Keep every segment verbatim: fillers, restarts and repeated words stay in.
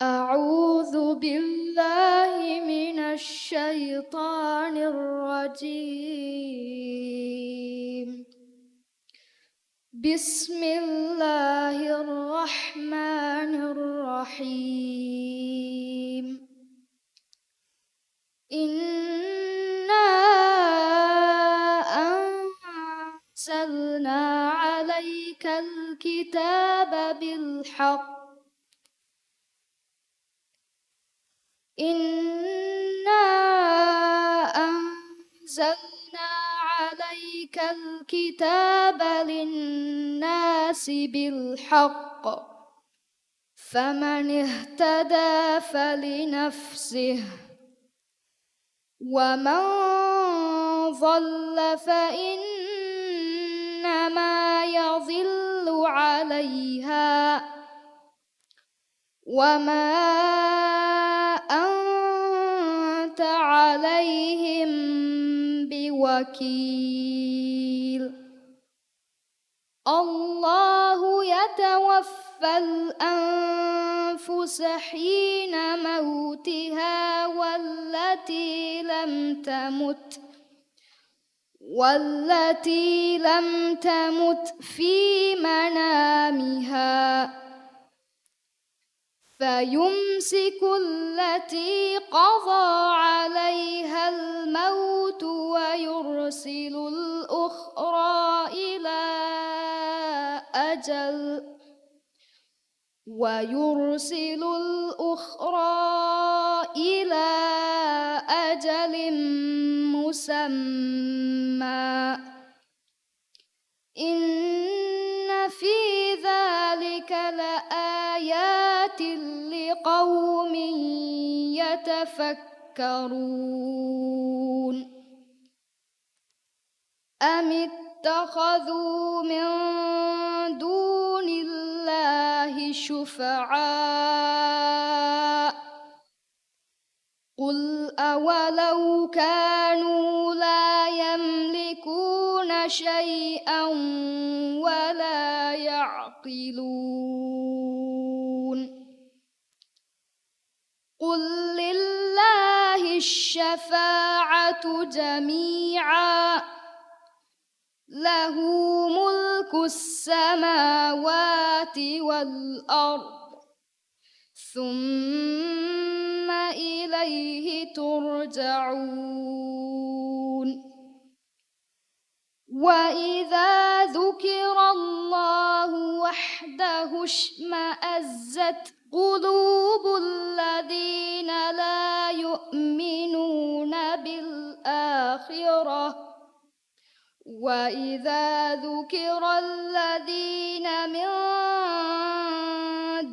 أعوذ بالله من الشيطان الرجيم. بسم الله الرحمن الرحيم. إنا أنزلنا عليك الكتاب بالحق. إنا أنزلنا عليك الكتاب للناس بالحق، فمن اهتدى فلنفسه، ومن ضل فإنما يضل عليها، وما أنت عليهم بوكيل. الله يتوفى الأنفس حين موتها والتي لم تمت، والتي لم تمت في منامها، فيمسك التي قضى عليها الموت ويرسل الأخرى إلى أجل، ويرسل الأخرى إلى أجل مسمى. إن في ذلك لآيات لقوم يتفكرون. أم اتخذوا من دون الله شفعاء، قل أولو كانوا لا يملكون شيئا ولا يعقلون. قل لله الشفاعة جميعا، له ملك السماوات والأرض، ثم إليه ترجعون. وإذا ذكر الله وحده اشمأزت قلوب الذين لا يؤمنون بالآخرة، وإذا ذكر الذين من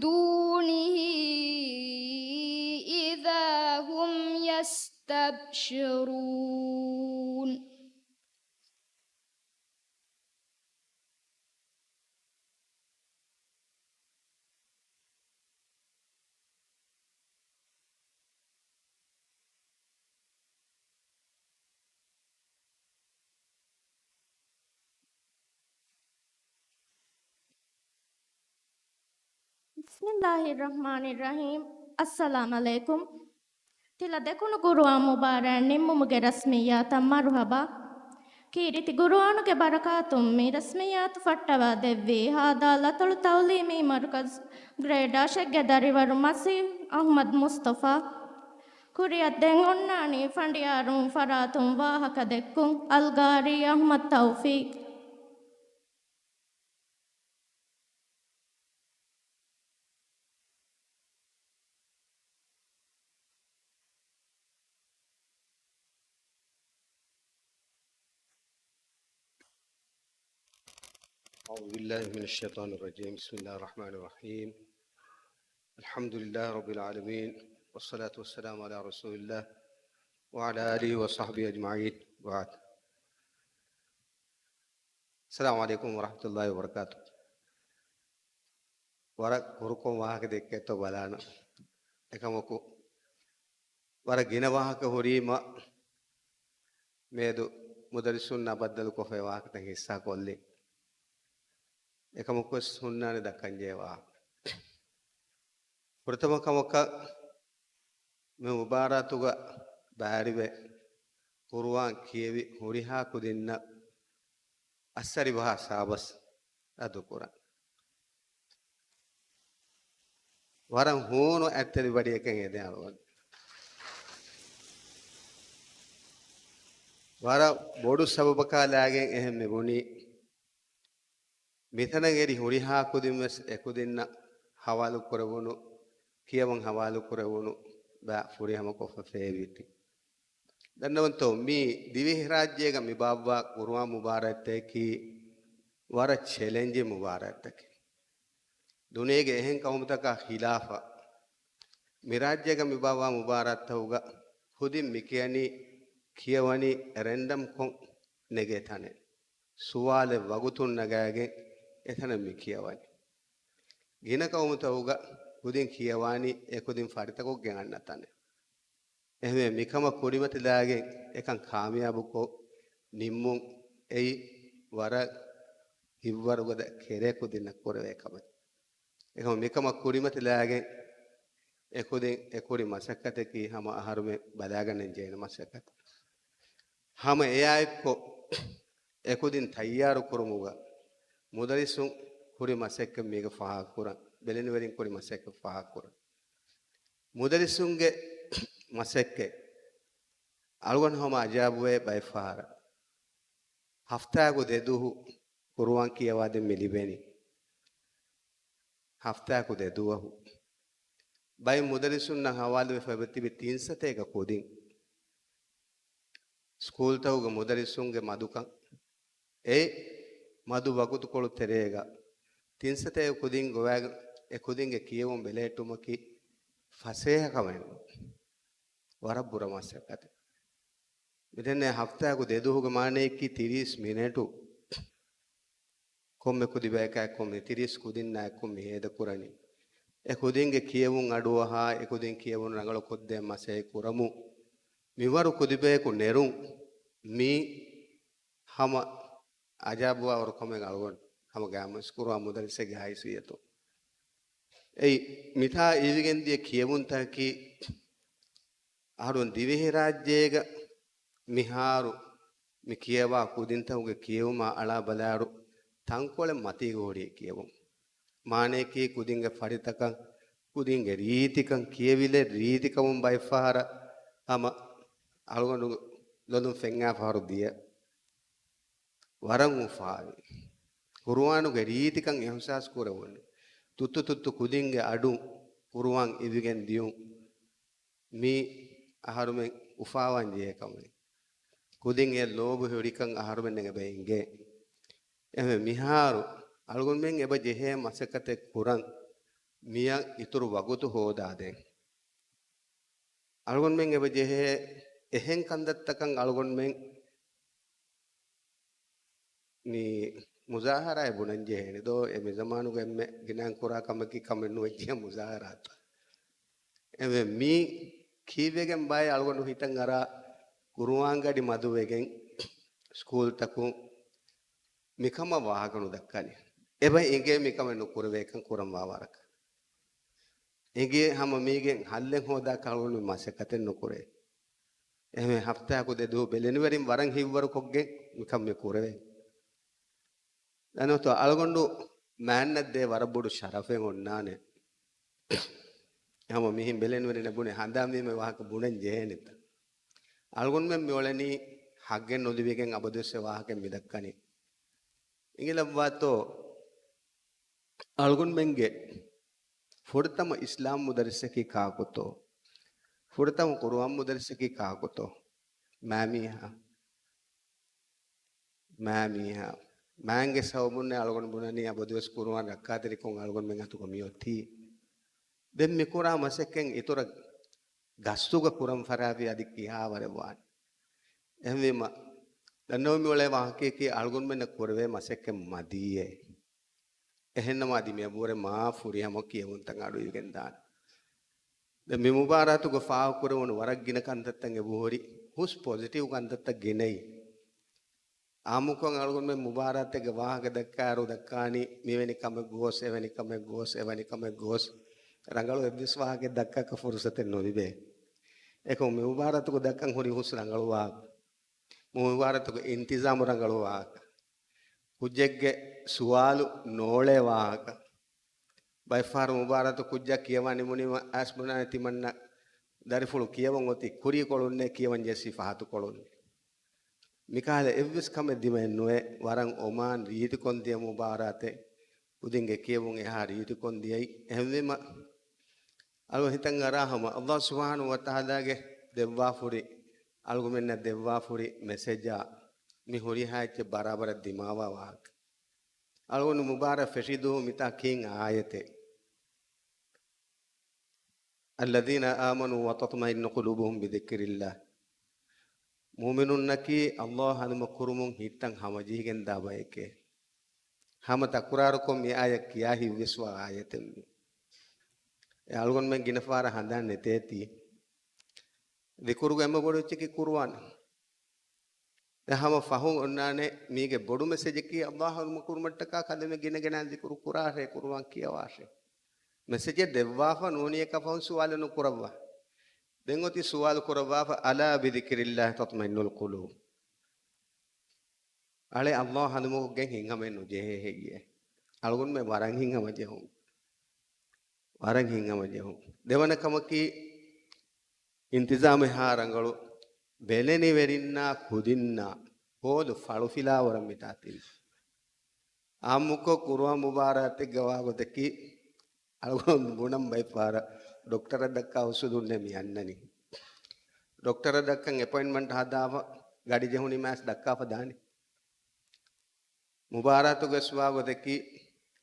دونه إذا هم يستبشرون. بسم الله الرحمن الرحيم. السلام عليكم. ތިލަ ދެކުނު ޤުރުއާން މުބާރާތް ނިންމުމުގެ ރަސްމިއްޔާތަށް މަރުޙަބާ. ކީރިތި ޤުރުއާނުގެ ބަރަކާތުން މި ރަސްމިއްޔާތު ފައްޓަވާ ދެއްވީ ހާދާ ލަތޮޅު ތަޢުލީމީ މަރުކަޒު ގްރޭޑް އަށެއްގެ ދަރިވަރު މަސީޙް އަޙްމަދު މުޞްޠަފާ. ކުރިއަށް ދެން އޮންނާނީ ފަނޑިޔާރުން ފަރާތުން ވާހަކަ ދެއްކުން. އަލްޤާރީ އަޙްމަދު ތައުފީޤް. أعوذ بالله من الشيطان الرجيم. بسم الله الرحمن الرحيم. الحمد لله رب العالمين. والصلاة والسلام على رسول الله وعلى آله وصحبه أجمعين. وبعد. السلام عليكم ورحمة الله وبركاته. ވަރަށް ކުރުކޮށް ވާހަކަ ދެއްކޭތޯ ބަލާނަ. އެކަމަކު، ވަރަށް ގިނަ ވާހަކަ ހުރީމަ، މިއަދު މުދައްރިސުންނާ ބައްދަލުކޮށްފައި ވާހަކަތައް ހިއްސާ ކޮށްލި. އެކަމަކުވެސް ހުންނާނެ ދައްކަންޖެހޭ ވާހަކަ. ފުރަތަމަ ކަމަކަށް މި މުބާރާތުގަ ބައިވެރިވެ ޤުރުއާން ކިޔެވި ހުރިހާ ކުދިންނަށް އައްސަރިބަހާ ސާބަސް އަދުކުރަން. ވަރަށް ހޫނު އަތްތެރި ބަޑިއެކެން އެދެން އަޅުގަނޑު. ވަރަށް ބޮޑު ސަބަބަކާ ލާގެން އެހެން މި ބުނީ. މިތަނަށް އެރި ހުރިހާ ކުދިން ވެސް އެކުދިންނަށް ހަވާލު ކުރެވުނު ކިޔަވަން ހަވާލު ކުރެވުނު ބައި ފުރިހަމަކޮށްފަ ފޭބިއްޓި. ދަންނަވަންތޯ، މީ ދިވެހިރާއްޖޭގަ މި ބާއްވާ ޤުރުއާން މުބާރާތްތަކަކީ ވަރަށް ޗެލެންޖި މުބާރާތްތަކެއް. ދުނިޔޭގެ އެހެން ޤައުމުތަކާ ޚިލާފަށް މި ރާއްޖޭގަ މި ބާއްވާ މުބާރާތްތަކުގަ ކުދިން މި ކިޔަނީ ކިޔަވަނީ ރެންޑަމްކޮށް ނެގޭ ތަނެއް. ސުވާލެއް ވަގުތުން ނަގާގެން އެތަނަށް މި ކިޔަވަނީ. ގިނަ ޤައުމުތަކުގަ ކުދިން ކިޔަވާނީ އެކުދިން ފަރިތަކޮށްގެން އަންނަ ތަނެއް. އެހެންވެ މިކަމަށް ކުރިމަތިލާގެން އެކަން ކާމިޔާބުކޮށް ނިންމުން އެއީ ވަރަށް ހިތްވަރުގަދަ ކެރޭ ކުދިންނަށް ކުރެވޭ ކަމެއް. އެކަމަ މިކަމަށް ކުރިމަތިލާގެން އެކުދިން އެކުރި މަސައްކަތަކީ ހަމަ އަހަރުމެން ބަލާގަންނަން ޖެހޭނެ މަސައްކަތެއް. ހަމަ އެއާއެއްކޮށް އެކުދިން ތައްޔާރު ކުރުމުގަ މުދައްރިސުން ކުރި މަސައްކަތް މީގަ ފާހަގަކުރަން، ބެލެނިވެރިން ކުރި މަސައްކަތް ފާހަގަކުރަން. މުދައްރިސުންގެ މަސައްކަތް އަޅުގަނޑު ހަމަ އަޖައިބުވޭ ބައެއް ފަހަރަށް. ހަފްތާގެ ދެ ދުވަހު ޤުރުއާން ކިޔަވާދޭން މި ލިބެނީ. ހަފްތާގެ ދެ ދުވަހު. ބައެއް މުދައްރިސުންނަށް ހަވާލުވެފަ އެބަތިބި ތިން ސަތޭކަ ކުދިން. ސްކޫލްތަކުގެ މުދައްރިސުންގެ މަދުކަން. އެ މަދު ވަގުތުކޮޅު ތެރޭގަ ތިން ސަތޭކަ ކުދިން ގޮވާގެން އެ ކުދިންގެ ކިޔެވުން ބެލެހެއްޓުމަކީ ފަސޭހަކަމެއް ނޫން. ވަރަށް ބުރަ މަސައްކަތެއް. މިދެންނެ ހަފްތާގެ ދެ ދުވަހުގެ މާނަޔަކީ ތިރީސް މިނެޓު ކޮންމެ ކުދިބަޔަކާ އެއްކޮށް މި ތިރީސް ކުދިންނާ އެއްކޮށް މި ހޭދަކުރަނީ. އެ ކުދިންގެ ކިޔެވުން އަޑުއަހާ، އެ ކުދިން ކިޔެވުން ރަނގަޅުކޮށްދޭން މަސައްކަތް ކުރަމުން މިވަރު ކުދިބަޔަކު ނެރުން މީ ހަމަ އަޖައިބުވާވަރު ކަމެއް އަޅުގަނޑު ހަމަ ގައިމުވެސް ކުރުވާ މުދައްރިސެއްގެ ހައިސިއްޔަތުން. އެއީ މިތާ އިވިގެންދިޔަ ކިޔެވުންތަކަކީ އަހަރުން ދިވެހިރާއްޖޭގަ މިހާރު މި ކިޔަވާ ކުދިންތަކުގެ ކިޔެވުމާ އަޅާ ބަލާއިރު ތަންކޮޅެއް މަތީގަ ހުރި ކިޔެވުން. މާނަޔަކީ ކުދިންގެ ފަރިތަކަން، ކުދިންގެ ރީތިކަން، ކިޔެވިލެއް ރީތިކަމުން ބައެއްފަހަރަށް ހަމަ އަޅުގަނޑު ލޮލުން ފެންނާ ފަހަރު ދިޔަ ވަރަށް އުފާވި. ޤުރުއާނުގެ ރީތިކަން އިޙްސާސް ކުރެވުނު. ތުއްތު ތުއްތު ކުދިންގެ އަޑުން ޤުރުއާން އިވިގެން ދިޔުން. މީ އަހަރުމެން އުފާވާން ޖެހޭ ކަމެއް. ކުދިން އެ ލޯބި ހުރިކަން އަހަރުމެންނަށް އެބަ އެނގޭ. އެހެން މިހާރު އަޅުގަނޑުމެން އެބަ ޖެހޭ މަސައްކަތެއް ކުރަން މިއަށް އިތުރު ވަގުތު ހޯދާދޭން. އަޅުގަނޑުމެން އެބަ ޖެހޭ އެހެން ކަންތައްތަކަށް އަޅުގަނޑުމެން މި މުޒާހަރާއެއް ބުނަން ޖެހޭނެ ދޯ؟ އެ މިޒަމާނުގަ އެންމެ ގިނައިން ކުރާ ކަމަކީ ކަމެއް ނުވެއްޖެ މުޒާހަރާތައް. އެވެ މީ ކީއްވެގެން ބާއި އަޅުގަނޑު ހިތަށް އަރާ ޤުރުއާން ގަޑި މަދުވެގެން ސްކޫލްތަކުން މިކަމަށް ވާހަކަ ނުދައްކަނީ. އެބަ އެނގޭ މިކަމެއް ނުކުރެވޭކަން ކުރަންވާ ވަރަކަށް. އެނގޭ ހަމަ މީގެން ހައްލެއް ހޯދާ ކަޅުނު މަސައްކަތެއް ނުކުރޭ. އެހެން ހަފްތާއަކު ދެ ދުވަހު ބެލެނިވެރިން ވަރަށް ހިތްވަރުކޮށްގެން މިކަން މި ކުރެވޭ. ދަންނަވަތޯ އަޅުގަނޑު މާންނަށް ދޭ ވަރަށް ބޮޑު ޝަރަފެއް އޮންނާނެ. ހަމަ މިހިން ބެލެނިވެރިންނަށް ބުނެ ހަނދާންވީމަ ވާހަކަ ބުނަން ޖެހޭނެތަ؟ އަޅުގަނޑުމެން މިއުޅެނީ ހައްގެއް ނުލިބިގެން އަބަދުވެސް އެ ވާހަކަ މިދައްކަނީ. އިނގިލައްވާތޯ އަޅުގަނޑުމެންގެ ފުރަތަމަ އިސްލާމް މުދައްރިސަކީ ކާކުތޯ؟ ފުރަތަމަ ޤުރުއާން މުދައްރިސަކީ ކާކުތޯ؟ މާމީހާ. މާމީހާ. މާންގެ ސަބަބުންނޭ އަޅުގަނޑު ބުނަނީ އަބަދުވެސް ޤުރުއާން ރައްކާތެރިކޮށް އަޅުގަނޑުމެން އަތުގަ މިއޮތީ. ދެން މިކުރާ މަސައްކަތް އިތުރަށް ގަސްތުގަ ކުރަން ފަރާވީ އަދި ކިހާވަރެއް ވާނެ. އެހެންވީމަ، ދަންނަވަން މިއުޅޭ ވާހަކައަކީ އަޅުގަނޑުމެންނަށް ކުރެވޭ މަސައްކަތް މަދީއޭ. އެހެންނަމަ އަދި މިއަށްވުރެ މާ ފުރިހަމަ ކިޔެވުންތައް އަޑުއިވިގެން ދާނެ. ދެން މި މުބާރާތުގަ ފާހަގަކުރެވުނު ވަރަށް ގިނަ ކަންތައްތައް އެބަހުރި ހުސް ޕޮޒިޓިވް ކަންތައްތައް ގިނައީ. އާއްމުކޮށް އަޅުގަނޑުމެން މުބާރާތެއްގެ ވާހަކަ ދައްކާއިރު ދައްކާނީ މިވެނި ކަމެއް ގޯސް، އެވެނި ކަމެއް ގޯސް، އެވެނި ކަމެއް ގޯސް. ރަނގަޅު އެއްވެސް ވާހަކައެއް ދައްކާކަށް ފުރުސަތެއް ނުލިބޭ. އެކަމު މި މުބާރާތުގަ ދައްކަން ހުރި ހުސް ރަނގަޅު ވާހަކަ. މި މުބާރާތުގެ އިންތިޒާމު ރަނގަޅު ވާހަކަ. ކުއްޖެއްގެ ސުވާލު ނޯޅޭ ވާހަކަ. ބައެއްފަހަރު މުބާރާތު ކުއްޖާ ކިޔަވާ ނިމުނީމަ އައިސް ބުނާނެ ތިމަންނަ ދަރިފުޅު ކިޔަވަން އޮތީ ކުރީކޮޅުންނޭ ކިޔަވަން ޖެއްސީ ފަހަތުކޮޅުން. މިކަހަލަ އެއްވެސް ކަމެއް ދިމައެއް ނުވޭ، ވަރަށް އޮމާން ރީތިކޮށް ދިޔަ މުބާރާތެއް، ކުދިންގެ ކިޔެވުން އެހާ ރީތިކޮށް ދިޔައީ. އެހެންވީމަ، އަޅު ހިތަށް އަރާ ހަމަ، އައްލާހު ސުބްޙާނަހު ވަތަޢާލާގެ ދެއްވާފުރި، އަޅުގަމެންނަށް ދެއްވާފުރި މެސެޖާ މި ހުރިހާ އެއްޗެއް ބަރާބަރަށް ދިމާވާ ވާހަކަ. އަޅުގަނޑު މުބާރާތް ފެށި ދުވަހު މިތާ ކިހިން އާޔަތެއް؟ الذين آمنوا وتطمئن قلوبهم بذكر الله. މުއުމިނުންނަކީ އައްލާހު ހަނދުމަ ކުރުމުން ހިތްތައް ހަމަޖެހިގެންދާ ބައެކޭ. ހަމަ ތަކުރާރުކޮށް މި އާޔަތް ކިޔާ ހިތްވެސްވާ އާޔަތެއް މީ. އެ އަޅުގަނޑުމެން ގިނަ ފަހަރަށް ހަނދާން ނެތޭތީ. ޛިކުރުގެ އެންމެ ބޮޑު އެއްޗަކީ ޤުރުއާން. ދެން ހަމަ ފަހުން އޮންނާނެ މީގެ ބޮޑު މެސެޖަކީ އައްލާހު ހަނދުމަ ކުރުމަށްޓަކާ ކަލޭމެން ގިނަ ގިނައިން ޛިކުރު ކުރާށޭ، ޤުރުއާން ކިޔަވާށޭ. މެސެޖެއް ދެއްވާފަ ނޫނީ އެކަ ފަހުން ސުވާލެއް ނުކުރައްވާ. ދެން އޮތީ ސުވާލު ކުރައްވާފަ، ألا بذكر الله تطمئن القلوب. އަޅެ އައްލާހު ހަނދުމަކޮށްގެން ހިތްހަމައެއް ނުޖެހޭ ހެއްޔޭ؟ އަޅުގަނޑުމެން ވަރަށް ހިތްހަމަޖެހުން. ވަރަށް ހިތްހަމަޖެހުން. ދެވަނަ ކަމަކީ، އިންތިޒާމެއް ހާ ރަނގަޅު ބެލެނިވެރިންނާ ކުދިންނާ ހޯދު ފަޅުފިލާވަރަށް މިތާ ތިބި. އާއްމުކޮށް ޤުރުއާން މުބާރާތެއްގަ ވާގޮތަކީ، އަޅުގަނޑު ބުނަން ބައެއްފަހަރަށް ޑޮކްޓަރަށް ދައްކާ އުސޫލުންނޭ މި އަންނަނީ. ޑޮކްޓަރަށް ދައްކަން އެޕޮއިންޓްމަންޓް ހަދާފަ، ގަޑި ޖެހުނީމަ އައިސް ދައްކާފަ ދާނީ. މުބާރާތުގަސް ވާގޮތަކީ،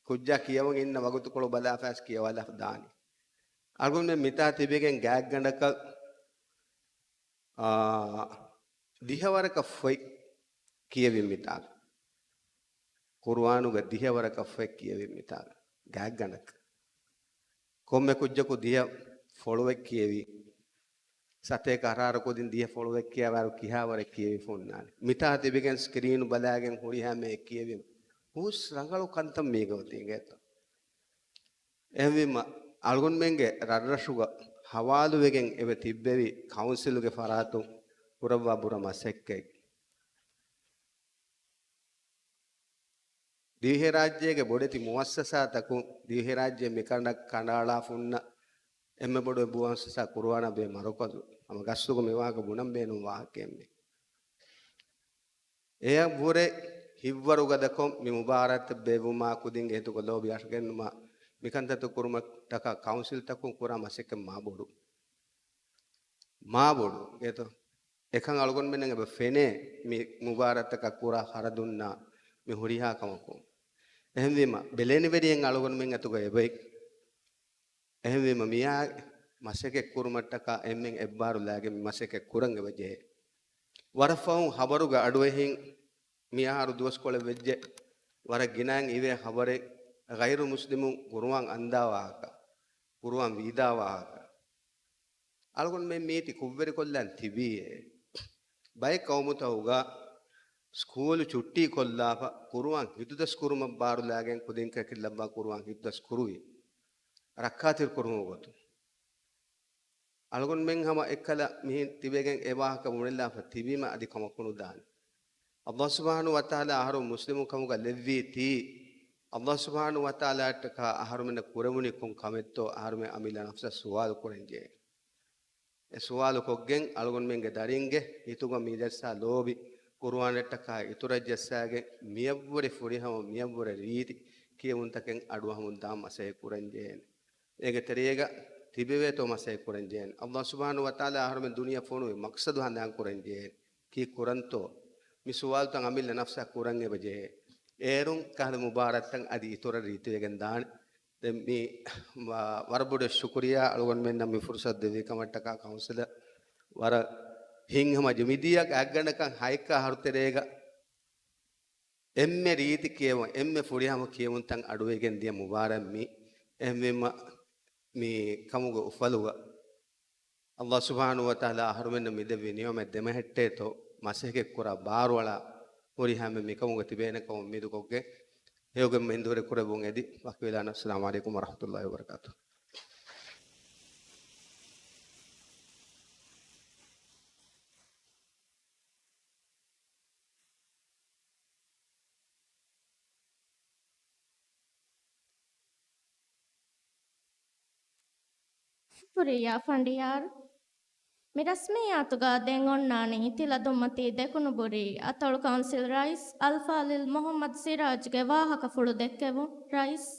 ކުއްޖާ ކިޔަވަން އިންނަ ވަގުތުކޮޅު ބަލާފަ އައިސް ކިޔަވާލާފަ ދާނީ. އަޅުގަނޑުމެން މިތާ ތިބިގެން ގާތްގަނޑަކަށް، އާ، ދިހަވަރަކަށް ފޮތް ކިޔެވިން މިތާ. ޤުރުއާނުގެ ދިހަވަރަކަށް ފޮތް ކިޔެވިން މިތާ. ގާތްގަނޑަކަށް. ކޮންމެ ކުއްޖަކު ދިހަ ފޮޅުވެ ކިޔެވި. ސަތޭކަ އަށާރަ ކުދިން ދިހަ ފޮޅުވެ ކިޔަވާއިރު ކިހާވަރެއް ކިޔެވިފަ ހުންނާނެ. މިތާ ތިބިގެން ސްކްރީނު ބަލާގެން ހުރިހާ މެއެއް ކިޔެވިން. ހުސް ރަނގަޅު ކަންތައް މީގަ އޮތީ އިނގޭތޯ. އެހެންވީމަ، އަޅުގަނޑުމެންގެ ރަށްރަށުގަ ހަވާލުވެގެން އެބަ ތިއްބެވި ކައުންސިލުގެ ފަރާތުން ކުރައްވާ ބުރަ މަސައްކަތް. ދިވެހިރާއްޖޭގެ ބޮޑެތި މުއައްސަސާތަކުން ދިވެހިރާއްޖެ މިކަނޑަށް ކަނޑައަޅާފަ ހުންނަ އެންމެ ބޮޑު މުއައްސަސާ ޤުރުއާނާ ބެހޭ މަރުކަޒު. ހަމަ ގަސްތުގަ މިވާހަކަ ބުނަން ބޭނުން ވާހަކައެއް މީ. އެޔަށްވުރެ ހިތްވަރުގަދަކޮށް މި މުބާރާތްތައް ބޭއްވުމާ ކުދިންގެ ހިތުގަ ލޯބި އަށަގެންނުމާ މިކަންތައްތައް ކުރުމަށްޓަކާ ކައުންސިލްތަކުން ކުރާ މަސައްކަތް މާ ބޮޑު. މާ ބޮޑު. އޭތޯ؟ އެކަން އަޅުގަނޑުމެންނަށް އެބަ ފެނޭ މި މުބާރާތްތަކަށް ކުރާ ޚަރަދުންނާ މި ހުރިހާ ކަމަކުން. އެހެންވީމަ، ބެލެނިވެރިއެއް އަޅުގަނޑުމެން އަތުގަ އެބައި. އެހެންވީމަ، މިއާ މަސައްކަތް ކުރުމަށްޓަކާ އެންމެން އެއްބާރު ލާގެން މި މަސައްކަތް ކުރަން އެބަ ޖެހޭ. ވަރަށް ފަހުން ޚަބަރުގަ އަޑުއެހިން މިއަހަރު ދުވަސްކޮޅެއް ވެއްޖެ، ވަރަށް ގިނައިން އިވޭ ޚަބަރެއް، ޣައިރު މުސްލިމުން ޤުރުއާން އަންދާ ވާހަކަ، ޤުރުއާން ވީދާ ވާހަކަ. އަޅުގަނޑުމެން މީތި ކުށްވެރިކޮށްލަން ތިބީއޭ. ބައެއް ޤައުމުތަކުގަ ސްކޫލު ޗުއްޓީ ކޮށްލާފަ، ޤުރުއާން ހިތުދަސް ކުރުމަށް ބާރުލާގެން ކުދިން ކަކި ލައްވާ ޤުރުއާން ހިތުދަސް ކުރުވި. ރައްކާތެރި ކުރުމުގެ ގޮތުން. އަޅުގަނޑުމެން ހަމަ އެއްކަލަ މިހެން ތިބެގެން އެ ވާހަކަ ބުނެލާފަ ތިބީމަ އަދި ކަމަކު ނުދާނެ. އައްލާހު ސުބްޙާނަހު ވަތަޢާލާ އަހަރު މުސްލިމު ކަމުގަ ލެއްވީތީ، އައްލާހު ސުބްޙާނަހު ވަތަޢާލާއަށްޓަކާ އަހަރުމެންނަށް ކުރެވުނީ ކޮން ކަމެއްތޯ އަހަރުމެން އަމިއްލަ ނަފްސަށް ސުވާލު ކުރަންޖެހޭ. އެ ސުވާލު ކޮށްގެން އަޅުގަނޑުމެންގެ ދަރިންގެ ހިތުގަ މި ޖައްސާ ލޯބި ޤުރުއާނަށްޓަކާ އިތުރަށް ޖައްސާގެން މިއަށްވުރެ ފުރިހަމަ މިއަށްވުރެ ރީތި ކިޔެވުންތަކެއް އަޑުއަހަމުން ދާން މަސައްކަތް ކުރަންޖެހޭނެ. އޭގެ ތެރޭގަ ތިބެވޭތޯ މަސައްކަތް ކުރަންޖެހޭނެ. އައްލާހު ސުބްޙާނަހު ވަތަޢާލާ އަހަރުމެން ދުނިޔެ ފޮނުވި މަޤްޞަދު ހަނދާން ކުރަންޖެހޭނެ. ކީއްކުރަންތޯ؟ މި ސުވާލުތައް އަމިއްލަ ނަފްސަށް ކުރަން އެބަޖެހޭ. އޭރުން ކަހަލަ މުބާރާތްތައް އަދި އިތުރަށް ރީތިވެގެން ދާނެ. ދެން މި ވަ-، ވަރަށް ބޮޑު ޝުކުރިއްޔާ އަޅުގަނޑުމެންނަށް މި ފުރުޞަތު ދެއްވި ކަމަށްޓަކާ ކައުންސިލަށް. ވަރަށް ހިތްހަމަޖެހި މިދިޔަ ގާތްގަނޑަކަށް ހައެއްކަ އަހަރު ތެރޭގަ އެންމެ ރީތި ކިޔެވުން، އެންމެ ފުރިހަމަ ކިޔެވުންތައް އަޑުއިވިގެން ދިޔަ މުބާރާތް މި. އެހެންވީމަ މި ކަމުގެ އުފަލުގަ އައްލާހު ސުބްޙާނަހު ވަތަޢާލާ އަހަރުމެންނަށް މި ދެއްވި ނިޢުމަތް ދެމެހެއްޓޭތޯ މަސައްކަތް ކުރާ ބާރުއަޅާ ހުރިހާ މި ކަމުގަ ތިބޭނެ ކަމަށް އުއްމީދުކޮށްގެން ހެޔޮގެން މެންދުރެ ކުރެއްވުން އެދި ވަކިވެލާނަން. އައްސަލާމު ޢަލައިކުމް ވަރަޙްމަތުﷲި ވަބަރަކާތުހު. ޝުކުރިއްޔާ ފަނޑިޔާރު. މި ރަސްމިއްޔާތުގަ ދެން އޮންނާނީ ތިލަދުންމަތީ ދެކުނުބުރީ އަތޮޅު ކައުންސިލް ރައީސް އަލްފާޟިލް މުޙައްމަދު ސިރާޖްގެ ވާހަކަފުޅު ދެއްކެވުން. ރައީސް.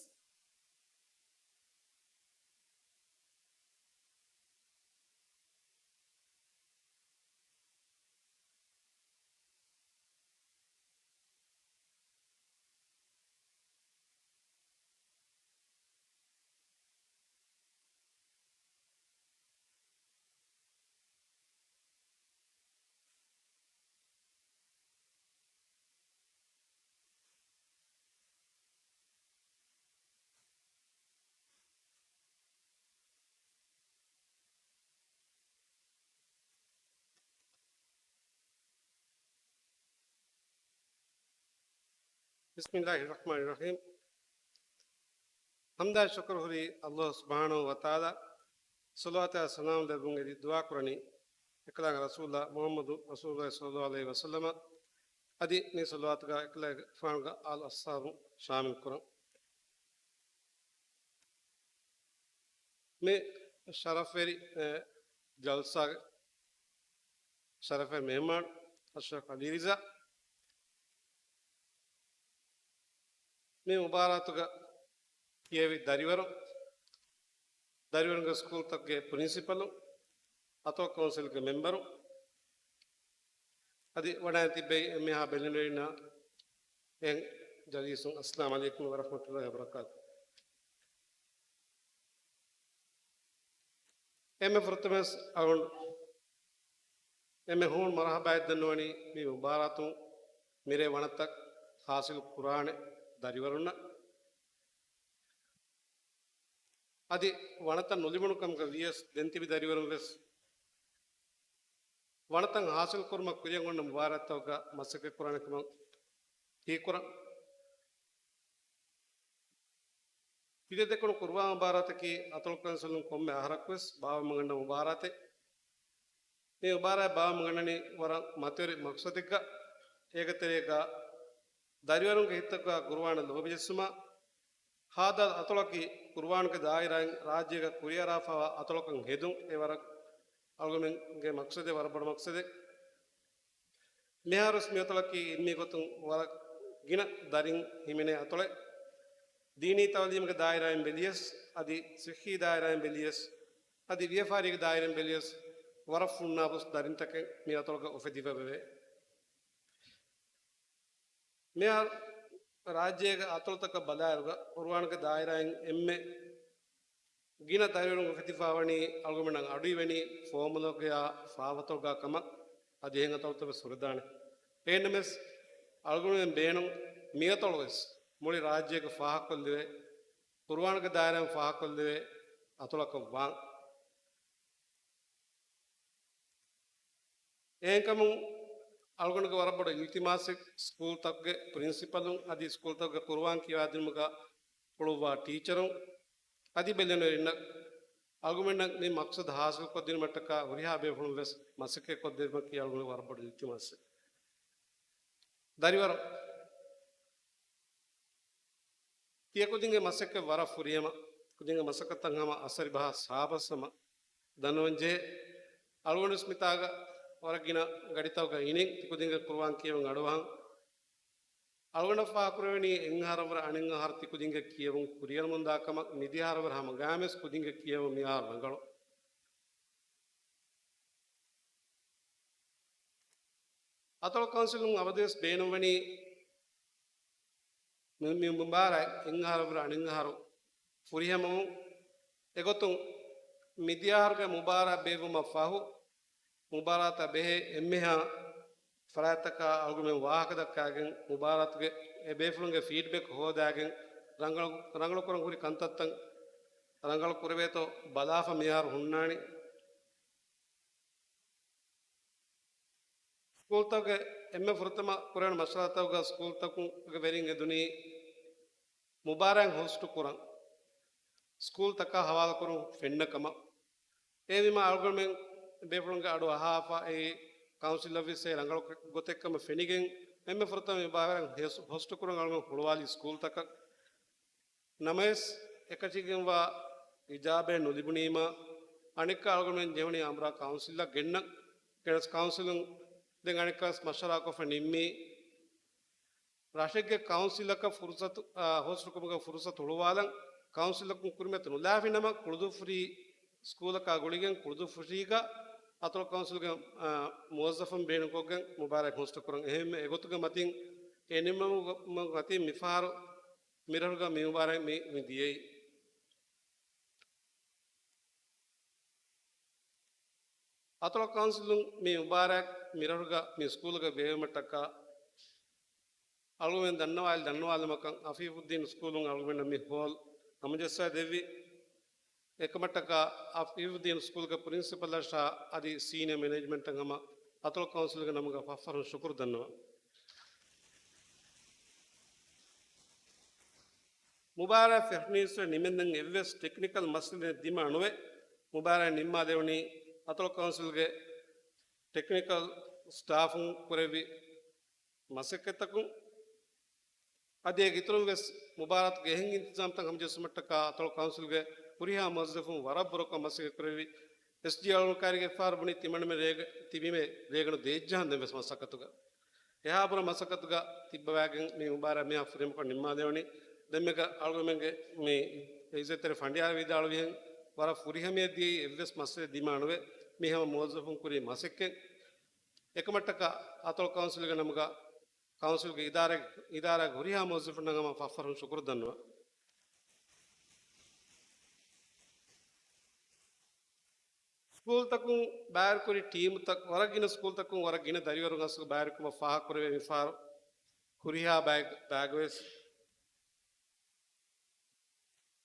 بسم الله الرحمن الرحيم. ޙަމްދާއި ޝުކުރު ހުރީ ﷲ ސުބްޙާނަހޫ ވަތަޢާލާ، ޞަލަވާތާ ސަލާމް ލެއްވުން އެދި ދުޢާ ކުރަނީ އެކަލާނގެ ރަސޫލާ މުޙައްމަދު ރަސޫލުﷲ ޞައްލަﷲ ޢަލައިހި ވަސައްލަމަ، އަދި މި ޞަލަވާތުގަ އެކަލާނގެފާނުގެ އާލު އަޞްޙާބު ޝާމިލް ކުރަން. މި ޝަރަފްވެރި، އެ، ޖަލްސާގެ ޝަރަފްވެރި މެހެމާން އަޝްރަފް ޢަލީ ރިޒާ، މި މުބާރާތުގަ ކިޔެވި ދަރިވަރު، ދަރިވަރުންގެ ސްކޫލްތަކުގެ ޕްރިންސިޕަލު، އަތޮޅު ކައުންސިލްގެ މެމްބަރު، އަދި ވަޑައި ތިއްބެވި އެންމެހާ ބެލެނިވެރިންނާ އެހެން ޖަލީސުން، އައްސަލާމު ޢަލައިކުމް ވަރަޙްމަތުﷲ ވަބަރަކާތު. އެންމެ ފުރަތަމަވެސް އަޅުގަނޑު އެންމެ ހޫނު މަރުޙަބާއެއް ދަންނަވަނީ މި މުބާރާތުން މިރޭ ވަނަތައް ޙާޞިލު ކުރާނެ ދަރިވަރުންނަށް. އަދި ވަނަތައް ނުލިބުނު ކަމުގަ ވިޔަސް، ދެން ތިބި ދަރިވަރުން ވެސް ވަނަތައް ޙާޞިލު ކުރުމަށް ކުރިއަށް އޮންނަ މުބާރާތްތަކުގަ މަސައްކަތް ކުރާނެ ކަމަށް ހީކުރަން. ތިލަދެކުނު ޤުރުއާން މުބާރާތަކީ އަތޮޅު ކައުންސިލުން ކޮންމެ އަހަރަކުވެސް ބާއްވަމުން ގަންނަ މުބާރާތެއް. މި މުބާރާތް ބާއްވަމުން ގަންނަނީ ވަރަށް މަތިވެރި މަޤްޞަދެއްގަ. އޭގެ ތެރޭގަ ދަރިވަރުންގެ ހިތްތަކުގަ ޤުރުއާން ލޯބި ޖެއްސުމަށް، ހާދަ އަތޮޅަކީ ޤުރުއާންގެ ދާއިރާއިން ރާއްޖޭގަ ކުރިއަރާފައިވާ އަތޮޅަކަށް ހެދުން އެ ވަރަށް އަޅުގަނޑުމެންގެ މަޤްޞަދެއް، ވަރަށް ބޮޑު މަޤްޞަދެއް. މިހާރުވެސް މި އަތޮޅަކީ އިލްމީ ގޮތުން ވަރަށް ގިނަ ދަރިން ހިމެނޭ އަތޮޅެއް. ދީނީ ތަޢުލީމުގެ ދާއިރާއިން ބެލިޔަސް، އަދި ޞިއްޙީ ދާއިރާއިން ބެލިޔަސް، އަދި ވިޔަފާރީގެ ދާއިރާއިން ބެލިޔަސް، ވަރަށް ފުންނާބުސް ދަރިންތަކެއް މި އަތޮޅުގަ އުފެދިފަވެވޭ. މިހާރު ރާއްޖޭގެ އަތޮޅުތަކަށް ބަލާއިރުގަ، ޤުރުއާންގެ ދާއިރާއިން އެންމެ ގިނަ ދަރިވަރުން އުފެދިފަވަނީ އަޅުގަނޑުމެންނަށް އަޑުއިވެނީ ފޯމުލަކުގެ ފާފަތޮޅުގަ ކަމަށް. އަދި އެހެން އަތޮޅުތައް ވެސް ހުރެދާނެ. އެހެންނަމަވެސް، އަޅުގަނޑުމެން ބޭނުން މިއަތޮޅު ވެސް މުޅި ރާއްޖޭގަ ފާހަގަކޮށްލެވޭ، ޤުރުއާންގެ ދާއިރާއިން ފާހަގަކޮށްލެވޭ އަތޮޅަކަށް ވާން. އެހެންކަމުން އަޅުގަނޑުގެ ވަރަށް ބޮޑު އިލްތިމާސެއް، ސްކޫލްތަކުގެ ޕްރިންސިޕަލުން އަދި ސްކޫލްތަކުގެ ޤުރުއާން ކިޔަވާދިނުމުގަ ހުޅުއްވާ ޓީޗަރުން އަދި ބެލެނިވެރިންނަށް، އަޅުގަނޑުމެންނަށް މި މަޤްޞަދު ޙާޞިލުކޮށްދިނުމަށްޓަކާ ހުރިހާ ބޭފުޅުން ވެސް މަސައްކަތްކޮށްދެއްވުމަކީ އަޅުގަނޑުގެ ވަރަށް ބޮޑު އިލްތިމާސެއް. ދަރިވަރު ތިޔަ ކުދިންގެ މަސައްކަތް ވަރަށް ފުރިހަމަ، ކުދިންގެ މަސައްކަތަށް ހަމަ އަސަރި ބަހާ ސާބަސް ހަމަ ދަންނަވަން ޖެހޭ. އަޅުގަނޑުވެސް މިތާގަ ވަރަށް ގިނަ ގަޑިތަކުގަ އިނިން ތި ކުދިންގެ ޤުރުއާން ކިޔެވުން އަޑުއަހަން. އަޅުގަނޑަށް ފާހަގަކުރެވެނީ އެއްއަހަރަށްވުރެ އަނެއްއަހަރު ތި ކުދިންގެ ކިޔެވުން ކުރިއަރަމުންދާ ކަމަށް. މިދިޔައަހަރަށްވުރެ ހަމަ ގާމެސް ކުދިންގެ ކިޔެވުން މިއަހަރު ރަނގަޅު. އަތޮޅު ކައުންސިލުން އަބަދުވެސް ބޭނުންވަނީ މި، މި މުބާރާތް އެއްއަހަރަށްވުރެ އަނެއްއަހަރު ފުރިހަމަވުން. އެގޮތުން މިދިޔައަހަރުގެ މުބާރާތް ބޭއްވުމަށް ފަހު، މުބާރާތާ ބެހޭ އެންމެހާ ފަރާތްތަކާ އަޅުގަނޑުމެން ވާހަކަ ދައްކާގެން، މުބާރާތުގެ އެ ބޭފުޅުންގެ ފީޑްބެކް ހޯދާގެން، ރަނގަޅު، ރަނގަޅުކުރަން ހުރި ކަންތައްތައް ރަނގަޅު ކުރެވޭތޯ ބަލާފަ މިހާރު ހުންނާނީ. ސްކޫލްތަކުގެ އެންމެ ފުރަތަމަ ކުރެވުނު މަޝްވަރާތަކުގަ ސްކޫލްތަކުގެ ވެރިން އެދުނީ މުބާރާތް ހޮސްޓު ކުރަން، ސްކޫލްތަކާ ހަވާލުކުރުން ފެންނަ ކަމަށް. އެހެންވީމާ އަޅުގަނޑުމެން ބޭފުޅުންގެ އަޑު އަހާފަ، އެ ކައުންސިލަށްވެސް އެ ރަނގަޅު ގޮތެއްކަމަށް ފެނިގެން، އެންމެ ފުރަތަމަ މި މުބާރާތް ހެސް-، ހޮސްޓު ކުރަން އަޅުގަނޑު ހުޅުވާލީ ސްކޫލްތަކަށް. ނަމަވެސް، އެކަށީގެންވާ އިޖާބައެއް ނުލިބުނީމާ، އަނެއްކާ އަޅުގަނޑުމެން ޖެހުނީ އަމްރާ ކައުންސިލަށް ގެންނަން. ގެނެސް ކައުންސިލުން ދެން އަނެއްކާވެސް މަޝްވަރާކޮށްފަ ނިންމީ، ރަށެއްގެ ކައުންސިލަކަށް ފުރުސަތު، އާ، ހޯސްޓްކުރުމުގެ ފުރުސަތު ހުޅުވާލަން. ކައުންސިލަކުން ކުރިމަތި ނުލާފިނަމަ، ކުޅުދުއްފުށީ ސްކޫލަކާ ގުޅިގެން ކުޅުދުއްފުށީގަ އަތޮޅު ކައުންސިލްގެ، އާ، މުވައްޒަފުން ބޭނުންކޮށްގެން މުބާރާތް ހޯސްޓް ކުރަން. އެހެންވެ އެގޮތުގެ މަތިން އެ ނިންމުމުގެ މަތިން މިފަހަރު މިރަށުގަ މި މުބާރާތް މި، މި ދިޔައީ. އަތޮޅު ކައުންސިލުން މި މުބާރާތް މިރަށުގަ މި ސްކޫލުގަ ބޭއްވުމަށްޓަކާ އަޅުގަނޑުމެން ދަންނަވާލި ދަންނަވާލުމަކަށް އަފީފުއްދީން ސްކޫލުން އަޅުގަނޑަށް މި ހޯލް ހަމަޖައްސާ ދެއްވި. އެކަމަށްޓަކާ އަފީފުއްދީން ސްކޫލުގެ ޕްރިންސިޕަލަށާ އަދި ސީނިއަ މެނޭޖްމަންޓަށް ހަމަ އަތޮޅު ކައުންސިލްގެ ނަމުގަ ފަށްފަށުން ޝުކުރު ދަންނަވަން. މުބާރާތް ފެށުނީސްވެ ނިމެންދެން އެއްވެސް ޓެކްނިކަލް މައްސަލައެއް ދިމާ ނުވެ، މުބާރާތް ނިންމާލެވުނީ އަތޮޅު ކައުންސިލްގެ ޓެކްނިކަލް ސްޓާފުން ކުރެއްވި މަސައްކަތްތަކުން. އަދި އޭގެ އިތުރުން ވެސް މުބާރާތުގެ އެހެން އިންތިޒާމްތައް ހަމަޖެއްސުމަށްޓަކާ އަތޮޅު ކައުންސިލްގެ ހުރިހާ މުވައްޒަފުން ވަރަށް ބުރަކޮށް މަސައްކަތް ކުރެއްވި. އެސްޑީ އަޅުގަނޑު ކައިރީގެ ފަހަރު ބުނި ތިމަންމެ ރޭގަ، ތިބީމެ ރޭގަނޑު ދޭއްޖަހަން ދެން ވެސް މަސައްކަތުގަ އެހާ ބުރަ މަސައްކަތުގަ ތިއްބަވާގެން މި މުބާރާތް މިހާ ފުރިހަމަކޮށް ނިންމާލެވުނީ. ދެންމެގަ އަޅުގަނޑުމެންގެ މި އިއްޒަތްތެރި ފަނޑިޔާރު ވިދާޅުވިހެން ވަރަށް ފުރިހަމަޔަށް ދިޔައީ އެއްވެސް މައްސަލައެއް ދިމާ ނުވެ މި ހަމަ މުވައްޒަފުން ކުރި މަސައްކަތް. އެކަމަށްޓަކާ އަތޮޅު ކައުންސިލްގެ ނަމުގަ ކައުންސިލްގެ އިދާރާ، އިދާރާގެ ހުރިހާ މުވައްޒަފުންނަށް ހަމަ ފަށްފަށުން ޝުކުރު ދަންނަވަން. ސްކޫލްތަކުން ބައިވެރިކުރި ޓީމުތައް، ވަރަށް ގިނަ ސްކޫލްތަކުން ވަރަށް ގިނަ ދަރިވަރުން އަސްލު ބައިވެރިކުރުމަށް ފާހަގަކުރެވޭ މިފަހަރު ހުރިހާ ބައެއް ބައިގަވެސް.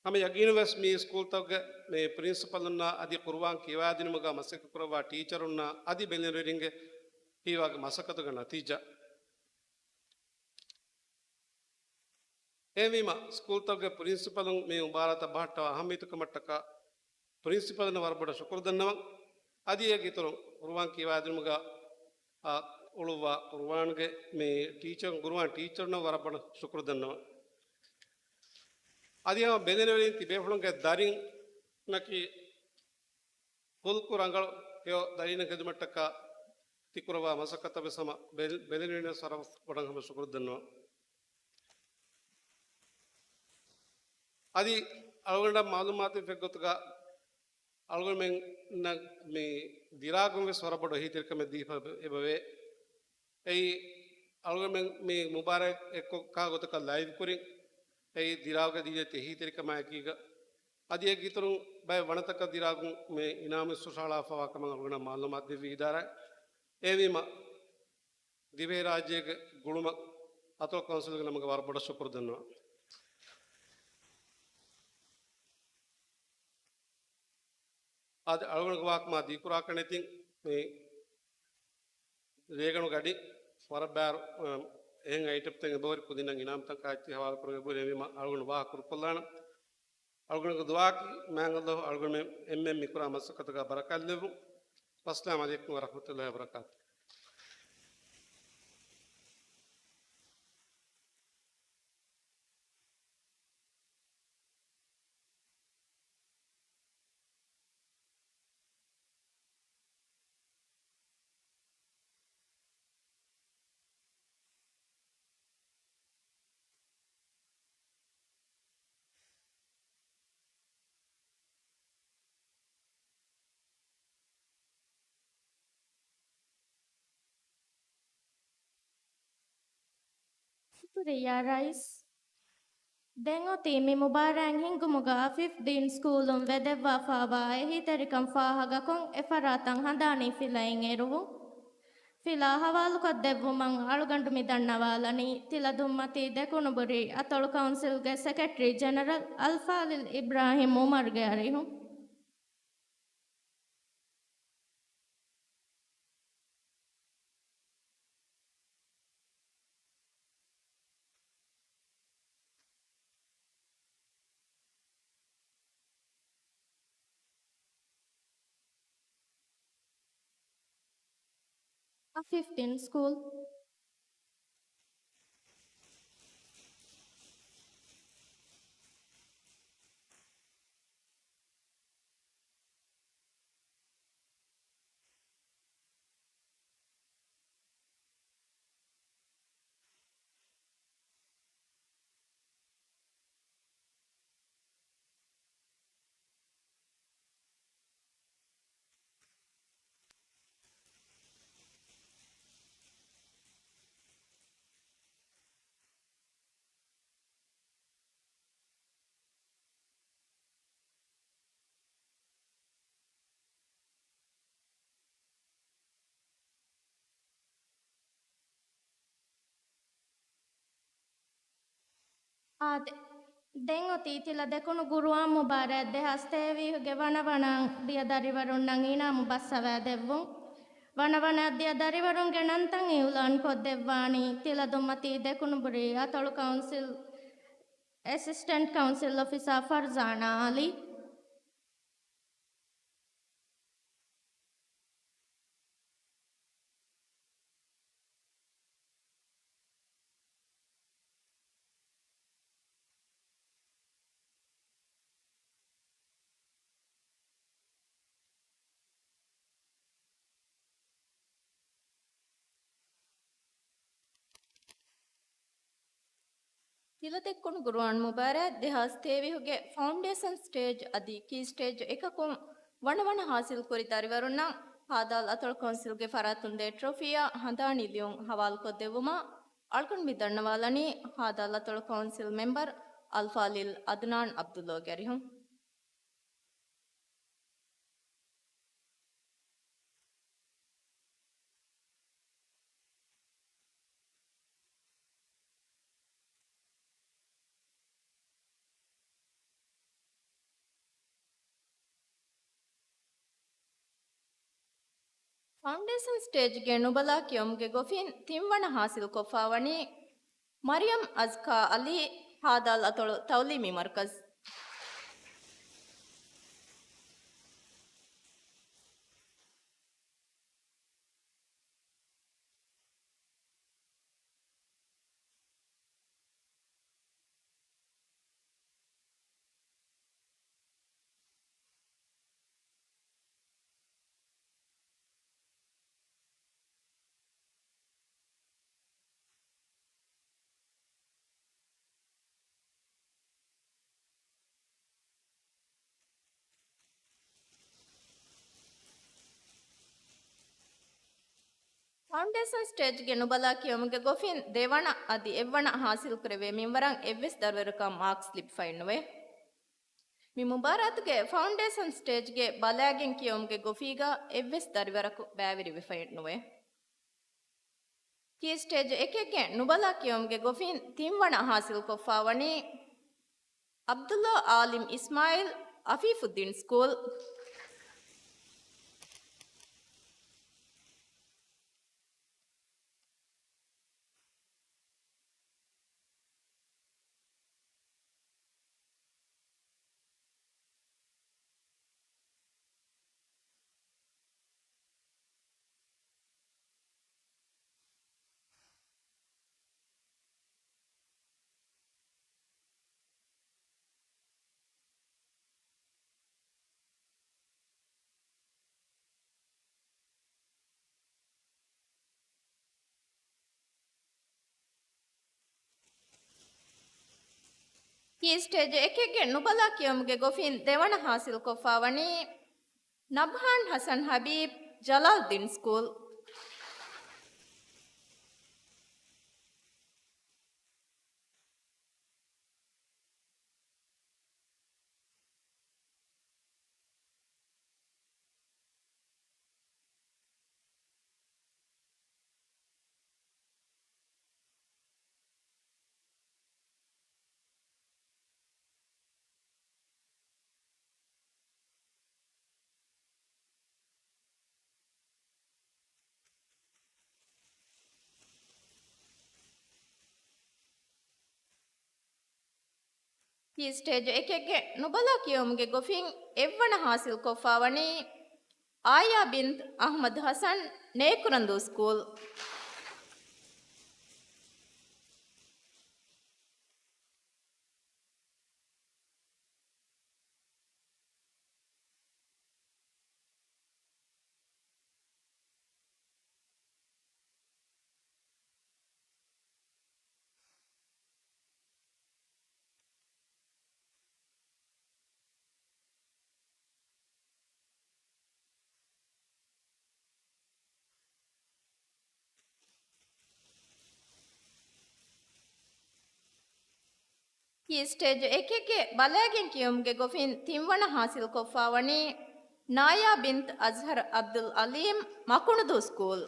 ހަމަ ޔަގީނުވެސް މި ސްކޫލްތަކުގެ މި ޕްރިންސިޕަލުންނާ އަދި ޤުރުއާން ކިޔަވާދިނުމުގަ މަސައްކަތް ކުރައްވާ ޓީޗަރުންނާ އަދި ބެލެނިވެރިންގެ ހީވާގި މަސައްކަތުގެ ނަތީޖާ. އެހެންވީމަ، ސްކޫލްތަކުގެ ޕްރިންސިޕަލުން މި މުބާރާތަށް ބަހައްޓަވާ އަހައްމިއްޔަތުކަމަށްޓަކާ ޕްރިންސިޕަލުންނަށް ވަރަށް ބޮޑަށް ޝުކުރު ދަންނަވަން. އަދި އޭގެ އިތުރުން ޤުރުއާން ކިޔަވާދިނުމުގަ، އާ، އުޅުއްވާ ޤުރުއާންގެ މި ޓީޗަރުން، ޤުރުއާން ޓީޗަރުންނަށް ވަރަށް ބޮޑަށް ޝުކުރު ދަންނަވަން. އަދި ހަމަ ބެލެނިވެރިން ތިބޭފުޅުންގެ ދަރިންނަކީ ހުލްކު ރަނގަޅު ހެޔޮ ދަރީންނަށް ހެދުމަށްޓަކާ ތިކުރައްވާ މަސައްކަތަށް ވެސް ހަމަ ބެލެ-، ބެލެނިވެރިންނަށް ވަރަށް ބޮޑަށް ހަމަ ޝުކުރު ދަންނަވަން. އަދި އަޅުގަނޑަށް މަޢުލޫމާތު ވެފަ ގޮތުގަ އަޅުގަނޑުމެންނަށް މި ދިރާގުން ވެސް ވަރަށް ބޮޑު އެހީތެރިކަމެއް ދީފަ އެބަވޭ. އެއީ އަޅުގަނޑުމެން މި މުބާރާތް އެއްކޮށް ކާ ގޮތަކަށް ލައިވް ކުރިން އެއީ ދިރާގުގެ ދީދެތި އެހީތެރިކަމާއެކީގަ، އަދި އޭގެ އިތުރުން ބައެއް ވަނަތަކަށް ދިރާގުން މި އިނާމު ހުށަހަޅާފަވާ ކަމަށް އަޅުގަނޑަށް މަޢުލޫމާތު ދެއްވި އިދާރާ. އެހެންވީމަ، ދިވެހިރާއްޖޭގެ ގުޅުމަށް އަތޮޅު ކައުންސިލްގެ ނަމުގަ ވަރަށް ބޮޑަށް ޝުކުރު ދަންނަވަން. އަދި އަޅުގަނޑުގެ ވާހަކަ މާ ދީކުރާކަށް ނެތިން މި ރޭގަނޑު ގަޑި ވަރަށް ބާރު، އަ، އެހެން އައިޓަމްތައް އެބަހުރި ކުދިންނަށް އިނާމްތައް ކާއެއްޗެއް ހަވާލު ކުރަން އެބަހުރި އެހެންވީމަ އަޅުގަނޑު ވާހަކަ ކުރުކޮށްލާނަން. އަޅުގަނޑުގެ ދުޢާއަކީ މާތް ﷲ އަޅުގަނޑުމެން އެންމެން މިކުރާ މަސައްކަތުގަ ބަރަކާތްލެއްވުން. ވައްސަލާމް ޢަލައިކުމް ވަރަޙްމަތުﷲ ވަބަރަކާތުހު. ޝުކުރިއްޔާ ރައީސް. ދެން އޮތީ މި މުބާރާތް ހިންގުމުގަ އަފީފް ދީން ސްކޫލުން ވެދެއްވާފާވާ އެހީތެރިކަން ފާހަގަކޮށް އެފަރާތަށް ހަނދާނީ ފިލައިން އެރުވުން. ފިލާ ހަވާލުކޮށްދެއްވުމަށް އަޅުގަނޑު މި ދަންނަވާލަނީ ތިލަދުންމަތީ ދެކުނުބުރީ އަތޮޅު ކައުންސިލްގެ ސެކްރެޓަރީ ޖެނެރަލް އަލްފާޟިލް އިބްރާހިމް އުމަރުގެ އަރިހުން. އަފީފް ދީން ސްކޫލް. އާދެ، ދެން އޮތީ ތިލަ ދެކުނު ގުރުއާން މުބާރާތް ދެހާސް ތޭވީހުގެ ވަނަވަނަ ދިޔަ ދަރިވަރުންނަށް އިނާމު ބައްސަވާ ދެއްވުން. ވަނަވަނަ ދިޔަ ދަރިވަރުންގެ ނަންތައް އިއުލާން ކޮށްދެއްވާނީ ތިލަ ދުއްމަތީ ދެކުނުބުރީ އަތޮޅު ކައުންސިލް އެސިސްޓެންޓް ކައުންސިލް އޮފިސާ ފަރްޒާނާ އަލީ. ތިލަ ދެއްކުނު ގުރުއާން މުބާރާތް ދެހާސް ތޭވީހުގެ ފައުންޑޭޝަން ސްޓޭޖް އަދި ކީ ސްޓޭޖް އެކަކުން ވަނަވަނަ ހާސިލްކުރި ދަރިވަރުންނަށް ހާދާލް އަތޮޅު ކައުންސިލްގެ ފަރާތުން ދޭ ޓްރޮފީއާ ހަނދާނީ ލިޔުން ހަވާލުކޮށްދެއްވުމަށް އަޅުގަނޑު މި ދަންނަވާލަނީ ހާދާލް އަތޮޅު ކައުންސިލް މެމްބަރު އަލްފާޟިލް އަދުނާން ޢަބްދުﷲގެ އަރިހުން. ފައުންޑޭޝަން ސްޓޭޖްގެ ނުބަލާ ކިޔުމުގެ ގޮފިން ތިންވަނަ ހާސިލްކޮށްފާވަނީ މަރިޔަމް އަޒްކާ އަލީ، ހާދާލް އަތޮޅު ތައުލީމީ މަރުކަޒް. ފައުންޑޭޝަން ސްޓޭޖްގެ ނުބަލާ ކިޔުމުގެ ގޮފިން ދެވަނަ އަދި އެއްވަނަ ހާސިލްކުރެވޭ މިންވަރަށް އެއްވެސް ދަރިވަރަކަށް މާކްސް ލިބިފައެއްނުވޭ. މި މުބާރާތުގެ ފައުންޑޭޝަން ސްޓޭޖްގެ ބަލާގެން ކިޔުމުގެ ގޮފީގަ އެއްވެސް ދަރިވަރަކު ބައިވެރިވެފައެއްނުވޭ. ކީ ސްޓޭޖް އެކެއްގެ ނުބަލާ ކިޔުމުގެ ގޮފިން ތިންވަނަ ހާސިލްކޮށްފާވަނީ ޢަބްދުﷲ ޢާލިމް އިސްމާޢީލް އަފީފުއްދީން ސްކޫލް. ކީ ސްޓޭޖް އެކެއްގެ ނުބަލާ ކިޔުމުގެ ގޮފިން ދެވަނަ ހާސިލްކޮށްފާވަނީ ނަބްހާން ޙަސަން ޙަބީބް، ޖަލާލްއުއްދީން ސްކޫލް. ކީ ސްޓޭޖް އެކެއްގެ ނުބަލާ ކިޔުމުގެ ގޮފިން އެއްވަނަ ހާސިލްކޮށްފާވަނީ އާޔާ ބިންތު އަޙްމަދު ޙަސަން، ނޭކުރަންދޫ ސްކޫލް. ކީ ސްޓޭޖް އެކެއްގެ ބަލާގެން ކިޔުމުގެ ގޮފިން ތިންވަނަ ހާސިލްކޮށްފާވަނީ ނާޔާ ބިންތު އަޒްހަރު ޢަބްދުލް ޢަލީމް، މަކުނުދޫ ސްކޫލް.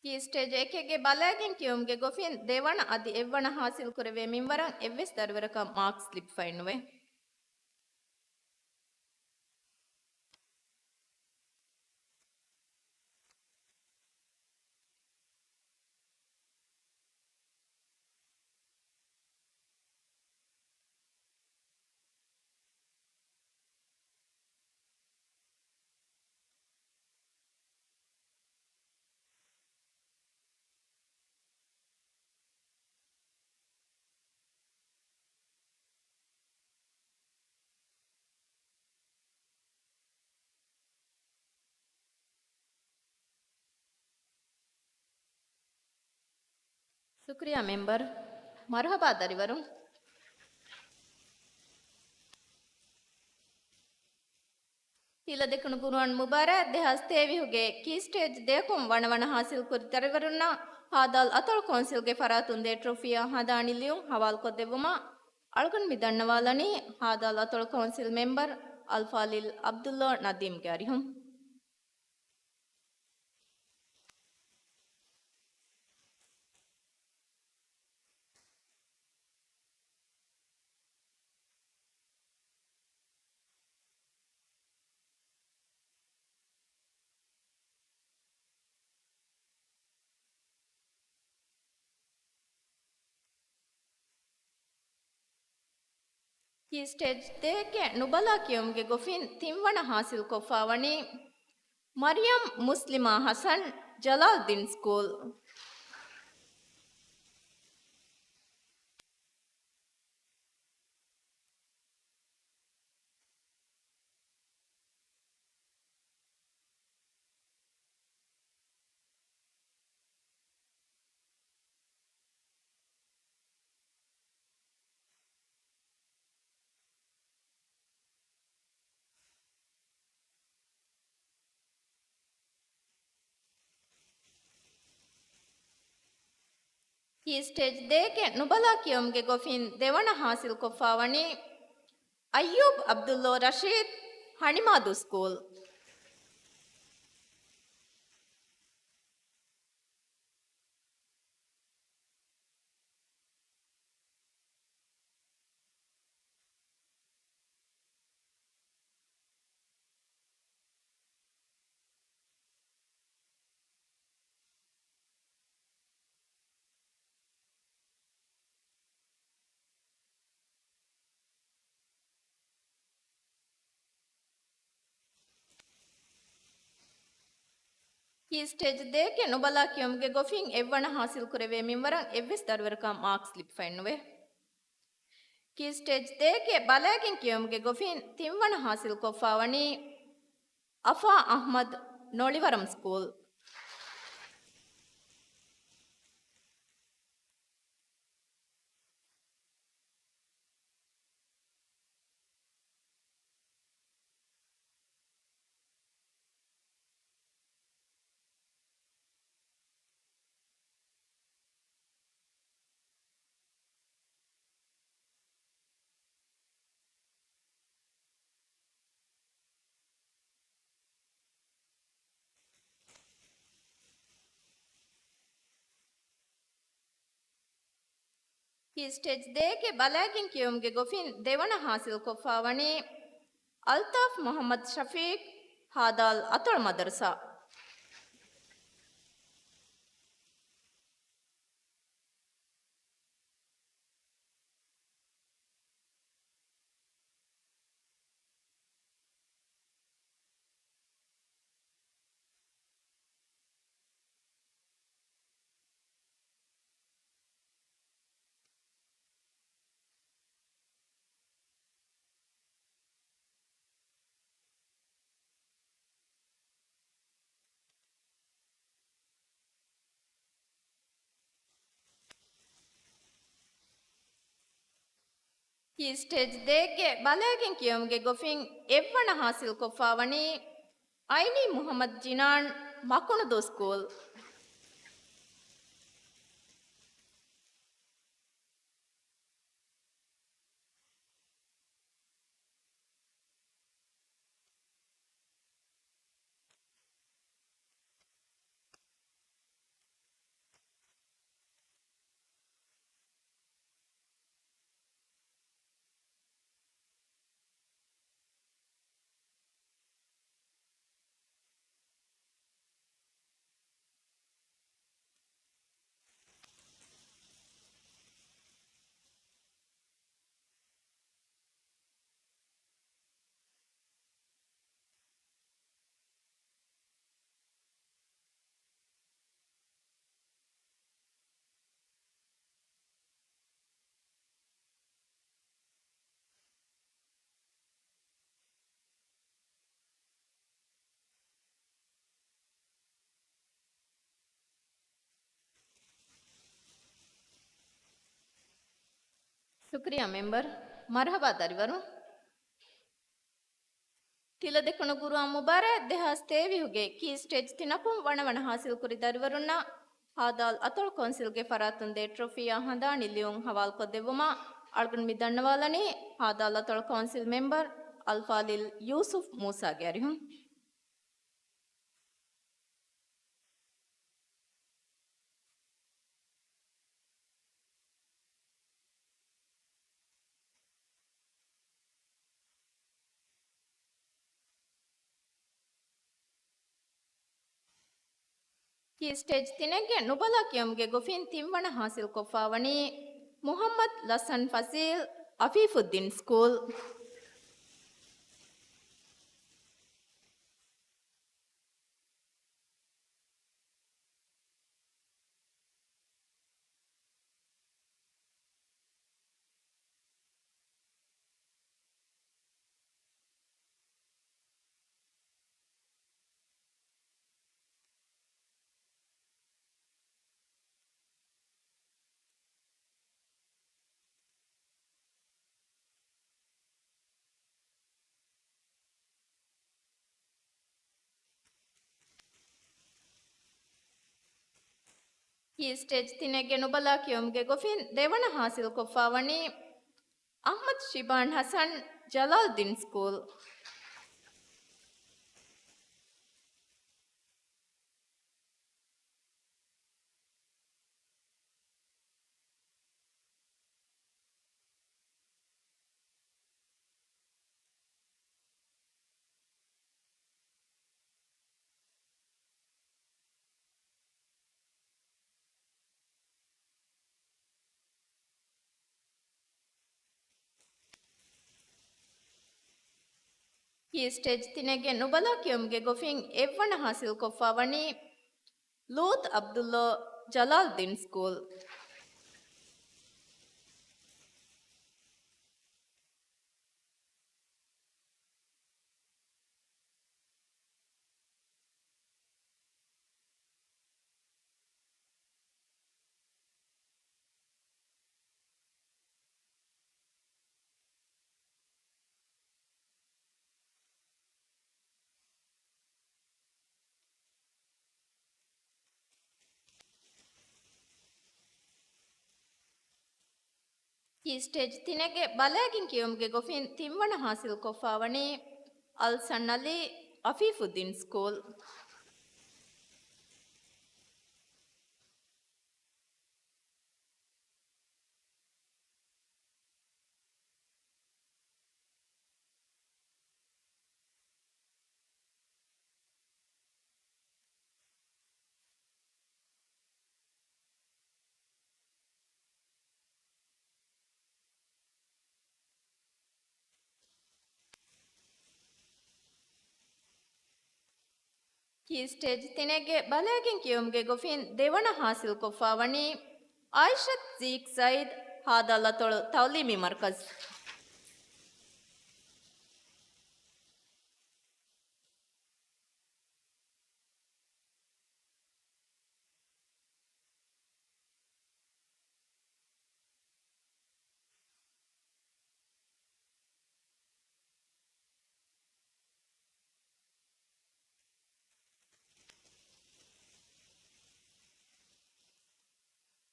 ކީ ސްޓޭޖް އެކެއްގެ ބަލައިގެން ކިޔުމުގެ ގޮފިން ދެވަނަ އަދި އެއްވަނަ ހާސިލް ކުރެވޭ މިންވަރަށް އެއްވެސް ދަރިވަރަކަށް މާކްސް ލިބިފައެއް ނުވޭ. ޝުކުރިއްޔާ މެމްބަރު. މަރުޙަބާ ދަރިވަރުން. ހިލަ ދެކުނު ޤުރުއާން މުބާރާތް ދެހާސް ތޭވީހުގެ ކީ ސްޓޭޖް ދެއަކުން ވަނަ ވަނަ ހާސިލްކުރި ދަރިވަރުންނަށް ހާދާލް އަތޮޅު ކައުންސިލްގެ ފަރާތުން ދޭ ޓްރޮފީއާ ހަނދާނީ ލިޔުން ހަވާލުކޮށްދެއްވުމަށް އަޅުގަނޑު މި ދަންނަވާލަނީ ހާދާލް އަތޮޅު ކައުންސިލް މެމްބަރު އަލްފާޟިލް ޢަބްދުﷲ ނަދީމްގެ އަރިހުން. ކީ ސްޓޭޖް ދޭއްގެ ނުބަލާ ކިޔުމުގެ ގޮފިން ތިންވަނަ ހާސިލްކޮށްފާވަނީ މަރިޔަމް މުސްލިމާ ޙަސަން، ޖަލާލްދީން ސްކޫލް. ކީ ސްޓޭޖް ދޭއްގެ ނުބަލާ ކިޔުމުގެ ގޮފިން ދެވަނަ ހާސިލްކޮށްފާވަނީ އައްޔޫބް ޢަބްދުﷲ ރަޝީދު، ހަނިމާދޫ ސްކޫލް. ކީ ސްޓޭޖް ދޭއްގެ ނުބަލާ ކިޔުމުގެ ގޮފިން އެއްވަނަ ހާސިލްކުރެވޭ މިންވަރަށް އެއްވެސް ދަރިވަރަކަށް މާކްސް ލިބިފައެއްނުވޭ. ކީ ސްޓޭޖް ދޭއްގެ ބަލައިގެން ކިޔުމުގެ ގޮފިން ތިންވަނަ ހާސިލްކޮށްފާވަނީ އަފާ އަޙްމަދު، ނޮޅިވަރަމް ސްކޫލް. ކީ ސްޓޭޖް ދޭއްގެ ބަލައިގެން ކިޔުމުގެ ގޮފިން ދެވަނަ ހާސިލްކޮށްފާވަނީ އަލްޠާފް މުޙައްމަދު ޝަފީޤު، ހާދާލް އަތޮޅު މަދަރުސާ. ކީ ސްޓޭޖް ދޭއްގެ ބަލައިގެން ކިޔުމުގެ ގޮފިން އެއްވަނަ ހާސިލްކޮށްފާވަނީ އައިނީ މުޙައްމަދު ޖިނާން، މަކުނުދޫ ސްކޫލް. ޝުކުރިއްޔާ މެމްބަރު. މަރުޙަބާ ދަރިވަރުން. ތިލަދެކުނު ގުރުއާން މުބާރާތް ދެހާސް ތޭވީހުގެ ކީ ސްޓޭޖް ތިނަކުން ވަނަވަނަ ހާސިލްކުރި ދަރިވަރުންނަށް ހާދާލް އަތޮޅު ކައުންސިލްގެ ފަރާތުން ދޭ ޓްރޮފީއާ ހަނދާނީ ލިޔުން ހަވާލުކޮށްދެއްވުމަށް އަޅުގަނޑު މި ދަންނަވާލަނީ ހާދާލް އަތޮޅު ކައުންސިލް މެމްބަރު އަލްފާޟިލް ޔޫސުފް މޫސާގެ އަރިހުން. ކީ ސްޓޭޖް ތިނެއްގެ ނުބަލާ ކިޔުމުގެ ގޮފިން ތިންވަނަ ހާސިލްކޮށްފާވަނީ މުޙައްމަދު ލަސްއަން ފަސީލް އަފީފުއްދީން ސްކޫލް. ކީ ސްޓޭޖް ތިނެއްގެ ނުބަލާ ކިޔުމުގެ ގޮފިން ދެވަނަ ހާސިލްކޮށްފާވަނީ އަޙްމަދު ޝިބާން ޙަސަން ޖަލާލްދީން ސްކޫލް. ކީ ސްޓޭޖް ތިނެއްގެ ނުބަލާ ކިޔުމުގެ ގޮފިން އެއްވަނަ ހާސިލްކޮށްފާވަނީ ލޫޠު ޢަބްދުﷲ ޖަލާލްދީން ސްކޫލް. ކީ ސްޓޭޖް ތިނެއްގެ ބަލައިގެން ކިޔުމުގެ ގޮފިން ތިންވަނަ ހާސިލްކޮށްފާވަނީ އަލްސަން ޢަލީ އަފީފުއްދީން ސްކޫލް. ކީ ސްޓޭޖް ތިނެއްގެ ބަލައިގެން ކިޔުމުގެ ގޮފިން ދެވަނަ ހާސިލްކޮށްފާވަނީ އާއިޝަތު ޒީކް ސައީދު ހާދާލްއަތޮޅު ތަޢުލީމީ މަރުކަޒު.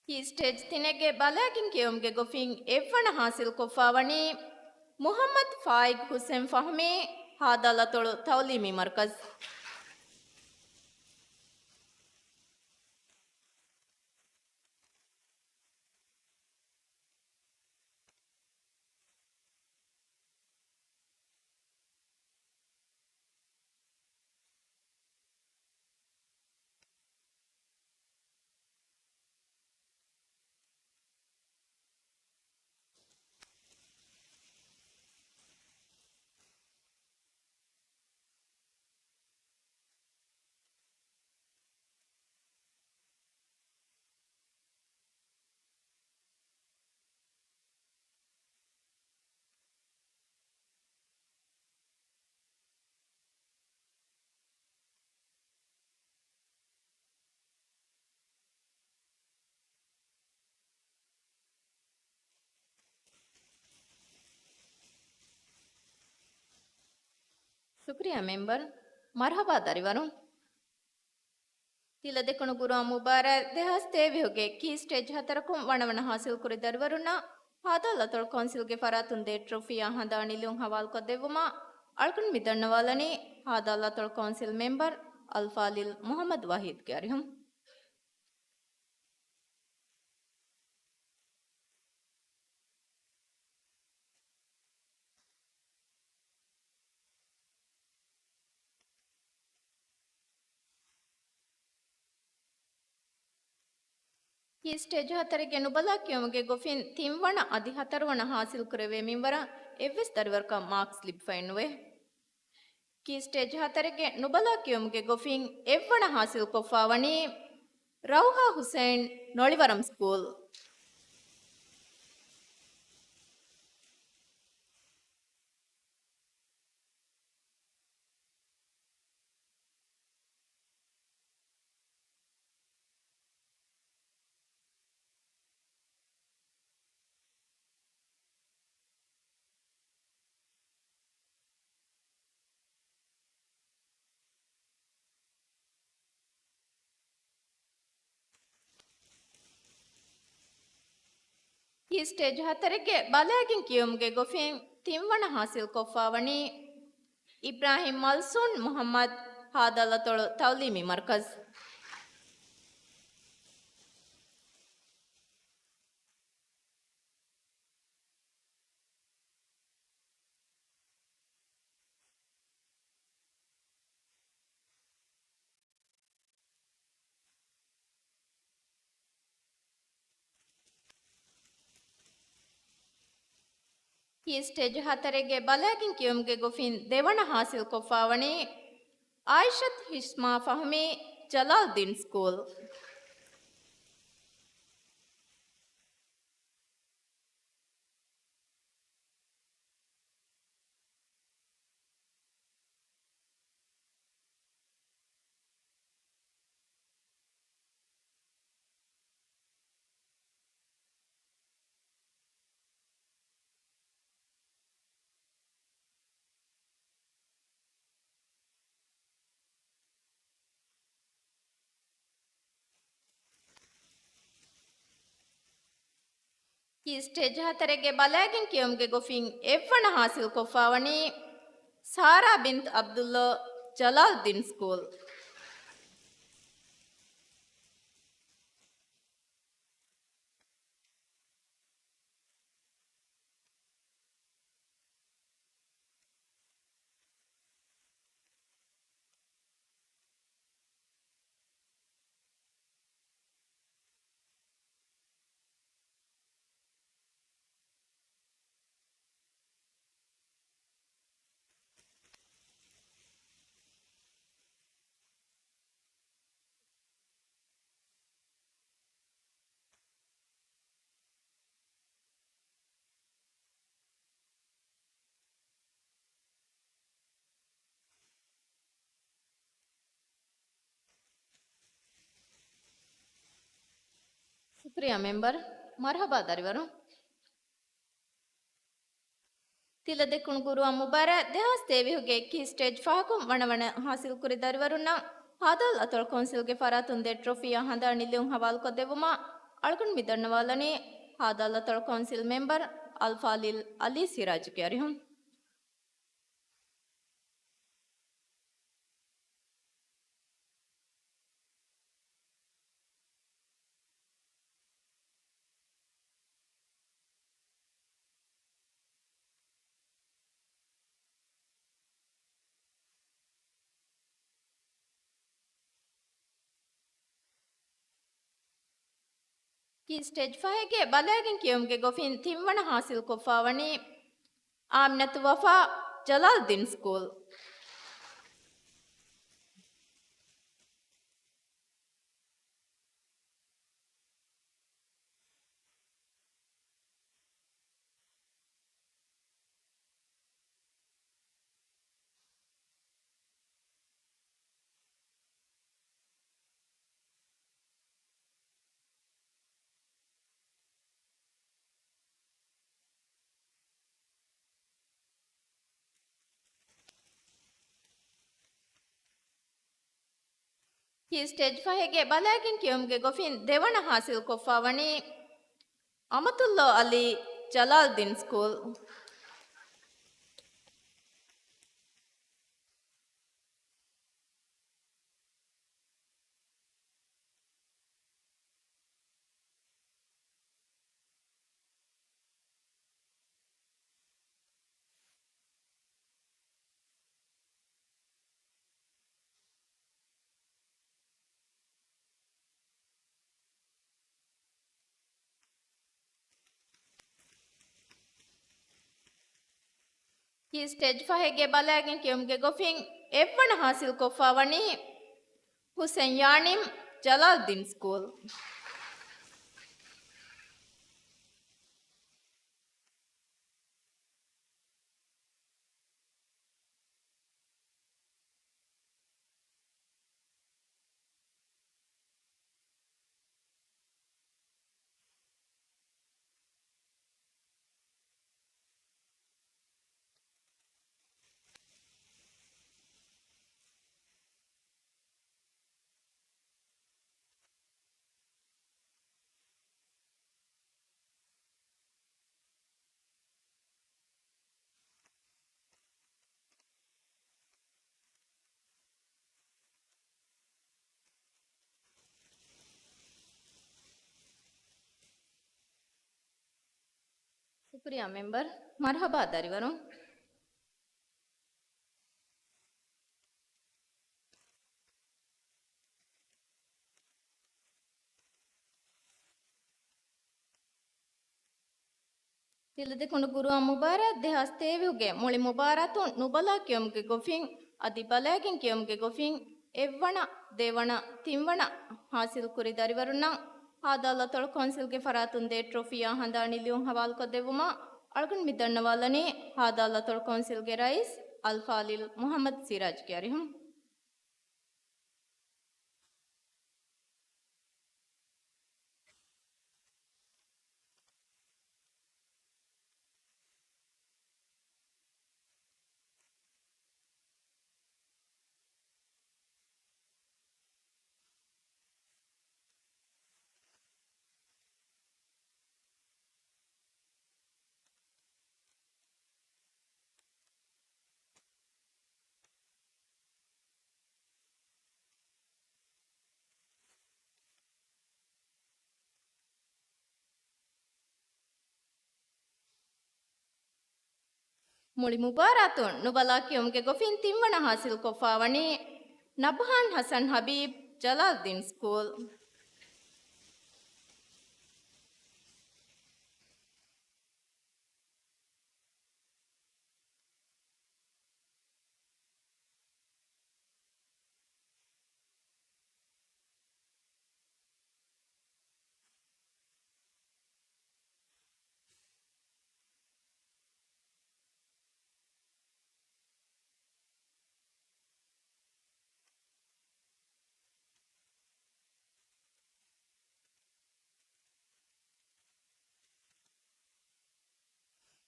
ކީ ސްޓޭޖް ތިނެއްގެ ބަލައިގެން ކިޔުމުގެ ގޮފިން އެއްވަނަ ހާސިލްކޮށްފާވަނީ މުޙައްމަދު ފާއިގު ޙުސެން ފަހުމީ ހާދާލްއަތޮޅު ތަޢުލީމީ މަރުކަޒު. ޝުކުރިއްޔާ މެމްބަރު. މަރުޙަބާ ދަރިވަރުން. ތިލަދެކުނު ގުރުއާން މުބާރާތް ދެހާސް ތޭވީހުގެ ކީ ސްޓޭޖް ހަތަރަކުން ވަނަވަނަ ހާސިލްކުރި ދަރިވަރުންނަށް ހދ ލަތޮޅު ކައުންސިލްގެ ފަރާތުން ދޭ ޓްރޮފީއާ ހަނދާން ނިލިއުން ހަވާލުކޮށްދެއްވުމަށް އަޅުގަނޑު މި ދަންނަވާލަނީ ހދ ލަތޮޅު ކައުންސިލް މެމްބަރު އަލްފާޟިލް މުޙައްމަދު ވަޙީދުގެ އަރިހުން. ކީ ސްޓޭޖް ހަތަރެއްގެ ނުބަލާ ކިޔުމުގެ ގޮފިން ތިންވަނަ އަދި ހަތަރުވަނަ ހާސިލްކުރެވޭ މިންވަރަށް އެއްވެސް ދަރިވަރަކަށް މާކްސް ލިބިފައެއްނުވޭ. ކީ ސްޓޭޖް ހަތަރެއްގެ ނުބަލާ ކިޔުމުގެ ގޮފިން އެއްވަނަ ހާސިލްކޮށްފާވަނީ ރައުޙާ ޙުސައިން، ނޮޅިވަރަމް ސްކޫލް. ކީ ސްޓޭޖް ހަތަރެއްގެ ބަލައިގެން ކިޔުމުގެ ގޮފިން ތިންވަނަ ހާސިލްކޮށްފާވަނީ އިބްރާހިމް މަލްސޫން މުޙައްމަދު، ހދ ލަތޮޅު ތަޢުލީމީ މަރްކަޒު. ކީ ސްޓޭޖް ހަތަރެއްގެ ބަލައިގެން ކިޔުމުގެ ގޮފިން ދެވަނަ ހާސިލްކޮށްފާވަނީ އާއިޝަތު ހިޝްމާ ފަހުމީ، ޖަލާލްދީން ސްކޫލް. ކީ ސްޓޭޖް ހަތަރެއްގެ ބަލައިގެން ކިޔުމުގެ ގޮފިން އެއްވަނަ ހާސިލްކޮށްފާވަނީ ސާރާ ބިންތު ޢަބްދުﷲ، ޖަލާލްދީން ސްކޫލް. ޝުކުރިއްޔާ މެމްބަރު. މަރުޙަބާ ދަރިވަރުން. ތިލަދެކުނު ގުރުއާން މުބާރާތް ދެހާސް ތޭވީހުގެ ކީ ސްޓޭޖް ފަހަކުން ވަނަވަނަ ހާސިލްކުރި ދަރިވަރުންނަށް ހދ ލަތޮޅު ކައުންސިލްގެ ފަރާތުން ދޭ ޓްރޮފީއާ ހަނދާން ނިލިއުން ހަވާލުކޮށްދެއްވުމަށް އަޅުގަނޑު މި ދަންނަވާލަނީ ހދ ލަތޮޅު ކައުންސިލް މެމްބަރު އަލްފާޟިލް އަލީ ސިރާޖުގެ އަރިހުން. ކީ ސްޓޭޖް ފަހެއްގެ ބަލައިގެން ކިޔުމުގެ ގޮފިން ތިންވަނަ ހާސިލްކޮށްފާވަނީ އާމިނަތު ވަފާ، ޖަލާލްދީން ސްކޫލް. ހި ސްޓޭޖް ފަހެއްގެ ބަލައިގެން ކިޔުމުގެ ގޮފިން ދެވަނަ ހާސިލްކޮށްފާވަނީ އަމަތުﷲ ޢަލީ، ޖަލާލްދީން ސްކޫލް. ހި ސްޓޭޖް ފަހެއްގެ ބަލައިގެން ކިޔުމުގެ ގޮފިން އެއްވަނަ ހާސިލްކޮށްފާވަނީ ހުސެން ޔާނިމް، ޖަލާލްދީން ސްކޫލް. ޝުކުރިއްޔާ މެމްބަރު. މަރުޙަބާ ދަރިވަރުން. ތިލަދެކުނު ޤުރުއާން މުބާރާތް ދެހާސް ތޭވީހުގެ މުޅި މުބާރާތުން ނުބަލާ ކިޔުމުގެ ގޮފިން އަދި ބަލައިގެން ކިޔުމުގެ ގޮފިން އެއްވަނަ، ދެވަނަ، ތިންވަނަ ހާސިލްކުރި ދަރިވަރުންނަށް ހާދަ އަލްއަތޮޅު ކައުންސިލްގެ ފަރާތުން ދޭ ޓްރޮފީއާ ހަނދާނީ ލިޔުން ހަވާލުކޮށްދެއްވުމަށް އަޅުގަނޑު މި ދަންނަވާލަނީ ހާދަ އަލްއަތޮޅު ކައުންސިލްގެ ރައީސް އަލްފާޟިލް މުޙައްމަދު ސިރާޖްގެ އަރިހުން. މުޅި މުބާރާތުން ނުބަލާ ކިޔުމުގެ ގޮފިން ތިންވަނަ ހާސިލްކޮށްފާވަނީ ނަބްހާން ޙަސަން ޙަބީބް، ޖަލާލްދީން ސްކޫލް.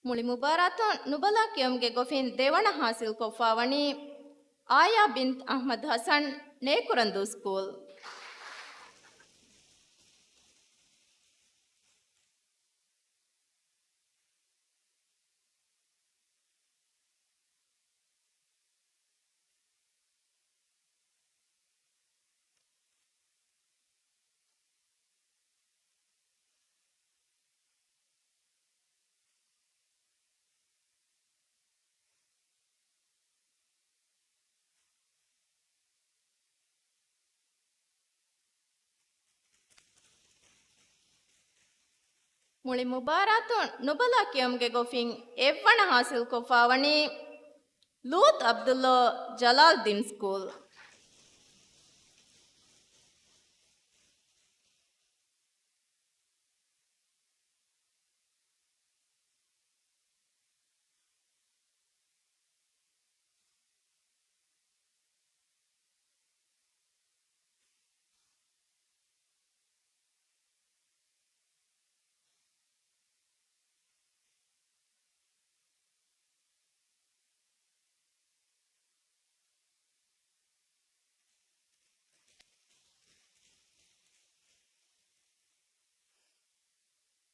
މުޅި މުބާރާތުން ނުބަލާ ކިޔުމުގެ ގޮފިން ދެވަނަ ހާސިލްކޮށްފާވަނީ އާޔާ ބިންތު އަޙްމަދު ޙަސަން، ނޭކުރަންދޫ ސްކޫލް. މުޅި މުބާރާތުން ނުބަލާ ކިޔުމުގެ ގޮފިން އެއްވަނަ ހާސިލްކޮށްފާވަނީ ލޫޠު ޢަބްދުﷲ، ޖަލާލްދީން ސްކޫލް.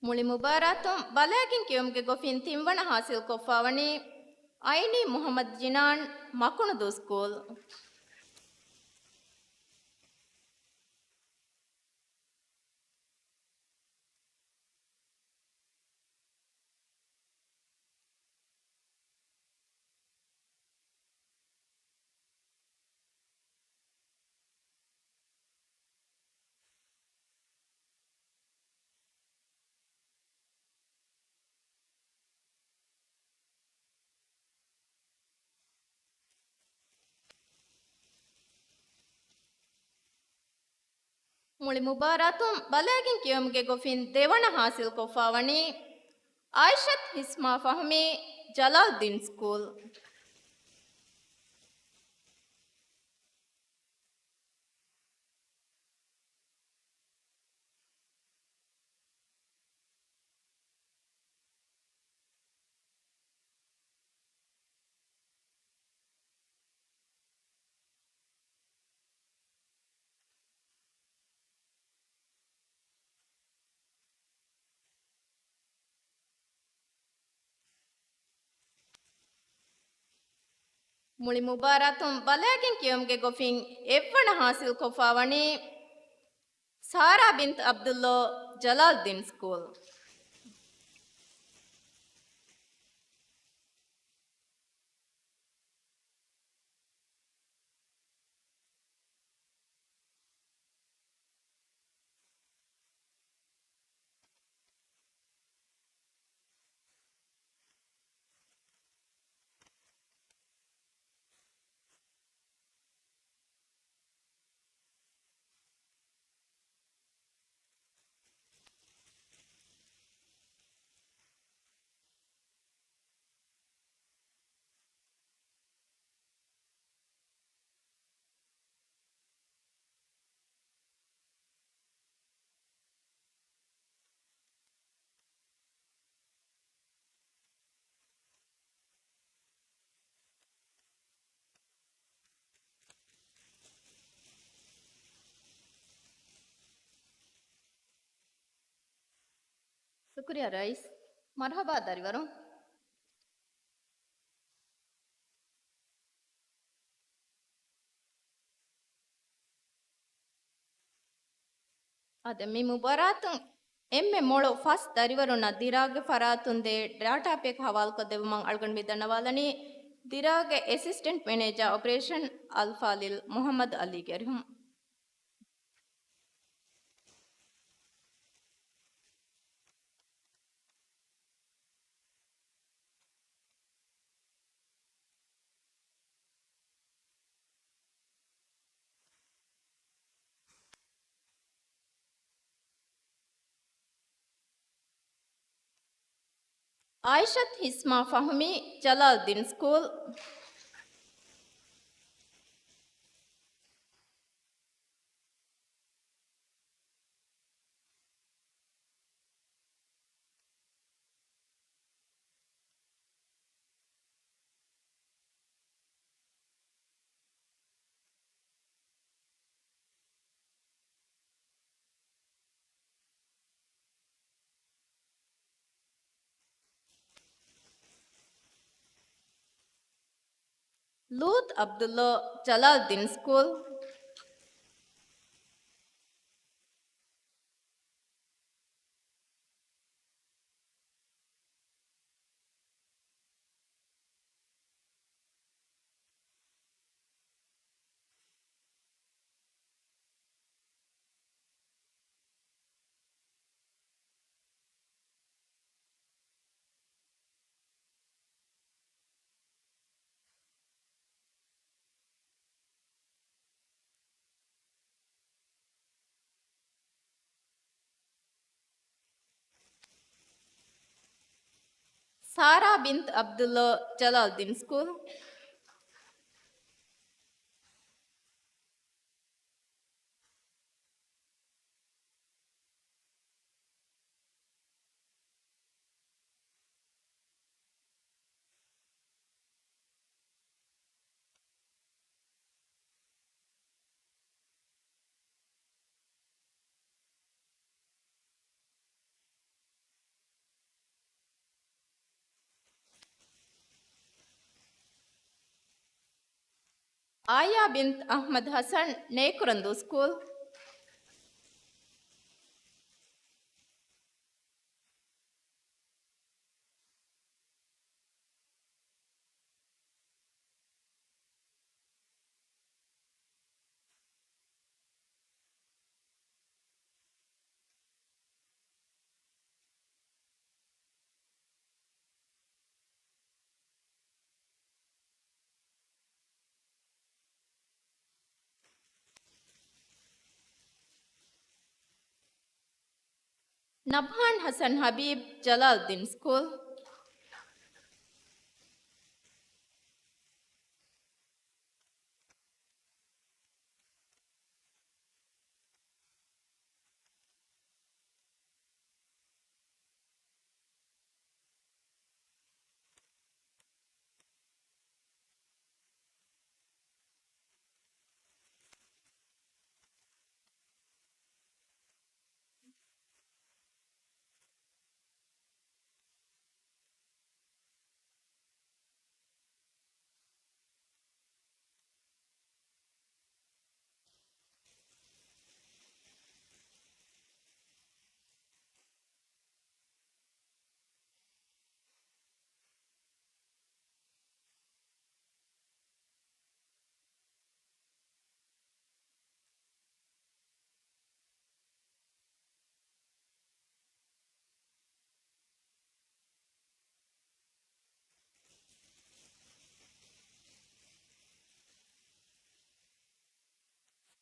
މުޅި މުބާރާތުން ބަލައިގެން ކިޔުމުގެ ގޮފިން ތިންވަނަ ހާސިލްކޮށްފާވަނީ އައިނީ މުޙައްމަދު ޖިނާން، މަކުނުދޫ ސްކޫލް. މުޅި މުބާރާތުން ބަލައިގެން ކިޔުމުގެ ގޮފިން ދެވަނަ ހާސިލްކޮށްފާވަނީ އާއިޝަތު ހިސްމާ ފަހުމީ، ޖަލާލްދީން ސްކޫލް. މުޅި މުބާރާތުން ބަލައިގެން ކިޔުމުގެ ގޮފިން އެއްވަނަ ހާސިލްކޮށްފާވަނީ ސާރާ ބިންތު ޢަބްދުﷲ، ޖަލާލްދީން ސްކޫލް. ޝުކުރިއްޔާ ރައީސް. މަރުޙަބާ ދަރިވަރުން. އާދެ، މި މުބާރާތުން އެންމެ މޮޅު ފަސް ދަރިވަރުންނަށް ދިރާގެ ފަރާތުން ދޭ ޑާޓާ ޕޭކް ހަވާލުކޮށްދެއްވުމަށް އަޅުގަނޑު މި ދަންނަވާލަނީ، ދިރާގެ އެސިސްޓެންޓް މެނޭޖާ އޮޕަރޭޝަން އަލްފާޟިލް މުޙައްމަދު ޢަލީގެ އަރިހުން. އާއިޝަތު ހިސްމާ ފަހުމީ، ޖަލާލްދީން ސްކޫލް. ލޫޠު ޢަބްދުﷲ، ޖަލާލްދީން ސްކޫލް. ސާރާ ބިންތު ޢަބްދުﷲ، ޖަލާލްދީން ސްކޫލް. އާޔާ ބިންތު އަޙްމަދު ޙަސަން، ނޭކުރަންދޫ ސްކޫލް. ނަބްހާން ޙަސަން ޙަބީބް، ޖަލާލްއުއްދީން ސްކޫލް.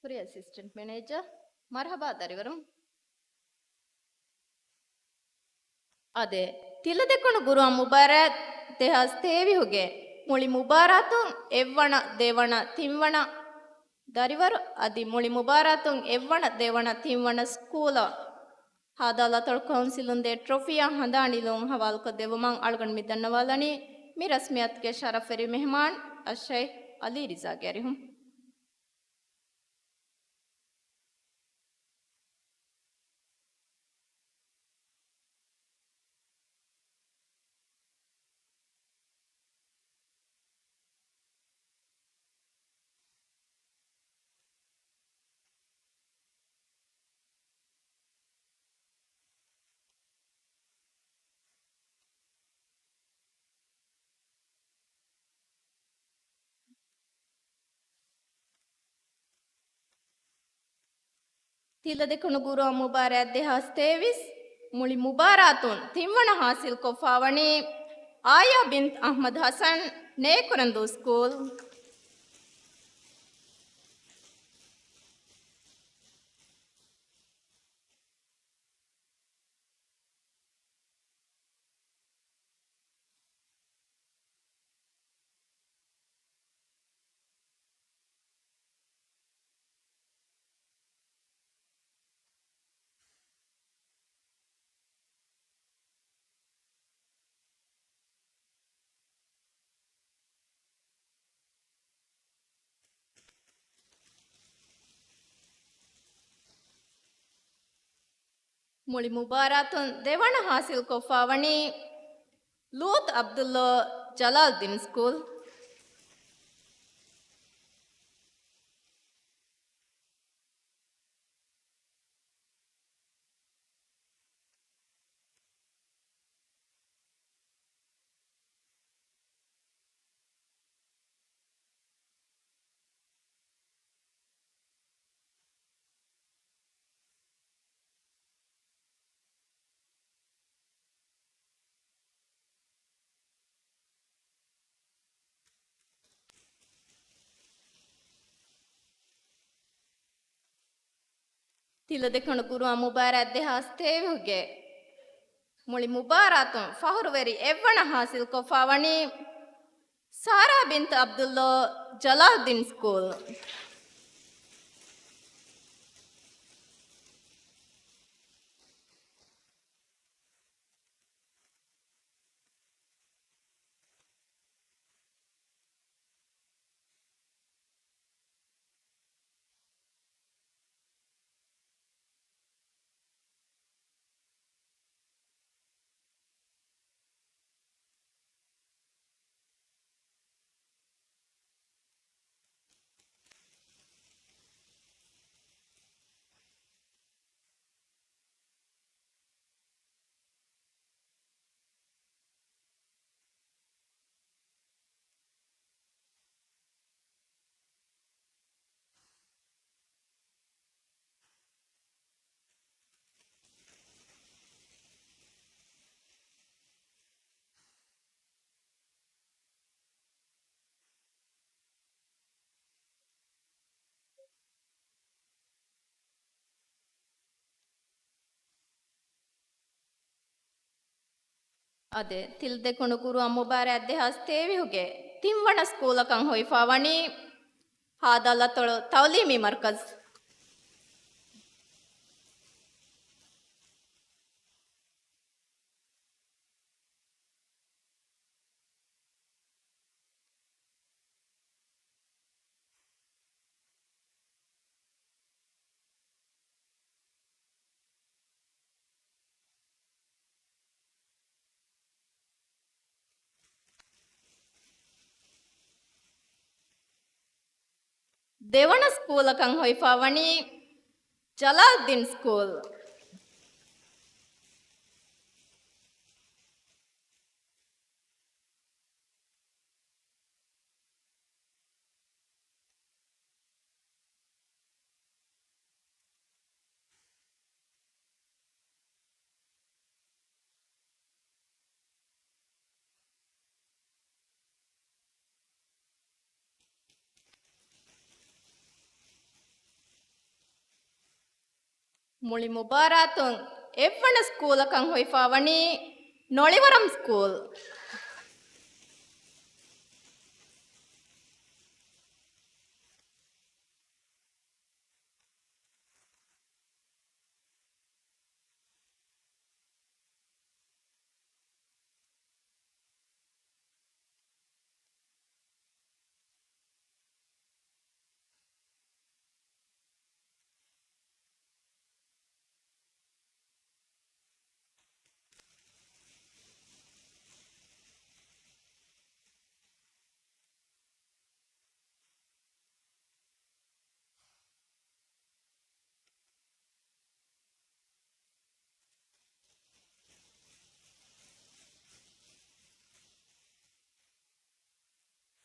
ކުރިއަށް އެސިސްޓެންޓް މެނޭޖަރ. މަރުޙަބާ ދަރިވަރުން. އާދެ، ތިލަދެކުނު ގުރުއާން މުބާރާތް ދެހާސް ތޭވީސްގެ މުޅި މުބާރާތުން އެއްވަނަ، ދެވަނަ، ތިންވަނަ ދަރިވަރު އަދި މުޅި މުބާރާތުން އެއްވަނަ، ދެވަނަ، ތިންވަނަ ސްކޫލަށް ހާދާ ލަތޮޅު ކައުންސިލުން ދޭ ޓްރޮފީއާ ހަނދާން ނިލުން ހަވާލުކޮށް ދެއްވުމަށް އަޅުގަނޑު މި ދަންނަވާލަނީ މި ރަސްމިއްޔާތުގެ ޝަރަފްވެރި މެހެމާން އައްޝައިޚް އަލީ ރިޒާގެ އަރިހުން. ތިލަދެކުނު ގުރުއާން މުބާރާތް ދެހާސް ތޭވީސް މުޅި މުބާރާތުން ތިންވަނަ ހާސިލްކޮށްފާވަނީ އާޔާ ބިންތު އަޙްމަދު ޙަސަން، ނޭކުރަންދޫ ސްކޫލް. މުޅި މުބާރާތުން ދެވަނަ ހާސިލްކޮށްފާވަނީ ލޫޠު ޢަބްދުﷲ، ޖަލާލްއުއްދީން ސްކޫލް. ތިލަދެކަނޑު ގުރުއާން މުބާރާތް ދެހާސް ތޭވީހުގެ މުޅި މުބާރާތުން ފަހުރުވެރި އެއްވަނަ ހާސިލްކޮށްފާވަނީ ސާރާ ބިންތު ޢަބްދުﷲ، ޖަލާލްއުއްދީން ސްކޫލް. އަދި ތިލަދެކުނު ގުރުއާން މުބާރާތް ދެހާސް ތޭވީހުގެ ތިންވަނަ ސްކޫލަކަށް ހޮވިފާވަނީ ހާދަލަތޮޅު ތައުލީމީ މަރުކަޒު. ދެވަނަ ސްކޫލަކަށް ހޮވިފާވަނީ ޖަލާލްދީން ސްކޫލް. މުޅި މުބާރާތުން އެއްވަނަ ސްކޫލަކަށް ހޮވިފާވަނީ ނޮޅިވަރަމް ސްކޫލް.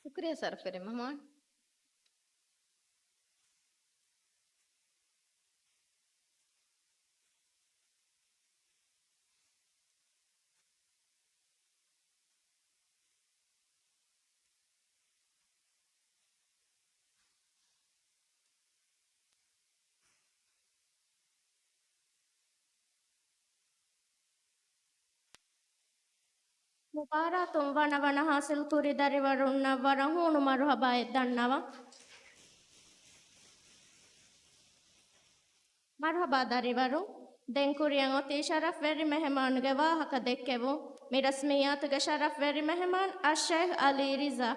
ޝުކުރިއްޔާ ޝަރަފްވެރި މެހެމާން. މުބާރާތުން ވަނަ ވަނަ ހާސިލްކުރި ދަރިވަރުންނަށް ވަރަށް ހޫނު މަރުހަބާއެއް ދަންނަވަން. މަރުހަބާ ދަރިވަރުން، ދެން ކުރިއަށް އޮތީ ޝަރަފްވެރި މެހެމާނުގެ ވާހަކަ ދެއްކެވުން. މި ރަސްމިއްޔާތުގެ ޝަރަފްވެރި މެހެމާން އައްޝައިޚް އަލީ ރިޒާ.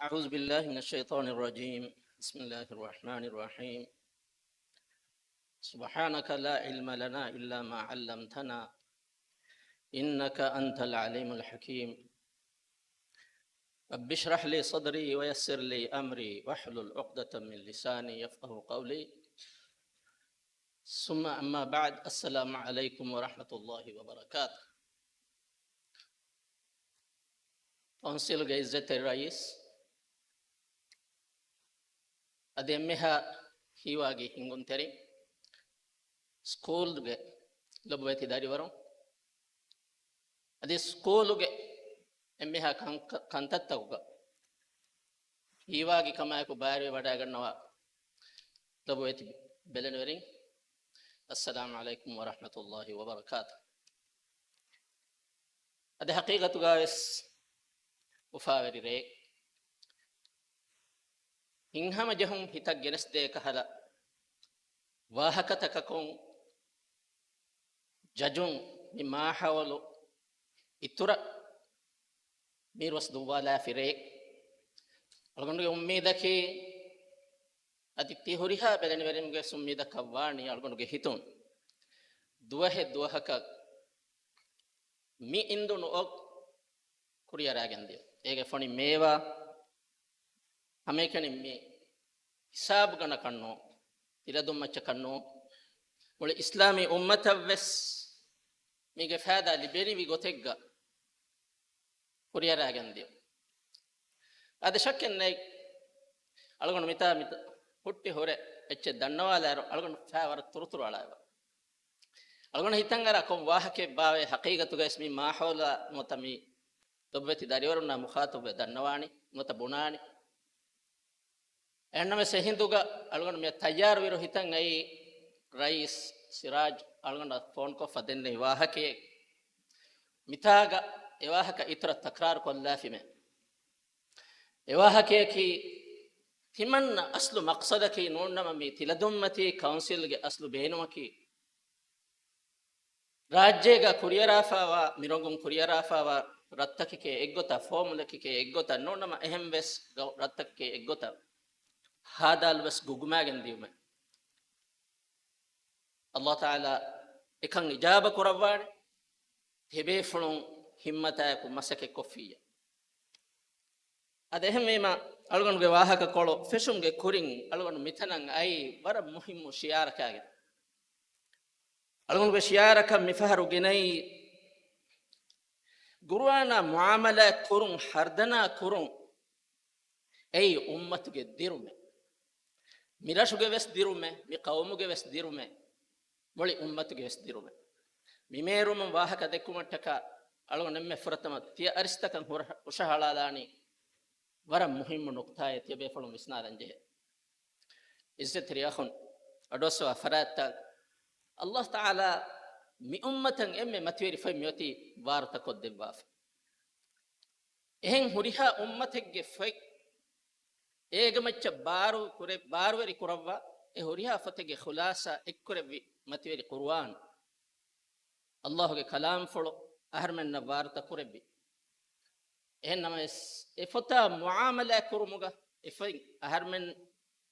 أعوذ بالله من الشيطان الرجيم. بسم الله الرحمن الرحيم. سبحانك لا علم لنا إلا ما علمتنا إنك أنت العليم الحكيم. رب اشرح لي صدري ويسر لي أمري واحلل عقدة من لساني يفقهوا قولي. ثم أما بعد، السلام عليكم ورحمة الله وبركاته. ކައުންސިލްގެ އިއްޒަތްތެރި ރައީސް، އަދި އެންމެހާ ހީވާގި ހިންގުންތެރިން، ސްކޫލްގެ ލޮބުވެތި ދަރިވަރުން، އަދި ސްކޫލުގެ އެންމެހާ ކަން-، ކަންތައްތަކުގަ ހީވާގި ކަމާއެކު ބައިވެރިވެވަޑައިގަންނަވާ ލޮބުވެތި ބެލެނިވެރިން، އައްސަލާމު ޢަލައިކުމް ވަރަޙްމަތުﷲި ވަބަރަކާތު. އަދި ޙަޤީޤަތުގަވެސް އުފާވެރި ރެއެއް. ހިތްހަމަޖެހުން ހިތަށް ގެނެސްދޭ ކަހަލަ ވާހަކަތަކަކުން ޖަޖުން މި މާހައުލު އިތުރަށް މީރުވަސް ދުއްވާލާފި ރެއެއް. އަޅުގަނޑުގެ އުއްމީދަކީ، އަދި ތި ހުރިހާ ބެލެނިވެރިންގެ އުއްމީދަކަށް ވާނީ އަޅުގަނޑުގެ ހިތުން ދުވަހެއް ދުވަހަކަށް މި އިންދުނު އޮށް ކުރިއަރާގެން ދިޔުން. އޭގެ ފޮނި މޭވާ ހަމައެކަނި މި ހިސާބުގަނޑަކަށް ނޫން، ތިލަދުންމައްޗަކަށް ނޫން، މުޅި އިސްލާމީ އުއްމަތަށް ވެސް މީގެ ފައިދާ ލިބެނިވި ގޮތެއްގަ ކުރިއަރާގެން ދިޔުން. އަދި ޝައްކެއް ނެތް، އަޅުގަނޑު މިތާ މި ހުއްޓި ހުރެ އެއްޗެއް ދަންނަވާލާއިރު، އަޅުގަނޑު ފައި ވަރަށް ތުރުތުރު އަޅާއިބަ. އަޅުގަނޑު ހިތަށް އަރާ ކޮން ވާހަކައެއްބާވޭ؟ ހަޤީޤަތުގައި ވެސް މި މާހައުލާ ނުވަތަ މި ދޮށްވެތި ދަރިވަރުންނާ މުޚާޠަބުވެ ދަންނަވާނީ ނުވަތަ ބުނާނީ. އެހެންނަމަވެސް އެ ހިނދުގަ އަޅުގަނޑު މި ތައްޔާރުވިއިރު ހިތަށް އައީ ރައީސް ސިރާޖް އަޅުގަނޑަށް ފޯންކޮށްފަ ދެންނެވި ވާހަކައެއް. މިތާގަ އެ ވާހަކަ އިތުރަށް ތަކްރާރު ކޮށްލާފިމެ. އެ ވާހަކަޔަކީ ތިމަންނަ އަސްލު މަޤްޞަދަކީ ނޫންނަމަ މި ތިލަދުންމަތީ ކައުންސިލްގެ އަސްލު ބޭނުމަކީ ރާއްޖޭގަ ކުރިއަރާފައިވާ، މިރޮނގުން ކުރިއަރާފައިވާ ރަށްތަކެކޭ އެއްގޮތަށް، ފޯމުލަކެކޭ އެއްގޮތަށް، ނޫންނަމަ އެހެން ވެސް ގަ-، ރަށްތަކެކޭ އެއްގޮތަށް ހާދައަލުވެސް ގުގުމާގެން ދިޔުމެއް. ﷲ ތަޢާލާ އެކަން އިޖާބަ ކުރައްވާނެ، ތިބޭފުޅުން ހިއްމަތާއެކު މަސައްކަތްކޮށްފިއްޔާ. އަދި އެހެންވީމަ، އަޅުގަނޑުގެ ވާހަކަކޮޅު ފެށުމުގެ ކުރިން އަޅުގަނޑު މިތަނަށް އައީ ވަރަށް މުހިއްމު ޝިޢާރަކާގެން. އަޅުގަނޑުގެ ޝިޢާރަކަށް މިފަހަރު ގެނައީ، ޤުރުއާނާ މުޢާމަލާތް ކުރުން، ހަރުދަނާ ކުރުން، އެއީ އުއްމަތުގެ ދިރުމެއް. މި ރަށުގެ ވެސް ދިރުމެއް، މި ޤައުމުގެ ވެސް ދިރުމެއް، މުޅި އުއްމަތުގެ ވެސް ދިރުމެއް. މި މޭރުމުން ވާހަކަ ދެއްކުމަށްޓަކާ އަޅުގަނޑު އެންމެ ފުރަތަމަ ތިޔަ އަރިސްތަކަށް ހުރަ-، ހުށަހަޅާލާނީ ވަރަށް މުހިއްމު ނުކުތާއެއް ތިޔަބޭފުޅުން ވިސްނާލަން ޖެހޭ. އިއްޒަތްތެރި އަޚުން، އަޑުއައްސަވާ ފަރާތްތައް ﷲ ތަޢާލާ މި އުއްމަތަށް އެންމެ މަތިވެރި ފޮތް މިއޮތީ ވާރުތަ ކޮށްދެއްވާފަ. އެހެން ހުރިހާ އުއްމަތެއްގެ ފޮތް އޭގެ މައްޗަށް ބާރު ކުރެ-، ބާރުވެރި ކުރައްވާ، އެ ހުރިހާ ފޮތެއްގެ ޚުލާޞާ އެއްކުރެއްވި މަތިވެރި ޤުރުއާން، ﷲގެ ކަލާމްފުޅު އަހަރުމެންނަށް ވާރުތަ ކުރެއްވި. އެހެން ނަމަވެސް، އެ ފޮތާ މުޢާމަލާތް ކުރުމުގަ، އެ ފޮތް އަހަރުމެން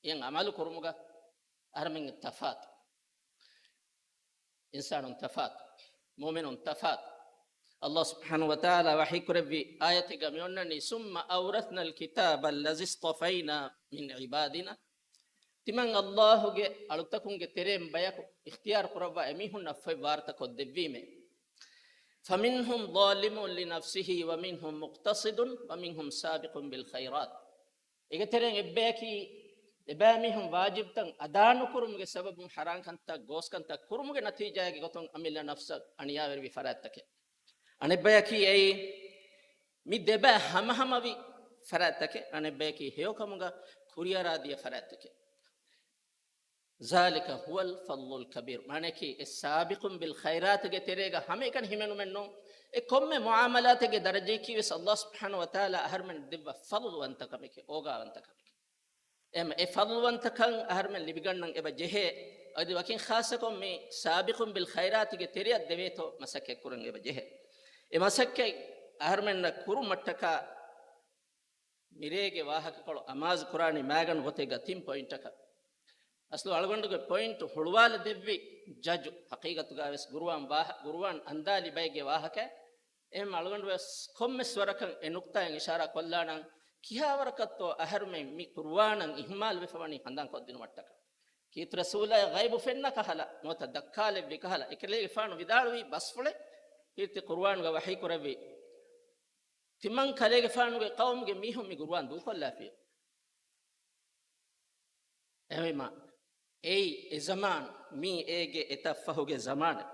އެއަށް ޢަމަލު ކުރުމުގަ އަހަރުމެން ތަފާތު. އިންސާނުން ތަފާތު، މުއުމިނުން ތަފާތު. ﷲ ސުބްޙާނަހޫ ވަތަޢާލާ ވަޙީ ކުރެއްވި އާޔަތެއްގަ މި އޮންނަނީ، ثُمَّ أَوْرَثْنَا الْكِتَابَ الَّذِي اصْطَفَيْنَا مِنْ عِبَادِنَا. ތިމަން ﷲގެ އަޅުތަކުންގެ ތެރެއިން ބަޔަކު އިޚްތިޔާރު ކުރައްވާ އެމީހުންނަށް ފޮތް ވާރުތަ ކޮށްދެއްވީމޭ. فَمِنْهُمْ ظَالِمٌ لِنَفْسِهِ وَمِنْهُمْ مُقْتَصِدٌ وَمِنْهُمْ سَابِقٌ بِالْخَيْرَاتِ. އޭގެ ތެރެއިން އެއްބަޔަކީ، އެބައިމީހުން ވާޖިބްތައް އަދާނުކުރުމުގެ ސަބަބުން ޙަރާން ކަންތައް، ގޯސްކަންތައް ކުރުމުގެ ނަތީޖާގެ ގޮތުން އަމިއްލަ ނަފްސަށް އަނިޔާވެރިވި ފަރާތްތަކެއް. އަނެއްބަޔަކީ އެއީ، މި ދެބައި ހަމަހަމަވި ފަރާތްތަކެއް. އަނެއްބަޔަކީ ހެޔޮކަމުގަ ކުރިއަރާދިޔަ ފަރާތްތަކެއް. ذَلِكَ هُوَ الْفَضْلُ الْكَبِيرُ. މާނައަކީ، އެ ސާބިޤުން ބިލް ޚައިރާތުގެ ތެރޭގަ ހަމައެކަނި ހިމެނުމެއް ނޫން. އެ ކޮންމެ މުޢާމަލާތެއްގެ ދަރަޖަޔަކީ ވެސް ﷲ ސުބްޙާނަހޫ ވަތަޢާލާ އަހަރުމެން ދެއްވާ ފަޟްލުވަންތަކަމެކޭ، އޯގާވަންތަކަމެކޭ. އެހެން އެ ފަޟްލުވަންތަކަން އަހަރުމެން ލިބިގަންނަން އެބަ ޖެހޭ. އަދި ވަކިން ޚާއްޞަކޮށް މި ސާބިޤުން ބިލް ޚައިރާތުގެ ތެރެއަށް ދެވޭތޯ މަސައްކަތް ކުރަން އެބަ ޖެހޭ. އެ މަސައްކަތް އަހަރުމެންނަށް ކުރުމަށްޓަކާ މިރޭގެ ވާހަކަކޮޅު އަމާޒު ކުރާނީ މާގަނޑު ގޮތެއްގަ ތިން ޕޮއިންޓަކަށް. އަސްލު އަޅުގަނޑުގެ ޕޮއިންޓު ހުޅުވާލަ ދެއްވި ޖަޖު، ހަޤީގަތުގަ ވެސް ގުރުއާން ވާހަ-، ގުރުއާން އަންދާލި ބައެއްގެ ވާހަކަ. އެހެން އަޅުގަނޑު ވެސް ކޮންމެސް ވަރަކަށް އެ ނުކްތާއިން އިޝާރާ ކޮށްލާނަން، ކިހާވަރަކަށްތޯ އަހަރުމެން މި ޤުރުއާނަށް އިހުމާލު ވެފަވަނީ ހަނދާން ކޮށްދިނުމަށްޓަކަ. ކީރިތި ރަސޫލާއަށް ޣައިބު ފެންނަ ކަހަލަ ނުވަތަ ދައްކާލެއްވި ކަހަލަ އެކަލޭގެފާނު ވިދާޅުވި ބަސްފުޅެއް ކީރިތި ޤުރުއާނުގަ ވަޙީ ކުރެއްވި. ތިމަން ކަލޭގެފާނުގެ ޤައުމުގެ މީހުން މި ގުރުއާން ދޫކޮށްލާފިޔޭ. އެހެންވީމަ، އެއީ އެ ޒަމާން، މީ އޭގެ އެތައް ފަހުގެ ޒަމާނެއް.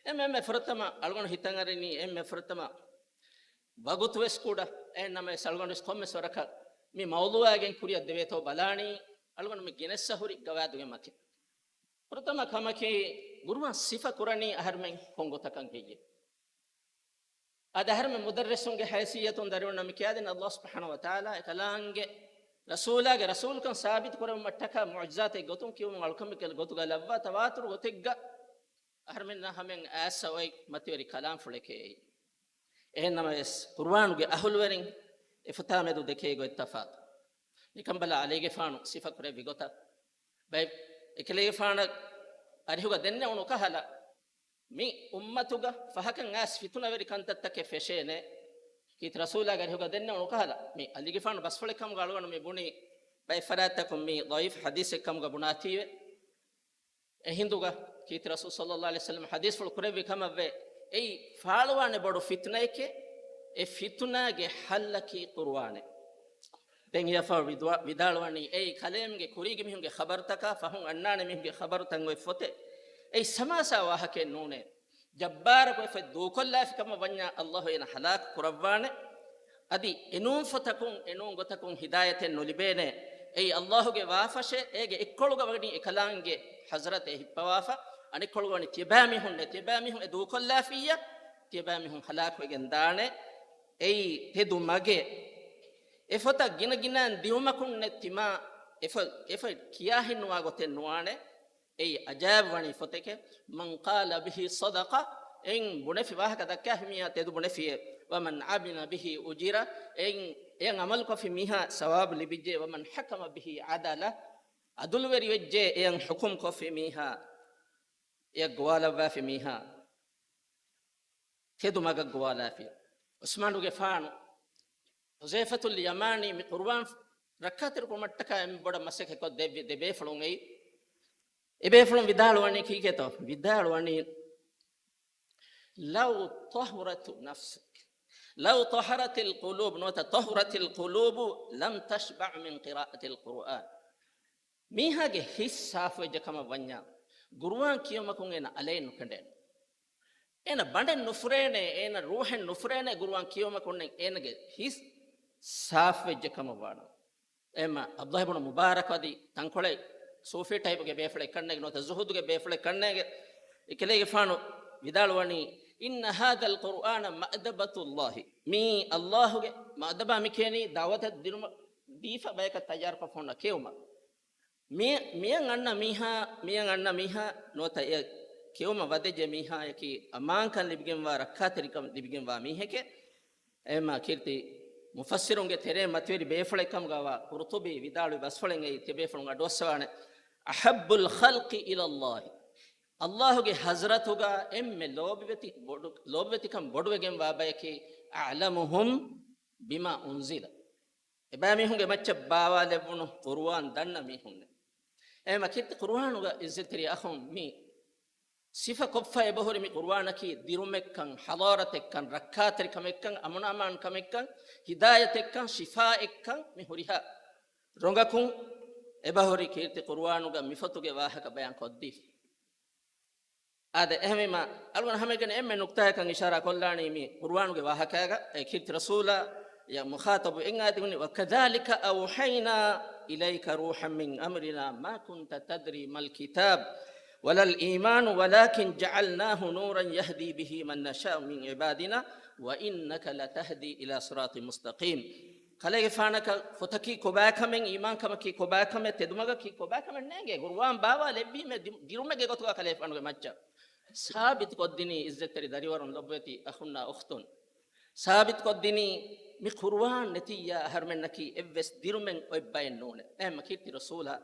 އެންމެ ފުރަތަމަ އަޅުގަނޑު ހިތަށް އަރަނީ، އެންމެ ފުރަތަމަ ވަގުތު ވެސް ކުޑަ، އެހެން ނަމަވެސް އަޅުގަނޑު ވެސް ކޮންމެސް ވަރަކަށް މި މައުޟޫޢާގެން ކުރިއަށް ދެވޭތޯ ބަލާނީ، އަޅުގަނޑު މި ގެނެއްސަ ހުރި ގަވާއިދުގެ މަތިން. ފުރަތަމަ ކަމަކީ، ގުރުއާން ސިފަ ކުރަނީ އަހަރުމެން ކޮން ގޮތަކަށް ހެއްޔެވެ؟ އަދި އަހަރުމެން މުދައްރިސުންގެ ހައިސިއްޔަތުން ދަރިވަރުންނަށް މި ކިޔާދިން، ﷲ ސުބްޙާނަހޫ ވަތަޢާލާ އެކަލާނގެ ރަސޫލާގެ ރަސޫލުކަން ސާބިތު ކުރެއްވުމަށްޓަކާ މުޢުޖިޒާތެއް ގޮތުން ކިޔުމުން އަޅުކަމެއްގެ ގޮތުގަ ލައްވާ ތަވާތުރު ގޮތެއްގަ އަހަރުމެންނާ ހަމައިން އައިސް އޮތް މަތިވެރި ކަލާމްފުޅެކޭ އެއީ. އެހެން ނަމަވެސް، ޤުރުއާނުގެ އަހުލުވެރިން އެފަތާ މެދު ދެކޭ ގޮތް ތަފާތު. ނިކަންބަލާ، ޢަލީގެފާނު ސިފަ ކުރެއްވި ގޮތަށް، ބައެއް އެކަލޭގެފާނަށް އަރިހުގަ ދެންނެވުނު ކަހަލަ، މި އުއްމަތުގަ ފަހަކަށް އައިސް ފިތުނަވެރި ކަންތައްތަކެއް ފެށޭނެ. ކީރިތި ރަސޫލާގެ އަރިހުގަ ދެންނެވުނު ކަހަލަ، މި ޢަލީގެފާނު ބަސްފުޅެއް ކަމުގަ އަޅުގަނޑު މި ބުނީ، ބައެއް ފަރާތްތަކުން މީ ޟަޢީފު ޙަދީޘެއް ކަމުގަ ބުނާތީވެ. އެހިނދުގަ ކީރިތި ރަސޫލު ޞައްލައްލާހު ޢަލައިހި ވަސައްލަމަ ޙަދީޘްފުޅު ކުރެއްވި ކަމަށްވެ، އެއީ ފާޅުވާނެ ބޮޑު ފިތުނައެކޭ، އެ ފިތުނާގެ ޙައްލަކީ ޤުރުއާނެއް. ދެން ހިޔަފާ ވިދުވާ-، ވިދާޅުވަނީ، އެއީ ކަލޭމެންގެ ކުރީގެ މީހުންގެ ޚަބަރުތަކާ ފަހުން އަންނާނެ މީހުންގެ ޚަބަރުތައް އޮތް ފޮތެއް. އެއީ ސަމާސާ ވާހަކައެއް ނޫނޭ. ޖައްބާރަކު އެފޮތް ދޫކޮށްލާފި ކަމަށް ވަންޏާ، ﷲ އޭނަ ހަލާކު ކުރައްވާނެ. އަދި އެނޫން ފޮތަކުން، އެނޫން ގޮތަކުން ހިދާޔަތެއް ނުލިބޭނެ. އެއީ ﷲ ގެ ވާފަށޭ، އޭގެ އެއްކޮޅުގަ ވަނީ އެކަލާނގެ ޙަޟްރަތެއް ހިއްޕަވާފަ، އަނެއްކޮޅުގަ ވަނީ ތިޔަބައިމީހުންނޭ، ތިޔަބައިމީހުން އެ ދޫކޮށްލާފިއްޔާ، ތިޔަބައިމީހުން ހަލާކުވެގެން ދާނެ. އެއީ ތެދު މަގޭ. އެފޮތަށް ގިނަ ގިނައިން ދިއުމަކުންނެއް ތިމާ އެފޮތް، އެފޮތް ކިޔާ ހިންނުވާ ގޮތެއް ނުވާނެ. އެއީ އަޖާއިބު ވަނީ ފޮތެކޭ. من قال به صدق، އެއިން ބުނެފި ވާހަކަ ދައްކާފި މީހާ ތެދު ބުނެފިއޭ. ومن عمل به أجر، އެއިން އެޔަށް ޢަމަލުކޮށްފި މީހާ ސަވާބު ލިބިއްޖެ. ومن حكم به عدل، ޢަދުލުވެރިވެއްޖެ އެޔަށް ޙުކުމް ކޮށްފި މީހާ، އެޔަށް ގޮވާލައްވާފި މީހާ ތެދު މަގަށް ގޮވާލާފި. ޢުސްމާނުގެފާނު ޙުޒައިފަތުލް ޔަމާނީ މި ޤުރުއާން ރައްކާތެރިކުރުމަށްޓަކާ އެންމެ ބޮޑަށް މަސައްކަތްކޮށް ދެއްވި ދެ ބޭފުޅުން އެއީ. އެ ބޭފުޅުން ވިދާޅުވަނީ ކީކޭތޯ؟ ވިދާޅުވަނީ، لو طهرت نفسك، لو طهرت القلوب، ނުވަތަ طهرت القلوب لم تشبع من قراءة القرآن. މީހާގެ ހިތް ސާފުވެއްޖެ ކަމަށް ވަންޏާ، ޤުރުއާން ކިޔުމަކުން އޭނަ އަލައެއް ނުކެނޑޭނެ. އޭނަ ބަނޑެއް ނުފުރޭނެ، އޭނަ ރޫޙެއް ނުފުރޭނެ، ޤުރުއާން ކިޔުމަކުންނެއް އޭނަގެ ހިތް ސާފުވެއްޖެ ކަމަށް ވާނަމަ. އެހެންމަ ޢަބްދުﷲ ބުނު މުބާރަކް އަދި ތަންކޮޅެއް ޞޫފީ ޓައިޕުގެ ބޭފުޅެއް ކަންނޭގެ ނުވަތަ ޒުހުދުގެ ބޭފުޅެއް ކަންނޭގެ އެކަލޭގެފާނު ވިދާޅުވަނީ، إن هذا القرآن مأدبة الله، މީ ﷲ ގެ މައުދަބާ މިކިޔަނީ ދަޢުވަތަށް ދިނުމަށް ދީފަ ބަޔަކަށް ތައްޔާރުކޮށްފަ ހުންނަ ކިޔުމަށް. މި-، މިއަށް އަންނަ މީހާ، މިއަށް އަންނަ މީހާ ނުވަތަ އެ ކިޔުމަށް ވަދެއްޖެ މީހާޔަކީ އަމާންކަން ލިބިގެންވާ، ރައްކާތެރިކަން ލިބިގެންވާ މީހެކޭ. އެހެންމަ ކީރިތި މުފައްސިރުންގެ ތެރޭ މަތިވެރި ބޭފުޅެއް ކަމުގަވާ ޤުރުޠުބީ ވިދާޅުވި ބަސްފުޅެއް އެއީ ތިޔަބޭފުޅުން އަޑުއައްސަވާނެ. أحب الخلق إلى الله، ﷲ ގެ ޙަޟްރަތުގަ އެންމެ ލޯބިވެތި ބޮޑު-، ލޯބިވެތިކަން ބޮޑުވެގެންވާ ބަޔަކީ أعلمهم بما أنزل، އެބައިމީހުންގެ މައްޗަށް ބާވާލެއްވުނު ޤުރުއާން ދަންނަ މީހުންނޭ. އެހެންމަ ކީރިތި ޤުރުއާނުގަ ޢިއްޒަތްތެރި އަޚުން މި ސިފަ ކޮށްފަ އެބަހުރި މި ޤުރުއާނަކީ ދިރުމެއްކަން، ޙަޟާރަތެއްކަން، ރައްކާތެރިކަމެއްކަން، އަމުނުއަމާންކަމެއްކަން، ހިދާޔަތެއްކަން، ޝިފާއެއްކަން މި ހުރިހާ ރޮނގަކުން އެބަހުރި ކީރިތި ޤުރުއާނުގަ މިފޮތުގެ ވާހަކަ ބަޔާން ކޮށްދީފަ. އާދެ، އެހެންވީމަ، އަޅުގަނޑު ހަމައެކަނި އެންމެ ނުކްތާއަކަށް އިޝާރާ ކޮށްލާނީ މި ޤުރުއާނުގެ ވާހަކައިގަ، އެ ކީރިތި ރަސޫލާ ޔަ މުޚާޠަބު އެން އާދެވުނީ، وكذلك أوحينا إليك روحا من أمرنا ما كنت تدري ما الكتاب ولا الإيمان ولكن جعلناه نورا يهدي به من نشاء من عبادنا وإنك لتهدي إلى صراط مستقيم. ކަލޭގެފާނަކަށް ފޮތަކީ ކޮބާކަމެއް، އީމާންކަމަކީ ކޮބާކަމެއް، ތެދުމަގަކީ ކޮބާކަމެއް ނޭނގޭ. ޤުރުއާން ބާވާލެއްވީމޭ ދި-، ދިރުމެއްގެ ގޮތުގަ ކަލޭގެފާނުގެ މައްޗަށް ސާބިތުކޮށްދިނީ އިއްޒަތްތެރި ދަރިވަރުން ލޮބުވެތި އަޚުންނާ އުޚްތުން. ސާބިތުކޮށްދިނީ މި ޤުރުއާން ނެތިއްޔާ އަހަރުމެންނަކީ އެއްވެސް ދިރުމެއް އޮތް ބައެއް ނޫނޭ. އެހެންމަ ކީރިތި ރަސޫލާ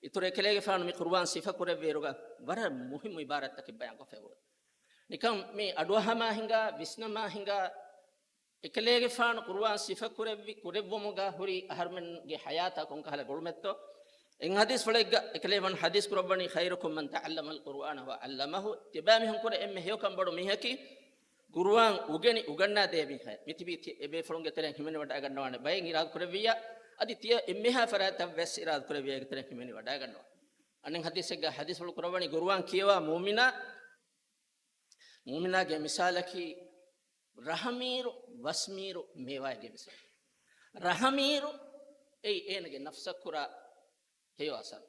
އިތުރު އެކަލޭގެފާނު މި ޤުރުއާން ސިފަކުރެއްވިއިރުގަ ވަރަށް މުހިއްމު ޢިބާރާތްތަކެއް ބަޔާންކޮށްފައިވޭ. ނިކަން މި އަޑުއަހަމާ ހިނގާ، ވިސްނަމާ ހިނގާ، އެކަލޭގެފާނު ޤުރުއާން ސިފަކުރެއްވި، ކުރެއްވުމުގަ ހުރި އަހަރުމެންގެ ޙަޔާތާ ކޮންކަހަލަ ގުޅުމެއްތޯ؟ އެއް ޙަދީޘްފުޅެއްގަ އެކަލޭގެފާނު ޙަދީޘް ކުރައްވަނީ، خيركم من تعلم القرآن وعلمه، ތިބާމީހުން ކުރެ އެންމެ ހެޔޮކަން ބޮޑު މީހަކީ، ޤުރުއާން އުގެނި އުގަންނާދޭ މީހާ. މިތިބީ ތި-، އެބޭފުޅުންގެ ތެރެއިން ހިމެނިވަޑައިގަންނަވާނެ ބައެއް އިރާދަކުރެއްވިއްޔާ، އަދި ތިޔަ އެންމެހާ ފަރާތަށްވެސް އިރާދަކުރެއްވިއްޔާ އޭގެ ތެރެއިން ހިމެނިވަޑައިގަންނަވާނެ. އަނެއް ޙަދީޘެއްގަ ޙަދީޘްފުޅު ކުރައްވަނީ، ޤުރުއާން ކިޔަވާ މުއުމިނާ މުއުމިނާގެ މިސާލަކީ، ރަހަމީރު، ވަސްމީރު، މޭވާއެއްގެ މިސާލު. ރަހަމީރު އެއީ އޭނަގެ ނަފްސަށް ކުރާ ހެޔޮ އަސަރު.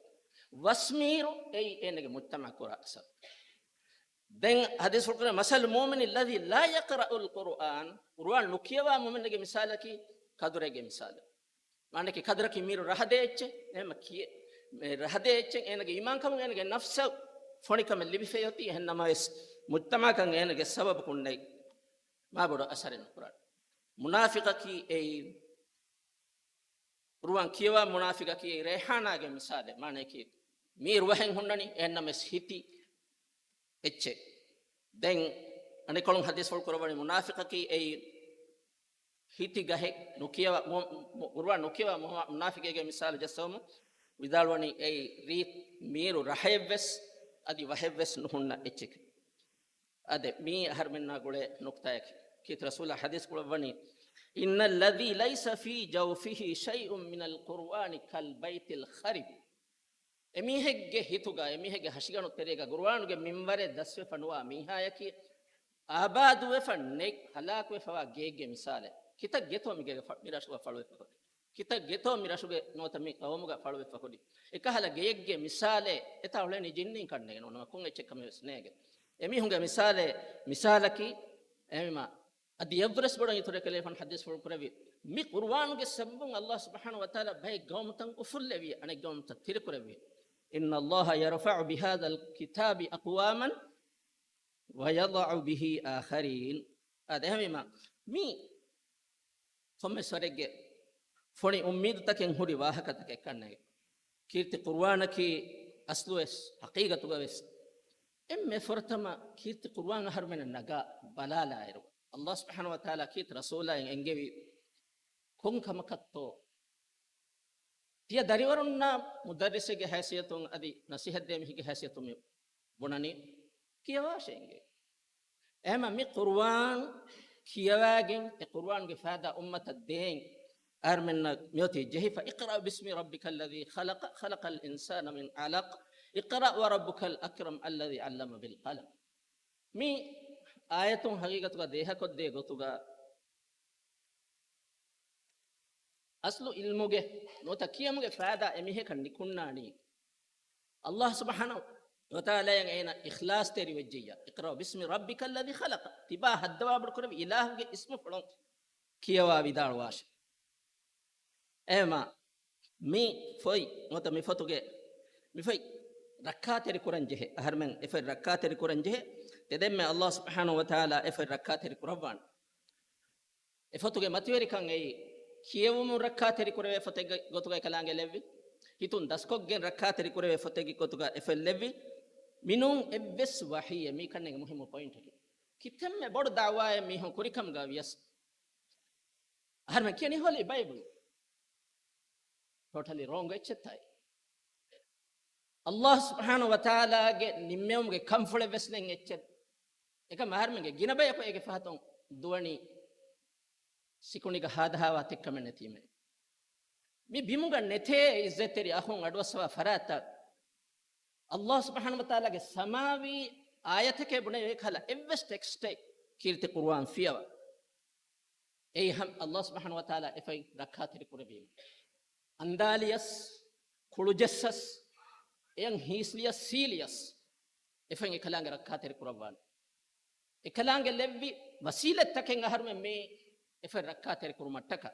ވަސްމީރު އެއީ އޭނަގެ މުޖްތަމަޢަށް ކުރާ އަސަރު. ދެން ޙަދީޘްފުޅު ކުރޭ، مثل المؤمن الذي لا يقرأ القرآن، ޤުރުއާން ނުކިޔަވާ މުއުމިނެއްގެ މިސާލަކީ ކަދުރެއްގެ މިސާލު. މާނައަކީ ކަދުރަކީ މީރު ރަހަދޭ އެއްޗެއް، އެހެންމަ ކިޔެ-، މެ ރަހަދޭ އެއްޗެއް އޭނަގެ އީމާންކަމުން އޭނަގެ ނަފްސަށް ފޮނިކަމެއް ލިބިފައި އޮތީ، އެހެން ނަމަވެސް މުޖްތަމަޢަކަށް އޭނަގެ ސަބަބަކުންނެއް މާބޮޑު އަސަރެއް ނުކުރާނެ. މުނާފިޤަކީ އެއީ ޤުރުއާން ކިޔަވާ މުނާފިޤަކީ ރައިޙާނާގެ މިސާލެއް، މާނައަކީ މީރު ވަހެއް ހުންނަނީ އެހެން ނަމަވެސް ހިތި އެއްޗެއް. ދެން އަނެއްކޮޅުން ޙަދީޘްފުޅު ކުރައްވަނީ މުނާފިޤަކީ އެއީ ހިތި ގަހެއް ނުކިޔަވާ، މު-، މު-، ޤުރުއާން ނުކިޔަވާ މު-، މުނާފިޤެއްގެ މިސާލު ޖައްސަވަމުން ވިދާޅުވަނީ އެއީ ރީ-، މީރު ރަހައެއްވެސް އަދި ވަހެއްވެސް ނުހުންނަ އެއްޗެކޭ. އާދެ، މީ އަހަރުމެންނާ ގުޅޭ ނުކްތާއަކީ. ކީރިތި ރަސޫލާ ޙަދީޘް ކުރައްވަނީ، إن الذي ليس في جوفه شيء من القرآن كالبيت الخرب. އެމީހެއްގެ ހިތުގަ، އެމީހެއްގެ ހަށިގަނޑު ތެރޭގަ ޤުރުއާނުގެ މިންވަރެއް ދަސްވެފަ ނުވާ މީހާޔަކީ، އާބާދުވެފަ ނެތް، ހަލާކުވެފަވާ ގެއެއްގެ މިސާލެއް. ކިތައް ގެތޯ މިގޭގަ ފަ-، މި ރަށުގަ ފަޅުވެފަ ހުރި؟ ކިތައް ގެތޯ މި ރަށުގެ ނުވަތަ މި ޤައުމުގަ ފަޅުވެފަ ހުރި؟ އެކަހަލަ ގެއެއްގެ މިސާލެއް އެތާ އުޅެނީ ޖިންނީން ކަންނޭނގެ ނޫން، ކޮން އެއްޗެއް ކަމެއް ވެސް ނޭނގެ. އެމީހުންގެ މިސާލެއް، މިސާލަކީ، އެހެންވީމާ، އަދި އެއްވުރެސް ބޮޑަށް އިތުރެއް ކެލެފަން ޙަދީޘްފުޅު ކުރެއްވި. މި ޤުރުއާނުގެ ސަބަބުން ﷲ ސުބްޙާނަހޫ ވަތަޢާލާ ބައެއް ޤައުމުތައް އުފުއްލެވި، އަނެއް ޤައުމުތައް ތިރިކުރެއްވި. إن الله يرفع بهذا الكتاب أقواما ويضع به آخرين. އާދެ، އެހެންވީމާ، މި ކޮންމެސް ވަރެއްގެ ފޮނި އުއްމީދުތަކެއް ހުރި ވާހަކަތަކެއް ކަންނޭނގެ. ކީރިތި ޤުރުއާނަކީ އަސްލުވެސް، ޙަޤީޤަތުގަވެސް، އެންމެ ފުރަތަމަ ކީރިތި ޤުރުއާން އަހަރުމެންނަށް ނަގާ ބަލާލާއިރު، ﷲ ސުބްޙާނަހޫ ވަތަޢާލާ ކީރިތި ރަސޫލާއިން އެންގެވީ ކޮން ކަމަކަށްތޯ؟ ތިޔަ ދަރިވަރުންނާ މުދައްރިސެއްގެ ހައިސިއްޔަތުން އަދި ނަސީހަތްދޭ މީހެއްގެ ހައިސިއްޔަތުން މި ބުނަނީ، ކިޔަވާށޭ އިނގޭ. އެހެންވީމާ މި ޤުރުއާން ކިޔަވާގެން އެ ޤުރުއާންގެ ފައިދާ އުއްމަތަށް ދޭން އަހަރުމެންނަށް މިއޮތީ ޖެހިފަ. اقرأ باسم ربك الذي خلق، خلق الإنسان من علق، اقرأ وربك الأكرم الذي علم بالقلم. މި އާޔަތުން ޙަޤީޤަތުގަ ދޭހަކޮށްދޭ ގޮތުގަ އަސްލު ޢިލްމުގެ ނުވަތަ ކިޔަމުގެ ފައިދާ އެމީހަކަށް ނިކުންނާނީ، ﷲ ސުބްޙާނަހޫ ވަތަޢާލާއަށް އޭނަ އިޚްލާޞްތެރި ވެއްޖެއްޔާ. اقرأ باسم ربك الذي خلق. ތިބާ ހައްދަވާ ބޮޑުކުރެއްވި އިލާހުގެ އިސްމުފުޅުން ކިޔަވާ ވިދާޅުވާށޭ. އެހެންވީމާ، މި ފޮތް ނުވަތަ މި ފޮތުގެ، މި ފޮތް ރައްކާތެރި ކުރަން ޖެހޭ. އަހަރުމެން އެ ފޮތް ރައްކާތެރި ކުރަން ޖެހޭ. ތެދެންމެ ﷲ ސުބްޙާނަހޫ ވަތަޢާލާ އެ ފޮތް ރައްކާތެރި ކުރައްވާނެ. އެ ފޮތުގެ މަތިވެރިކަން އެއީ، ކިޔެވުމުން ރައްކާތެރި ކުރެވޭ ފޮތެއްގެ ގޮތުގަ އެކަލާނގެ ލެއްވި، ހިތުން ދަސްކޮށްގެން ރައްކާތެރި ކުރެވޭ ފޮތެއްގެ ގޮތުގަ އެ ފޮތް ލެއްވި. މިނޫން އެއްވެސް ވަޙީއެއް. މީ ކަންނޭނގެ މުހިއްމު ޕޮއިންޓަކީ. ކިތަންމެ ބޮޑު ދަޢުވާއެއް މީހުން ކުރިކަމުގަ ވިޔަސް، އަހަރުމެން ކިޔަނީ ހޮލީ ބައިބަލް. ޓޯޓަލީ ރޯންގް އެއްޗެއްތާއި. ﷲ ސުބްޙާނަހޫ ވަތަޢާލާގެ ނިންމެވުމުގެ ކަންފުޅެއް ވެސް ނެތް އެއްޗެއް. އެކަމް އަހަރުމެންގެ ގިނަ ބަޔަކު އޭގެ ފަހަތުން ދުވަނީ ސިކުނޑިގަ ހާދަހާވާ ތެއްކަމެއް ނެތީމޭ. މި ބިމުގަ ނެތޭ އިއްޒަތްތެރި އަޚުން އަޑުއައްސަވާ ފަރާތްތައް. ﷲ ސުބްޙާނަހޫ ވަތަޢާލާގެ ސަމާވީ އާޔަތެކޭ ބުނެވޭ ކަހަލަ އެއްވެސް ޓެކްސްޓެއް ކީރިތި ޤުރުއާން ފިޔަވާ. އެއީ ހަމަ ﷲ ސުބްޙާނަހޫ ވަތަޢާލާ އެ ފޮތް ރައްކާތެރި ކުރެއްވީމަ. އަންދާލިޔަސް، ކުޅުޖެއްސަސް، އެޔަން ހީސްލިޔަސް، ސީލިޔަސް، އެ ފޮތް އެކަލާނގެ ރައްކާތެރި ކުރައްވާނެ. އެކަލާނގެ ލެއްވި ވަސީލަތްތަކެއް އަހަރުމެން މި އެ ފޮތް ރައްކާތެރި ކުރުމަށްޓަކާ.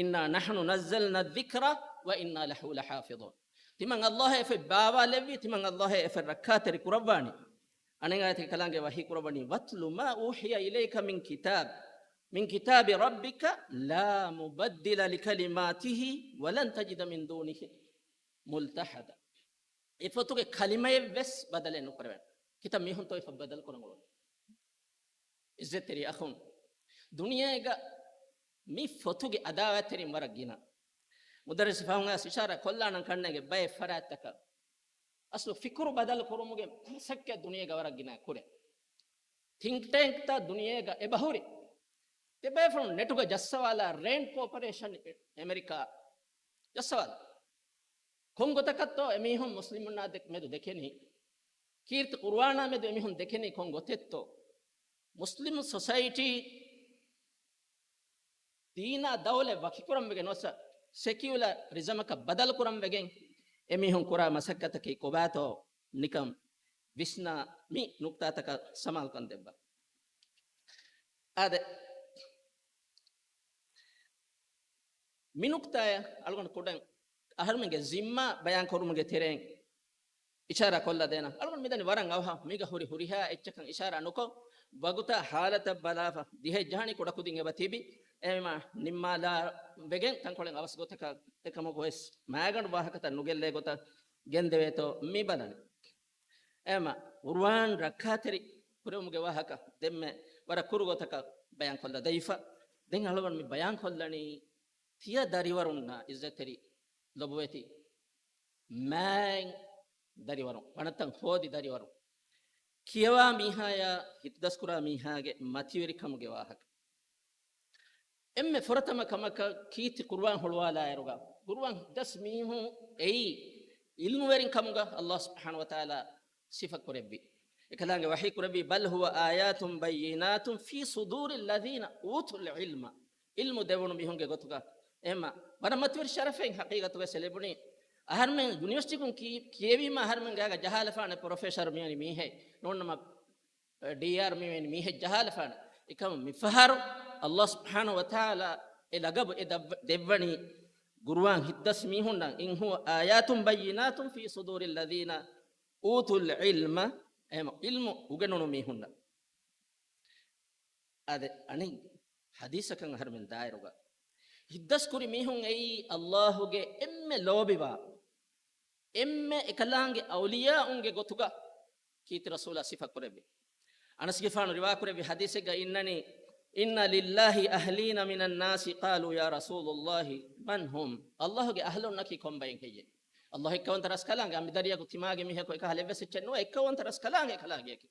إنا نحن نزلنا الذكر وإنا له لحافظون. ތިމަން ﷲ އެ ފޮތް ބާވާލެއްވި، ތިމަން ﷲ އެ ފޮތް ރައްކާތެރި ކުރައްވާނީ. އަނެއް އާޔަތެއް ކަލާނގެ ވަޙީ ކުރައްވަނީ، واتل ما أوحي إليك من كتاب، من كتاب ربك لا مبدل لكلماته ولن تجد من دونه ملتحدا. އެ ފޮތުގެ ކަލިމައެއް ވެސް ބަދަލެއް ނުކުރެވޭނެ. ކިތައް މީހުންތޯ އެ ފޮތް ބަދަލު ކުރަން އުޅުނު؟ އިއްޒަތްތެރި އަޚުން، ދުނިޔޭގަ މި ފޮތުގެ އަދާވާތްތެރިން ވަރަށް ގިނަ. މުދައްރިސް ފަހުން އައިސް އިޝާރާ ކޮށްލާނަން ކަންނޭނގެ ބައެއް ފަރާތްތަކަށް. އަސްލު ފިކުރު ބަދަލު ކުރުމުގެ މަސައްކަތް ދުނިޔޭގަ ވަރަށް ގިނަ ކުރޭ. ތިންކް ޓޭންކްތައް ދުނިޔޭގަ އެބަހުރި. ތިބޭފުޅުން ނެޓުގަ ޖައްސަވާލާ ރޭންޑް ކޯޕަރޭޝަން އެމެރިކާ ޖައްސަވާލާ. ކޮން ގޮތަކަށްތޯ އެމީހުން މުސްލިމުންނާ ދެ-، މެދު ދެކެނީ؟ ކީރިތި ޤުރުއާނާ މެދު އެމީހުން ދެކެނީ ކޮން ގޮތެއްތޯ؟ މުސްލިމު ސޮސައިޓީ ދީނާ ދައުލަތް ވަކިކުރަން ވެގެން ނުވަތަ ސެކިއުލަރ ރިޒަމަކަށް ބަދަލުކުރަން ވެގެން އެމީހުން ކުރާ މަސައްކަތަކީ ކޮބާތޯ ނިކަން ވިސްނާ މި ނުކްތާތަކަށް ސަމާލުކަން ދެއްވާ. އާދެ، މި ނުކްތާއަށް އަޅުގަނޑު ކުޑަން އަހަރުމެންގެ ޒިންމާ ބަޔާން ކުރުމުގެ ތެރެއިން އިޝާރާ ކޮށްލަ ދޭނަ. އަޅުގަނޑު މިދަނީ ވަރަށް އަވަހަށް މީގަ ހުރި ހުރިހާ އެއްޗަކަށް އިޝާރާ ނުކޮށް، ވަގުތާ ހާލަތަށް ބަލާފަ ދިހައެއް ޖަހަނީ ކުޑަކުދިން އެބަ ތިބި. އެހެންވީމާ ނިންމާލާ ވެގެން ތަންކޮޅެއް އަވަސް ގޮތަކަށް އެކަމަކު ވެސް މާގަނޑު ވާހަކަތައް ނުގެއްލޭ ގޮތަށް ގެންދެވޭތޯ މި ބަލަނީ. އެހެންވީމާ ޤުރުއާން ރައްކާތެރި ކުރެވުމުގެ ވާހަކަ ދެންމެ ވަރަށް ކުރު ގޮތަކަށް ބަޔާން ކޮށްލަ ދައިފަ. ދެން އަޅުގަނޑު މި ބަޔާން ކޮށްލަނީ ތިޔަ ދަރިވަރުންނާ އިއްޒަތްތެރި ލޮބުވެތި މާތް ދަރިވަރުން، ވަނަތަން ހޯދި ދަރިވަރުން، ކިޔަވާ މީހާޔާ ހިތުދަސްކުރާ މީހާގެ މަތިވެރިކަމުގެ ވާހަކަ. އެންމެ ފުރަތަމަ ކަމަކަށް ކީރިތި ޤުރުއާން ހުޅުވާލާއިރުގަ، ޤުރުއާން ހިތްދަސް މީހުން އެއީ ޢިލްމުވެރިން ކަމުގަ ﷲ ސުބްޙާނަހޫ ވަތަޢާލާ ސިފަ ކުރެއްވި. އެކަލާނގެ ވަޙީ ކުރެއްވީ، بل هو آيات بينات في صدور الذين أوتوا العلم. ޢިލްމު ދެވުނު މީހުންގެ ގޮތުގަ. އެހެންމަ ވަރަށް މަތިވެރި ޝަރަފެއް ޙަޤީޤަތުގަ އެ ލެބުނީ. އަހަރުމެން ޔުނިވަރސިޓީކުން ކީ-، ކިޔެވީމަ އަހަރުމެން ގާގަ ޖަހާލަފާނެ ޕްރޮފެސަރ މިވެނި މީހެއް ނޫންނަމަ، ޑީއާރް މިވެނި މީހެއް ޖަހާލަފާނެ. އެކަމު މިފަހަރު ﷲ ސުބްޙާނަހޫ ވަތަޢާލާ އެ ލަޤަބު އެ ދައްވ-، ދެއްވަނީ ޤުރުއާން ހިތްދަސް މީހުންނަށް، إن هو آيات بينات في صدور الذين أوتوا العلم، އެހެން ޢިލްމު އުގެނުނު މީހުންނަށް. އާދެ، އަނެއް ޙަދީޘަކަށް އަހަރުމެން ދާއިރުގަ، ހިތްދަސް ކުރި މީހުން އެއީ ﷲ ގެ އެންމެ ލޯބިވާ، އެންމެ އެކަލާނގެ އައުލިޔާއުންގެ ގޮތުގަ ކީރިތި ރަސޫލާ ސިފަ ކުރެއްވި. އަނަސްގެފާނު ރިވާ ކުރެއްވި ޙަދީޘެއްގަ އިންނަނީ، إن لله أهلين من الناس قالوا يا رسول الله من هم؟ ﷲ ގެ އަހްލުންނަކީ ކޮންބައެއް ހެއްޔޭ؟ ﷲ އެއްކަވަންތަ ރަސްކަލާނގެ، އަނބިދަރިޔަކު ތިމާގެ މީހަކު އެކަހަލަ އެއްވެސް އެއްޗެއް ނުވޭ، އެއްކަވަންތަ ރަސްކަލާނގެ ކަލާނގެއަކީ.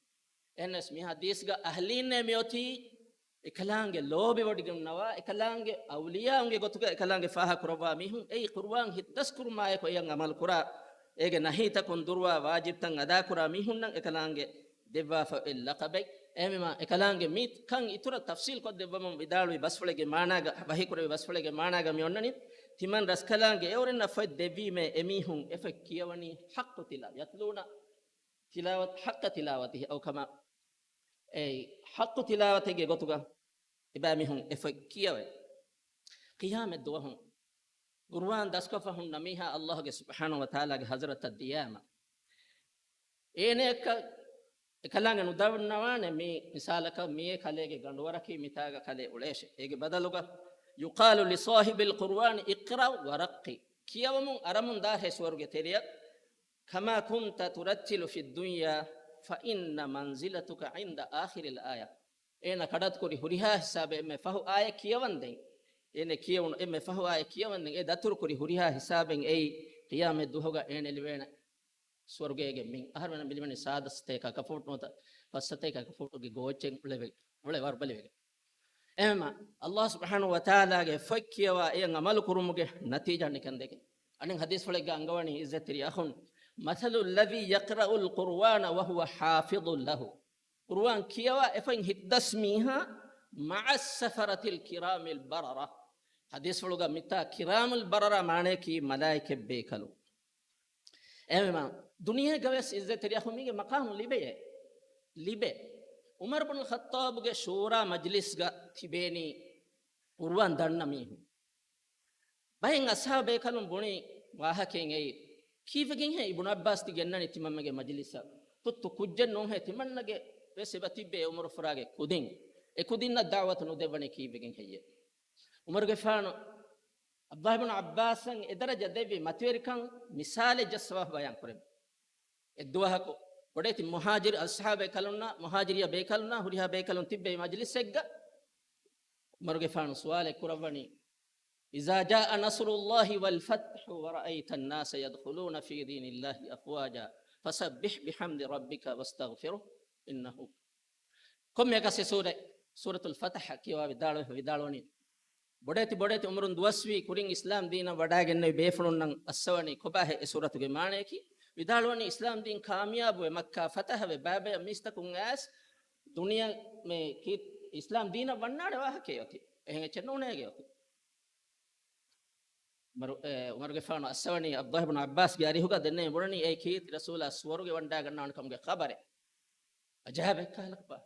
އެހެނަސް މި ޙަދީޘްގަ އަހްލީންނޭ މިއޮތީ އެކަލާނގެ ލޯބިވޮޑިގަންނަވާ، އެކަލާނގެ އައުލިޔާއުންގެ ގޮތުގަ އެކަލާނގެ ފާހަ ކުރައްވާ މީހުން. އެއީ ޤުރުއާން ހިތްދަސް ކުރުމާއެކު އެއަށް ޢަމަލު ކުރާ، އޭގެ ނަހީތަކުން ދުރުވާ، ވާޖިބްތައް އަދާކުރާ މީހުންނަށް އެކަލާނގެ ދެއްވާފަ އޮތް ލަޤަބެއް. އެހެންވީމާ އެކަލާނގެ މި ކަން އިތުރަށް ތަފްޞީލް ކޮށް ދެއްވަމުން ވިދާޅުވި ބަސްފުޅެއްގެ މާނާގަ، ވަޙީ ކުރެއްވި ބަސްފުޅެއްގެ މާނާގަ މި އޮންނަނީ، ތިމަން ރަސްކަލާނގެ އެއުރެންނަށް ފޮތް ދެއްވީމޭ އެމީހުން އެފޮތް ކިޔަވަނީ ޙައްޤު ތިލާ-، يتلون تلاوة، حق تلاوته، އައު ކަމާ، އެ ޙައްޤު ތިލާވަތެއްގެ ގޮތުގަ އެބައިމީހުން އެފޮތް ކިޔަވައި. ޤިޔާމަތް ދުވަހު ޤުރުއާން ދަސްކޮށްފަ ހުންނަ މީހާ ﷲ ގެ ސުބްޙާނަހޫ ވަތަޢާލާގެ ޙަޟްރަތަށް ދިޔާމަ، އޭނައަކަށް އެކަލާނގެ ނުދަންނަވާނެ މި މިސާލަކަށް މިއީ ކަލޭގެ ގަނޑުވަރަކީ މިތާގަ ކަލޭ އުޅޭށޭ. އޭގެ ބަދަލުގަ، يقال لصاحب القرآن اقرأ ورقّ، ކިޔަވަމުން އަރަމުން ދާށޭ ސުވަރުގެ ތެރެއަށް، كما كنت ترتّل في الدنيا فإن منزلتك عند آخر الآية. އޭނަ ކަޑައްތުކުރި ހުރިހާ ހިސާބެއް އެންމެ ފަހު އާޔަތް ކިޔަވަންދެން، އޭނަ ކިޔެވުނު އެންމެ ފަހު އާޔަތް ކިޔަވަންދެން، އެ ދަތުރުކުރި ހުރިހާ ހިސާބެއް އެއީ ޤިޔާމަތް ދުވަހުގަ އޭނަ ލިބޭނެ ސުވަރުގޭގެ މިން. އަހަރުމެން މި ލިބެނީ ސާދަ ސަތޭކަ އަކަ ފޫޓް ނުވަތަ ފަސް ސަތޭކަ އަކަ ފޫޓުގެ ގޯއްޗެއް އުޅެވެ-، އުޅެ ވަރުބަލިވެގެން. އެހެންމަ، ﷲ ސުބްޙާނަހޫ ވަތަޢާލާގެ ފޮތް ކިޔަވާ އެޔަށް ޢަމަލު ކުރުމުގެ ނަތީޖާ ނިކަން ދެކެ. އަނެއް ޙަދީޘްފުޅެއްގަ އަންގަވަނީ ޢިއްޒަތްތެރި އަޚުން، مثل الذي يقرأ القرآن وهو حافظ له. ޤުރުއާން ކިޔަވާ އެފައިން ހިތްދަސް މީހާ، مع السفرة الكرام البررة. ޙަދީޘްފުޅުގަ މިތާ ކިރާމުލް ބަރަރާ މާނަޔަކީ މަލާއިކަތް ބޭކަލުން. އެހެންވީމާ، ދުނިޔޭގަވެސް ޢިއްޒަތްތެރި އަޚުން މީގެ މަޤާމު ލިބެޔޭ. ލިބޭ. ޢުމަރު ބުނުލް ޚައްޠާބުގެ ޝޫރާ މަޖްލިސްގަ ތިބޭނީ ޤުރުއާން ދަންނަ މީހުން. ބައެއް އަޞްޙާބު ބޭކަލުން ބުނި ވާހަކައެއް އެއީ، ކީއްވެގެންހޭ އިބްނު ޢައްބާސް ތި ގެންނަނީ ތިމަންމެގެ މަޖިލިސަށް؟ ތުއްތު ކުއްޖެއް ނޫންހޭ ތިމަންނަގެ ވެސް އެބަ ތިއްބޭ އުމުރު ފުރާގެ ކުދިން. އެ ކުދިންނަށް ދަޢުވަތު ނުދެއްވަނީ ކީއްވެގެން ހެއްޔޭ؟ ޢުމަރުގެފާނު ޢަބްދުﷲ ބުނު ޢައްބާސަށް އެ ދަރަޖަ ދެއްވި މަތިވެރިކަން މިސާލެއް ޖައްސަވާފަ ބަޔާން ކުރެއްވި. އެއްދުވަހަކު ބޮޑެތި މުހާޖިރު އަޞްޙާބު ބޭކަލުންނާ، މުހާޖިރިއްޔާ ބޭކަލުންނާ، ހުރިހާ ބޭކަލުން ތިއްބެވި މަޖިލިސްއެއްގަ ޢުމަރުގެފާނު ސުވާލެއް ކުރައްވަނީ، إذا جاء نصر الله والفتح ورأيت الناس يدخلون في دين الله أفواجا فسبح بحمد ربك واستغفره إنه. ކޮންމެއަކަސް އެ ސޫރަ، ސޫރަތުލް ފަތަޙަ ކިޔަވާ ވިދާޅުވެ، ވިދާޅުވަނީ، ބޮޑެތި ބޮޑެތި ޢުމުރުން ދުވަސްވީ ކުރިން އިސްލާމް ދީނަށް ވަޑާގެންނެވި ބޭފުޅުންނަށް އައްސަވަނީ ކޮބާހޭ އެ ސޫރަތުގެ މާނަޔަކީ؟ ވިދާޅުވަނީ އިސްލާމް ދީން ކާމިޔާބުވެ މައްކާ ފަތަޙަވެ ބައިބަޔަށް މީސްތަކުން އައިސް ދުނިޔެ މެ ކީ އިސްލާމް ދީނަށް ވަންނާނެ ވާހަކައެއް އޮތީ. އެހެން އެއްޗެއް ނޫނޭގެ އޮތީ. ޢުމަރު، އެ، ޢުމަރުގެފާނު އައްސަވަނީ ޢަބްދުﷲ ބުނު ޢައްބާސްގެ އަރިހުގަ ދެންނެވި ބުނަނީ އެ ކީރިތި ރަސޫލާ ސުވަރުގެ ވަންޑާގަންނަވާނެ ކަމުގެ ޚަބަރެއް. އަޖައިބެއް ކަހަލަ ކަބަ.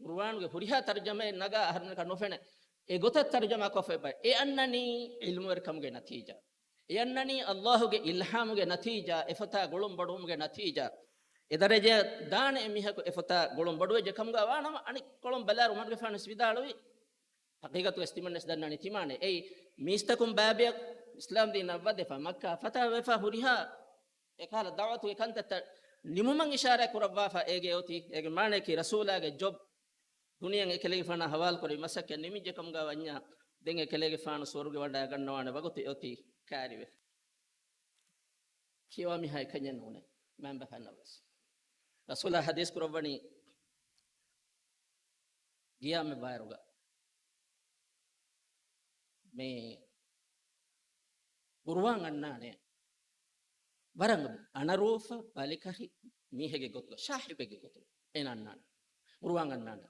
ޤުރުއާނުގެ ހުރިހާ ތަރުޖަމައެއް ނަގާ އަހަރުމެންނަކަށް ނުފެނޭ. އެ ގޮތަށް ތަރުޖަމާ ކޮށްފައި ބައި. އެ އަންނަނީ ޢިލްމުވެރިކަމުގެ ނަތީޖާ. އެ އަންނަނީ ﷲ ގެ އިލްހާމުގެ ނަތީޖާ، އެފަތާ ގުޅުން ބޮޑުވުމުގެ ނަތީޖާ. އެ ދަރަޖައަށް ދާނެ އެ މީހަކު އެފަތާ ގުޅުން ބޮޑުވެއްޖެ ކަމުގަ ވާނަމަ، އަނެއްކޮޅުން ބަލާއިރު ޢުމަރުގެފާނު ވެސް ވިދާޅުވީ، ޙަޤީޤަތުވެސް ތިމަންނަސް ދަންނަނީ ތިމާނެ. އެއީ، މީސްތަކުން ބައިބަޔަށް އިސްލާމް ދީނަށް ވަދެފަ، މައްކާ ފަތަޙަވެފަ ހުރިހާ އެކަހަލަ ދަޢުވަތުގެ ކަންތައްތައް ނިމުމަށް އިޝާރާތް ކުރައްވާފަ އޭގެ އޮތީ. އޭގެ މާނަޔަކީ ރަސޫލާގެ ޖޮބް ދުނިޔެއަށް އެކަލޭގެފާނާ ހަވާލުކުރި މަސައްކަތް ނިމިއްޖެ ކަމުގަ ވަންޏާ، ދެން އެކަލޭގެފާނު ސުވަރުގެ ވަޑާ ގަންނަވާނެ ވަގުތު އޮތީ ކައިރިވެފަ. ކިޔަވާ މީހާ އެކަންޏެއް ނޫނޭ. މައިންބަފައިންނަށް ވެސް. ރަސޫލާ ޙަދީޘް ކުރައްވަނީ ގިޔާމަތް ވާއިރުގަ މި ޤުރުއާން އަންނާނެ ވަރަށް އަނަރޫފަ ބަލިކަށި މީހެއްގެ ގޮތުގަ، ޝާހިބެއްގެ ގޮތުގަ އޭނަ އަންނާނެ. ޤުރުއާން އަންނާނެ.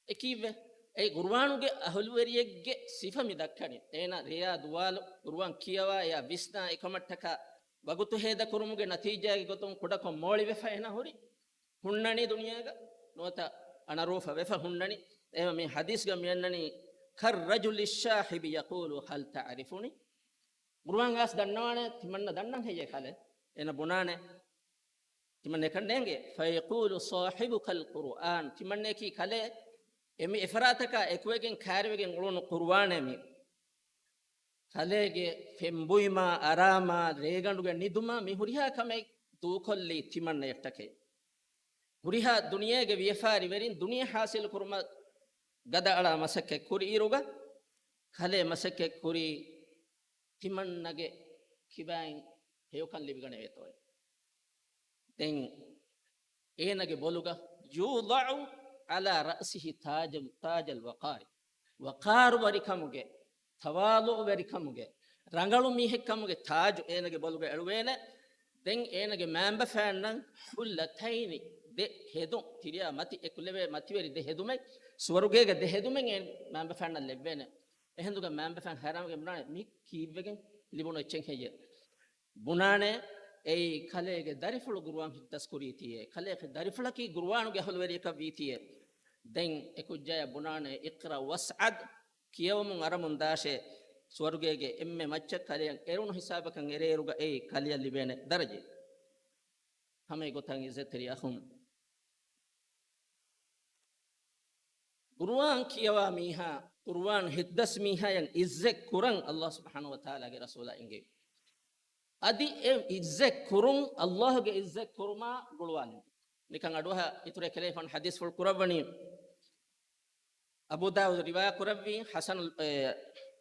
އެ ކީއްވެ؟ އެ ޤުރުއާނުގެ އަހުލުވެރިއެއްގެ ސިފަ މި ދައްކަނީ. އޭނަ ރެޔާ ދުވާލު ޤުރުއާން ކިޔަވާ، އެޔާ ވިސްނާ، އެކަމަށްޓަކާ ވަގުތު ހޭދަ ކުރުމުގެ ނަތީޖާގެ ގޮތުން ކުޑަކޮށް މޯޅިވެފަ އޭނަ ހުރި. ހުންނަނީ ދުނިޔޭގަ ނުވަތަ އަނަރޫފަ ވެފަ ހުންނަނީ. އެހެންވެ މި ޙަދީޘްގަ މިއަންނަނީ، كالرجل الشاحب يقول هل تعرفني؟ ޤުރުއާން އަޔާތް ދަންނަވާނެ، ތިމަންނަ ދަންނަން ހެއްޔޭ ކަލޭ؟ އޭނަ ބުނާނެ، ތިމަންނަ އެކަން ނޭނގޭ. فيقول صاحبك القرآن، ތިމަންނަޔަކީ ކަލޭ، އެ މި އެފަރާތަކާ އެކުވެގެން ކައިރިވެގެން އުޅުނު ޤުރުއާނޭ މީ. ކަލޭގެ ފެންބުއިމާ، އަރާމާ، ރޭގަނޑުގެ ނިދުމާ، މި ހުރިހާ ކަމެއް ދޫކޮށްލީ ތިމަންނަޔަށްޓަކައި. ހުރިހާ ދުނިޔޭގެ ވިޔަފާރިވެރިން ދުނިޔެ ޙާޞިލު ކުރުމަށް ގަދައަޅާ މަސައްކަތް ކުރި އިރުގަ، ކަލޭ މަސައްކަތް ކުރީ ތިމަންނަގެ ކިބައިން ހެޔޮކަން ލިބިގަނެވޭތޯއޭ. ދެން އޭނަގެ ބޮލުގަ، يوضع على رأسه تاج، تاج الوقار، ވަޤާރުވެރިކަމުގެ، ތަވާޟުޢުވެރިކަމުގެ، ރަނގަޅު މީހެއްކަމުގެ ތާޖު އޭނަގެ ބޮލުގަ އެޅުވޭނެ. ދެން އޭނަގެ މައިންބަފައިންނަށް، حلتين، ދެ ހެދުން، ތިރިޔާ މަތި އެކުލެވޭ މަތިވެރި ދެ ހެދުމެއް، ސުވަރުގޭގެ ދެ ހެދުމެއް އޭނަ މައިންބަފައިންނަށް ލެއްވޭނެ. އެހިނދުގަ މައިންބަފައިން ހައިރާންވެގެން ބުނާނެ، މި ކީއްވެގެން ލިބުނު އެއްޗެއް ހެއްޔޭ؟ ބުނާނެ، އެއީ ކަލޭގެ ދަރިފުޅު ޤުރުއާން ހިތްދަސްކުރީތީއޭ، ކަލޭގެ ދަރިފުޅަކީ ޤުރުއާނުގެ އަހުލުވެރިޔަކަށް ވީތީއޭ. ދެން އެ ކުއްޖާޔަށް ބުނާނެ، اقرأ واصعد، ކިޔަވަމުން އަރަމުން ދާށޭ، ސުވަރުގޭގެ އެންމެ މައްޗަށް ކަލެޔަށް އެރުނު ހިސާބަކަށް އެރޭއިރުގަ އެއީ ކަލެޔަށް ލިބޭނެ ދަރަޖައެއް. ހަމަ އެގޮތަށް އިއްޒަތްތެރި އަޚުން، ޤުރުއާން ކިޔަވާ މީހާ، ޤުރުއާން ހިތްދަސް މީހާޔަށް އިއްޒަތް ކުރަން ﷲ ސުބްޙާނަހޫ ވަތަޢާލާގެ ރަސޫލާ އެންގެވި. އަދި އެ އިއްޒަތް ކުރުން، ﷲގެ އިއްޒަތް ކުރުމާ ގުޅުވާލިން. ނިކަން އަޑުއަހާ އިތުރެއް ކެލެފަން ޙަދީޘްފުޅު ކުރައްވަނީ، އަބޫ ދާވޫދު ރިވާ ކުރައްވީ، ޙަސަނު، އެ،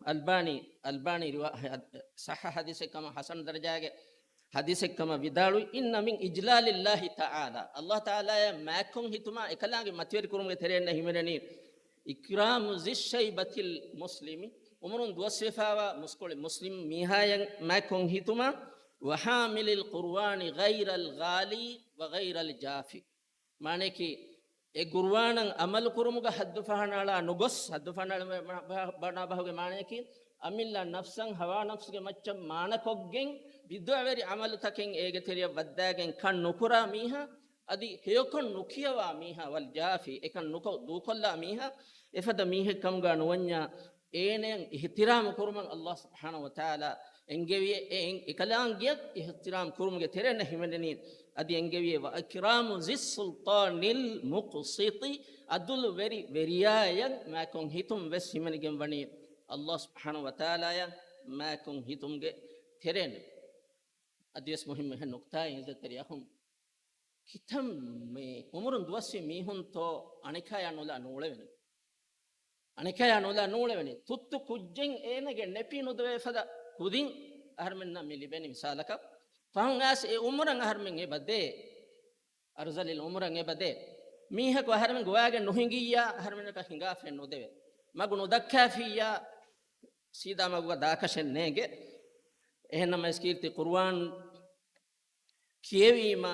އަލްބާނީ، އަލްބާނީ ރިވާ، ޙަ، ޞައްޙަ ޙަދީޘެއް ކަމަށް، ޙަސަނު ދަރަޖާގެ ޙަދީޘެއް ކަމަށް ވިދާޅުވި، إن من إجلال الله تعالى، ﷲ ތަޢާލާޔަށް މާތްކޮށް ހިތުމާ އެކަލާނގެ މަތިވެރި ކުރުމުގެ ތެރެއިންނަށް ހިމެނެނީ، إكرام ذي الشيبة المسلم، އުމުރުން ދުވަސްވެފާވާ މުސްކުޅި މުސްލިމް މީހާޔަށް މާތްކޮށް ހިތުމާ، وحامل القرآن غير الغالي وغير الجافي، މާނަޔަކީ، އެ ޤުރުއާނަށް ޢަމަލު ކުރުމުގަ ޙައްދު ފަހަނައަޅާ ނުގޮސް، ޙައްދު ފަހަނައަޅާ ބަނާ ބަހުގެ މާނަޔަކީ، އަމިއްލަ ނަފްސަށް ހަވާ ނަފްސުގެ މައްޗަށް މާނަކޮށްގެން، ބިދުޢަވެރި ޢަމަލުތަކެއް އޭގެ ތެރެއަށް ވައްދާގެން ކަން ނުކުރާ މީހާ، އަދި ހެޔޮކަން ނުކިޔަވާ މީހާ، والجافي، އެކަން ނުކޮށް ދޫކޮށްލާ މީހާ، އެފަދަ މީހެއް ކަމުގަ ނުވަންޏާ، އޭނަޔަށް އިޙްތިރާމް ކުރުމަށް ﷲ ސުބްޙާނަހޫ ވަތަޢާލާ އެންގެވިއޭ. އެ އެކަލާނގެޔަށް އިޙްތިރާމް ކުރުމުގެ ތެރެއިންނަށް ހިމެނެނީ. އަދި އެންގެވިއޭ، وإكرام ذي السلطان المقسط، ޢަދުލުވެރި ވެރިޔާޔަށް މާތްކޮށް ހިތުން ވެސް ހިމެނިގެން ވަނީ ﷲ ސުބްޙާނަހޫ ވަތަޢާލާޔަށް މާތްކޮށް ހިތުމުގެ ތެރެއިން. އަދިވެސް މުހިއްމު އެހެން ނުކްތާއެއް އިއްޒަތްތެރި އަޚުން. ކިތަންމެ އުމުރުން ދުވަސްވި މީހުންތޯ އަނެކާޔާ ނުލާ ނޫޅެވެނީ. އަނެކާޔާ ނުލާ ނޫޅެވެނީ. ތުއްތު ކުއްޖެއް އޭނަގެ ނެޕީ ނުދެވޭ ފަދަ ކުދިން އަހަރުމެންނަށް މި ލިބެނީ މިސާލަކަށް. ފަހުން އައިސް އެ އުމުރަށް އަހަރުމެން އެބަ ދޭ. އަރުޒަލިލް އުމުރަށް އެބަ ދޭ. މީހަކު އަހަރުމެން ގޮވާގެން ނުހިނގިއްޔާ، އަހަރުމެންނަކަށް ހިނގާފައެއް ނުދެވޭ. މަގު ނުދައްކާފިއްޔާ، ސީދާ މަގުގަ ދާކަށެއް ނޭނގެ. އެހެންނަމަވެސް ކީރިތި ޤުރުއާން ކިޔެވީމަ،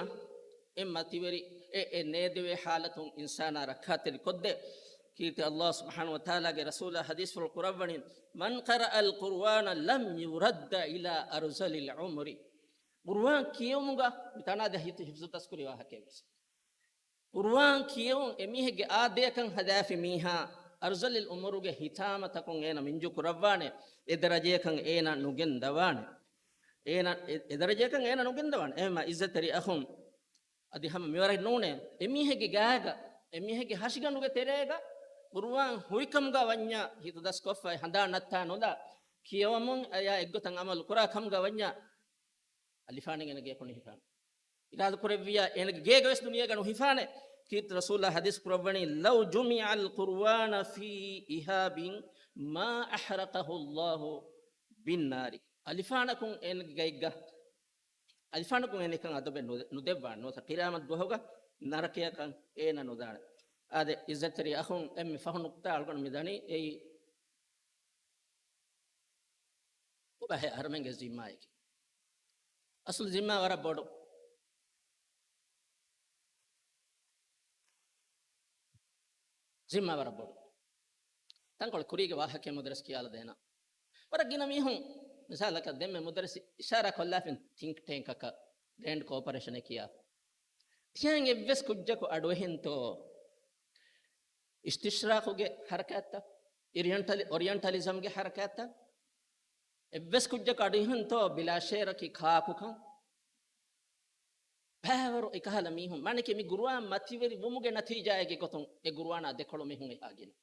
އެ މަތިވެރި، އެ، އެ ނޭދެވޭ ޙާލަތުން އިންސާނާ ރައްކާތެރި ކޮށްދޭ. ކީރިތި ﷲ ސުބްޙާނަހޫ ވަތަޢާލާގެ ރަސޫލާ ޙަދީޘްފުޅު ކުރައްވަނީ، من قرأ القرآن لم يرد إلى أرذل العمر. ޤުރުއާން ކިޔެވުމުގަ މިތާނާ ދެ ހިތު ޙިފްޒު ދަސްކުރި ވާހަކައެއް ވެސް. ޤުރުއާން ކިޔެވުން އެމީހެއްގެ އާދަޔަކަށް ހަދާފި މީހާ، އަރުޒަލިލް އުމުރުގެ ހިތާމަތަކުން އޭނަ މިންޖު ކުރައްވާނެ، އެ ދަރަޖަޔަކަށް އޭނަ ނުގެންދަވާނެ. އޭނަ އެ، އެ ދަރަޖަޔަކަށް އޭނަ ނުގެންދަވާނެ. އެހެންމަ އިއްޒަތްތެރި އަޚުން، އަދި ހަމަ މިވަރަށް ނޫނޭ، އެމީހެއްގެ ގާގަ، އެމީހެއްގެ ހަށިގަނޑުގެ ތެރޭގަ ޤުރުއާން ހުރިކަމުގަ ވަންޏާ ހިތުދަސްކޮށްފައި ހަނދާން ނައްތާ ނުލާ، ކިޔަވަމުން އެޔާ އެއްގޮތަށް ޢަމަލު ކުރާ ކަމުގަ ވަންޏާ، އަލިފާނެއް އޭނަގެ ގެޔަކު ނުހިފާނެ. އިރާދަ ކުރެއްވިޔާ އޭނަގެ ގޭގަ ވެސް ދުނިޔޭގަ ނުހިފާނެ. ކީރިތި ރަސޫލާ ޙަދީޘް ކުރައްވަނީ، لو جمع القرآن في إهاب ما أحرقه الله بالنار. އަލިފާނަކުން އޭނަގެ ގައެއްގަ، އަލިފާނަކުން އޭނަ އެކަން އަދަބެއް ނުދެ، ނުދެއްވާނެ. ނުވަތަ ޤިޔާމަތް ދުވަހުގަ ނަރަކަޔަކަށް އޭނަ ނުދާނެ. އާދެ، އިއްޒަތްތެރި އަޚުން، އެންމެ ފަހު ނުކްތާ އަޅުގަނޑު މި ދަނީ އެއީ ބަހެއް އަހަރުމެންގެ ޒިންމާއެކޭ. އަސްލު ޒިންމާ ވަރަށް ބޮޑު. ޒިންމާ ވަރަށް ބޮޑު. ތަންކޮޅެއް ކުރީގެ ވާހަކައެއް މުދައްރިސް ކިޔާލަދޭނަން. ވަރަށް ގިނަ މީހުން، މިސާލަކަށް ދެންމެ މުދައްރިސް އިޝާރާ ކޮށްލާފިން ތިންކް ޓޭންކަކަށް، ގްރޭންޑް ކޯޕަރޭޝަނެއް ކިޔާ. ތިޔަން އެއްވެސް ކުއްޖަކު އަޑުއެހިންތޯ؟ އިސްތިޝްރާޤުގެ ޙަރަކާތްތައް، އޮރިއަންޓަލި-، އޮރިއަންޓަލިޒަމްގެ ޙަރަކާތްތައް، އެއްވެސް ކުއްޖަކު އަޑުއެހިންތޯ ބިލާޝޭރަކީ ކާކުކަން؟ ބައިވަރު އެކަހަލަ މީހުން، މާނައަކީ މި ގުރުއާން މަތިވެރި ވުމުގެ ނަތީޖާއެއްގެ ގޮތުން އެ ގުރުއާނާ ދެކޮޅު މީހުން އެހާ ގިނަ.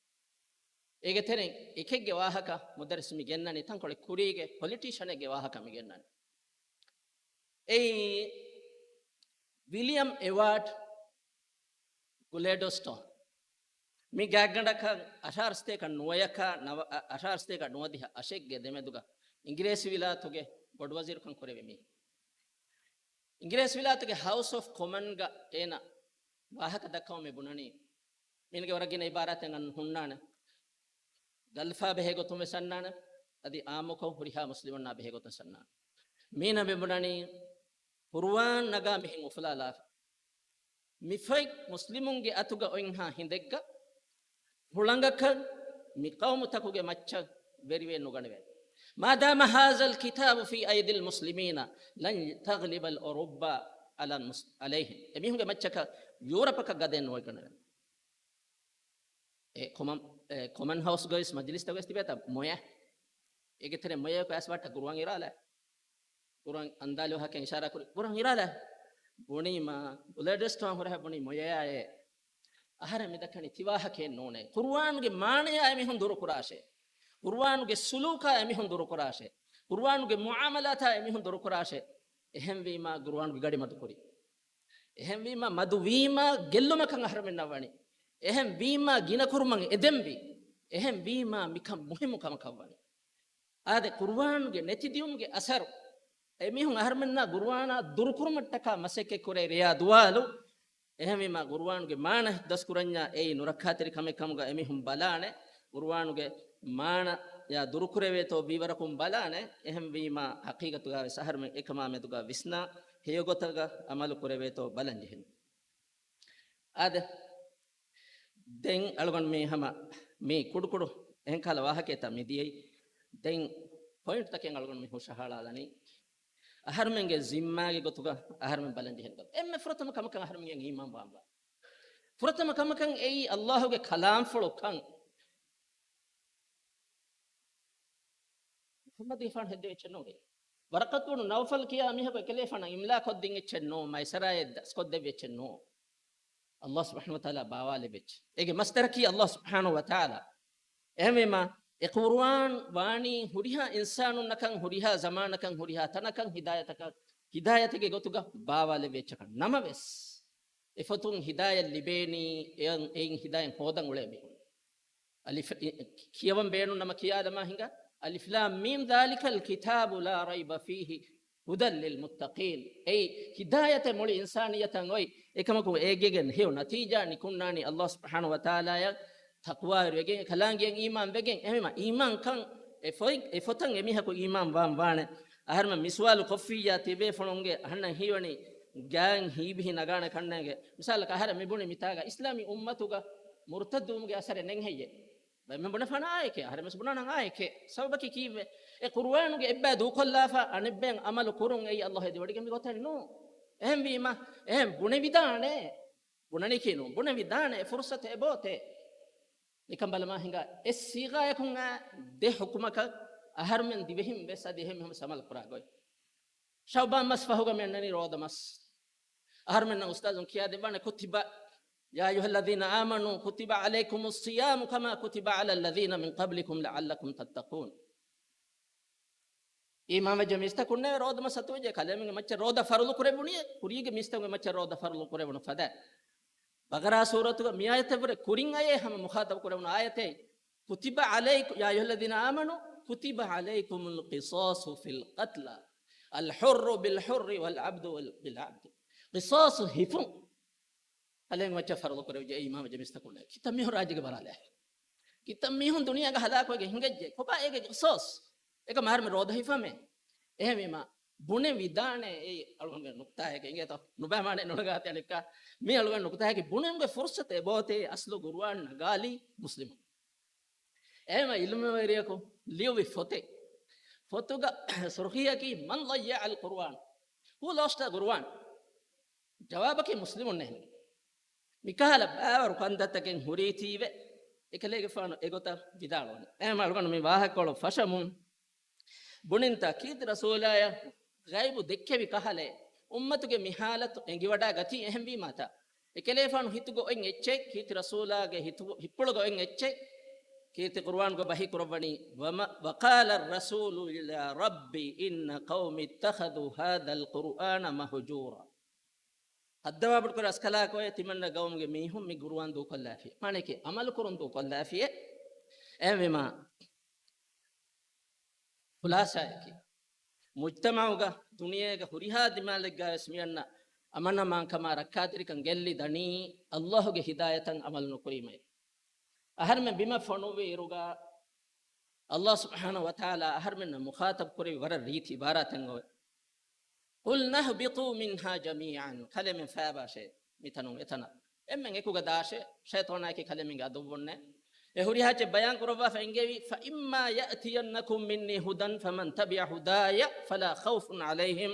އޭގެ ތެރެއިން އެކެއްގެ ވާހަކަ މުދައްރިސް މި ގެންނަނީ، ތަންކޮޅެއް ކުރީގެ ޕޮލިޓީޝަނެއްގެ ވާހަކަ މި ގެންނަނީ. އެއީ ވިލިއަމް އެޑްވާޑް ގުލެޑްސްޓޯން. މި ގާތްގަނޑަކަށް އަށާރަސަތޭކަ ނުވަޔަކާ ނަވ-، އަށާރަސަތޭކަ ނުވަދިހަ އަށެއްގެ ދެމެދުގަ އިނގިރޭސިވިލާތުގެ ބޮޑުވަޒީރުކަން ކުރެވި މީހެއް. އިނގިރޭސިވިލާތުގެ ހައުސް އޮފް ކޮމަންގަ އޭނަ ވާހަކަ ދައްކަމުން މި ބުނަނީ، މީނަގެ ވަރަށް ގިނަ އިބާރާތެއް އަންނަން ހުންނާނެ. ގަލްފާ ބެހޭ ގޮތުން ވެސް އަންނާނެ. އަދި އާއްމުކޮށް ހުރިހާ މުސްލިމުންނާ ބެހޭ ގޮތުން ވެސް އަންނާނެ. މީނަ މި ބުނަނީ، ޤުރުއާން ނަގާ މިހެން އުފުލާލާފަ. މި ފޮތް މުސްލިމުންގެ އަތުގަ އޮތްހާ ހިނދެއްގަ ހުޅަނގަކަށް މި ޤައުމުތަކުގެ މައްޗަށް ވެރިވެ ނުގަނެވޭ. ما دام هذا الكتاب في أيدي المسلمين لن تغلب الأوروبا على المس-، عليهم. އެމީހުންގެ މައްޗަކަށް ޔޫރަޕަކަށް ގަދައެއް ނުވެގަނެވޭ. އެ ކޮމަން، އެ ކޮމަން ހައުސްގަވެސް މަޖިލިސްތަކުގަވެސް ތިބޭތަ މޮޔަ. އޭގެ ތެރެ މޮޔައަކު އައިސް ވާޓަ ގުރުއާން އިރާލާ. ގުރުއާން އަންދާލި ވާހަކައިން އިޝާރާ ކުރި. ގުރުއާން އިރާލާ. ބުނީމާ، ގުލެޑްސްޓޯން ހުރަހަ ބުނީ މޮޔަޔާއޭ. އަހަރެން މިދައްކަނީ ތި ވާހަކައެއް ނޫނޭ. ޤުރުއާންގެ މާނަޔާ އެމީހުން ދުރުކުރާށޭ. ޤުރުއާނުގެ ސުލޫކާ އެމީހުން ދުރުކުރާށޭ. ޤުރުއާނުގެ މުޢާމަލާތާ އެމީހުން ދުރުކުރާށޭ. އެހެންވީމާ ގުރުއާނުގެ ގަޑި މަދުކުރި. އެހެންވީމާ މަދުވީމާ ގެއްލުމަކަށް އަހަރެމެންނަށް ވަނީ. އެހެންވީމާ ގިނަކުރުމަށް އެދެންވީ. އެހެންވީމާ މިކަން މުހިއްމު ކަމަކަށް ވަނީ. އާދެ، ޤުރުއާނުގެ ނެތިދިޔުމުގެ އަސަރު. އެމީހުން އަހަރެމެންނާ ގުރުއާނާ ދުރުކުރުމަށްޓަކާ މަސައްކަތް ކުރޭ ރެޔާ ދުވާލު. އެހެންވީމާ ގުރުއާނުގެ މާނަ ދަސްކުރަންޏާ އެއީ ނުރައްކާތެރި ކަމެއް ކަމުގަ އެމީހުން ބަލާނެ. ގުރުއާނުގެ މާނަޔާ ދުރުކުރެވޭތޯ ވީވަރަކުން ބަލާނެ. އެހެންވީމާ ޙަޤީޤަތުގަ ވެސް އަހަރެމެން އެކަމާ މެދުގަ ވިސްނާ ހެޔޮގޮތަކަށް އަމަލު ކުރެވޭތޯ ބަލަން ޖެހެން. އާދެ، ދެން އަޅުގަނޑު މި ހަމަ މި ކުޑުކުޑު އެހެން ކަހަލަ ވާހަކައެއްތަ މި ދިޔައީ. ދެން ޕޮއިންޓްތަކެއް އަޅުގަނޑު މި ހުށަހަޅާލަނީ. އަހަރުމެންގެ ޒިންމާގެ ގޮތުގަ އަހަރުމެން ބަލަން ޖެހޭ ގޮތު. އެންމެ ފުރަތަމަ ކަމަކަށް އަހަރުމެންގެ އީމާން ވާންވާ. ފުރަތަމަ ކަމަކަށް އެއީ ﷲ ގެ ކަލާމްފުޅު ކަން. މުޙައްމަދު ފާން ހެއްދެވި އެއްޗެއް ނޫން. ވަރަޤަތު ބުނު ނައުފަލް ކިޔާ މީހަކު އެކަލޭފާނަށް އިމްލާ ކޮށްދިން އެއްޗެއް ނޫން. މައިސަރާއެއް ދަސްކޮށްދެއްވި އެއްޗެއް ނޫން. ﷲ ސުބްޙާނަހޫ ވަތަޢާލާ ބާވާލެއްވި އެއްޗެއް. އޭގެ މަޞްދަރަކީ ﷲ ސުބްޙާނަހޫ ވަތަޢާލާ. އެހެންވީމާ، އެ ޤުރުއާން ވާނީ ހުރިހާ އިންސާނުންނަކަށް، ހުރިހާ ޒަމާނަކަށް، ހުރިހާ ތަނަކަށް، ހިދާޔަތަކަށް، ހިދާޔަތެއްގެ ގޮތުގަ ބާވާލެއްވި އެއްޗަކަށް. ނަމަވެސް، އެފޮތުން ހިދާޔަތް ލިބޭނީ، އެއަށް، އެއިން ހިދާޔަތް ހޯދަން އުޅޭ މީހުން. އަލިފް، އި، ކިޔަވަން ބޭނުން ނަމަ ކިޔާދަމާ ހިނގާ. އަލިފް ލާމް މީމް، ذَٰلِكَ الْكِتَابُ لَا رَيْبَ فِيهِ هُدًى لِّلْمُتَّقِينَ. އެއީ ހިދާޔަތެއް މުޅި އިންސާނިއްޔަތަށް އޮތް. އެކަމަކު އޭގެގެން ހެޔޮ ނަތީޖާ ނިކުންނާނީ ﷲ ސުބްޙާނަހޫ ވަތަޢާލާއަށް ތަޤްވާވެރިވެގެން، ކަލާނގެއަށް އީމާން ވެގެން. އެހެންވީމާ، އީމާންކަން އެ ފޮތް، އެ ފޮތަށް އެމީހަކު އީމާން ވާން ވާނެ. އަހަރުމެން މި ސުވާލު ކޮށްފިއްޔާ ތިބޭފުޅުންގެ އަހަންނަށް ހީވަނީ ގާތް ހީބިހި ނަގާނެ ކަންނޭނގެ. މިސާލަކަށް އަހަރެން މި ބުނި މިތާގަ އިސްލާމީ އުއްމަތުގަ މުރުތައްދުވުމުގެ އަސަރެއް ނެތް ހެއްޔޭ؟ ބައެއްމެން ބުނެފާނަ އާއެކޭ، އަހަރެމެސް ބުނާނަން އާއެކޭ. ސަބަބަކީ ކީއްވެ؟ އެ ޤުރުއާނުގެ އެއްބައި ދޫކޮށްލާފަ އަނެއްބައިން އަމަލު ކުރުން އެއީ ﷲ އެދިވަޑިގެން މި ގޮތެއް ނޫން. އެހެންވީމަ، އެހެން ބުނެވިދާނެ. ބުނަނީކީ ނޫން. ބުނެވިދާނެ. އެ ފުރުޞަތު އެބޯތޭ. ނިކަން ބަލަމާ ހިނގާ އެއް ސީޣާޔަކުން އާ ދެ ޙުކުމަކަށް އަހަރުމެން ދިވެހިން ވެސް އަދި އެހެން މީހުން ވެސް އަމަލު ކުރާ ގޮތް. ޝަޢުބާން މަސް ފަހުގަ މި އަންނަނީ ރޯދަ މަސް. އަހަރުމެންނަށް އުސްތާޒުން ކިޔާދެއްވާނެ، كُتِبَ، يَا أَيُّهَا الَّذِينَ آمَنُوا كُتِبَ عَلَيْكُمُ الصِّيَامُ كَمَا كُتِبَ عَلَى الَّذِينَ مِن قَبْلِكُمْ لَعَلَّكُمْ تَتَّقُونَ. އީމާންވެއްޖެ މީސްތަކުންނޭ ރޯދަ މަސް އަތުވެއްޖެ، ކަލޭމެންގެ މައްޗަށް ރޯދަ ފަރުޟު ކުރެއްވުނީ، ކުރީގެ މީސްތަކުންގެ މައްޗަށް ރޯދަ ފަރުޟު ކުރެވުނު ފަދަ. ބަޤަރާ ސޫރަތުގަ މި އާޔަތެއްވުރެ ކުރިން އަޔޭ ހަމަ މުޚާޠަބު ކުރެވުނު އާޔަތެއް. كُتِبَ عَلَيْكُمْ، يَا أَيُّهَا الَّذِينَ آمَنُوا كُتِبَ عَلَيْكُمُ الْقِصَاصُ فِي الْقَتْلَى، الْحُرُّ بِالْحُرِّ وَالْعَبْدُ بِالْعَبْدِ. ޤިޞާޞު ހިފުން ކަލޭމެންގެ މައްޗަށް ފަރުޟު ކުރެވިއްޖެ އީމާންވެއްޖެ މީސްތަކުންނޭ. ކިތައް މީހުން ރާއްޖޭގަ ބަރާލާ. ކިތައް މީހުން ދުނިޔޭގަ ހަލާކުވެގެން ހިނގައްޖެ. ކޮބާ އޭގެ ޤިޞާޞް؟ އެކަމަ އަހަރުމެން ރޯދަ ހިފަމޭ. އެހެންވީމަ ބުނެ ވިދާނެ އެއީ އަޅުގަނޑުގެ ނުކުތާއެކޭ އިނގޭތޯ؟ ނުބައި މާނައެއް ނުނަގާތި އަނެއްކާ. މީ އަޅުގަނޑު ނުކުތާއެކޭ ބުނެންގެ ފުރުސަތެއް އެބައޮތޭ އަސްލު ގުރުއާން ނަގާލީ މުސްލިމުން. އެހެންވެ އިލްމުވެރިޔަކު ލިޔުވި ފޮތެއް. ފޮތުގަ ސުރުޚީއަކީ، "من ضيع القرآن؟ Who lost the Quran؟" ޖަވާބަކީ މުސްލިމުން ނެހެން. މިކަހަލަ ބާވަރު ކަންތައްތަކެއް ހުރީތީވެ، އެކަލޭގެފާނު އެގޮތަށް ވިދާޅުވަނީ. އެހެން އަޅުގަނޑު މި ވާހަކަކޮޅު ފަށަމުން، ބުނިންތަ ކީރިތި ރަސޫލާޔަށް ޣައިބު ދެއްކެވި ކަހަލަ، އުއްމަތުގެ މި ހާލަތު އެނގިވަޑާ ގަތީ އެހެންވީމާތާ؟ އެކަލޭފާނު ހިތުގަ އޮތް އެއްޗެއް، ކީރިތި ރަސޫލާގެ ހިތު، ހިތްޕުޅުގަ އޮތް އެއްޗެއް، ކީރިތި ޤުރުއާންގަ ވަޙީ ކުރައްވަނީ، "وما، وقال الرسول يا رب إن قومي اتخذوا هذا القرآن مهجورا." ހައްދަވާ ބޮޑުކުރެ އަސްކަލާކޮއެ ތިމަންނަ ގައުމުގެ މީހުން މި ގުރުއާން ދޫކޮށްލާފި. މާނައަކީ އަމަލު ކުރުން ދޫކޮށްލާފިއެ. އެހެންވީމާ، ޚުލާޞާއަކީ، މުޖްތަމަޢުގަ ދުނިޔޭގަ ހުރިހާ ދިމާލެއްގަވެސް މިއަންނަ އަމަން އަމާންކަމާ ރައްކާތެރިކަން ގެއްލި ދަނީ ﷲ ގެ ހިދާޔަތަށް އަމަލު ނުކުރީމައި. އަހަރެމެން ބިމަށް ފޮނުއްވި އިރުގަ، ﷲ ސުބްޙާނަހޫ ވަތަޢާލާ އަހަރެމެންނަށް މުޚާޠަބު ކުރެއްވި ވަރަށް ރީތި ޢިބާރާތެއް އޮވެ. "قلنا اهبطوا منها جميعا." ކަލޭމެން ފައިބާށޭ މިތަނުން އެތަނަށް. އެންމެން އެކުގަ ދާށޭ، ޝައިޠާނާއެކީ ކަލޭމެންގެ ޢަދުއްވުންނޭ. އެ ހުރިހާ އެއްޗެއް ބަޔާން ކުރައްވާފަ އެންގެވީ، "فإما يأتينكم مني هدى فمن تبع هداي فلا خوف عليهم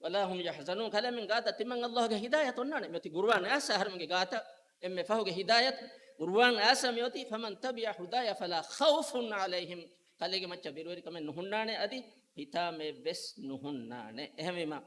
ولا هم يحزنون." ކަލޭމެން ގާތަށް ތިމަން ﷲ ގެ ހިދާޔަތު އޮންނާނެ. މިއޮތީ ގުރުއާން އައިސް އަހަރެމެންގެ ގާތަށް އެންމެ ފަހުގެ ހިދާޔަތު، ގުރުއާން އައިސް މިއޮތީ، "فمن تبع هداي فلا خوف عليهم." ކަލޭގެ މައްޗަށް ބިރުވެރިކަމެއް ނުހުންނާނެ، އަދި ހިތާމައެއްވެސް ނުހުންނާނެ. އެހެންވީމަ،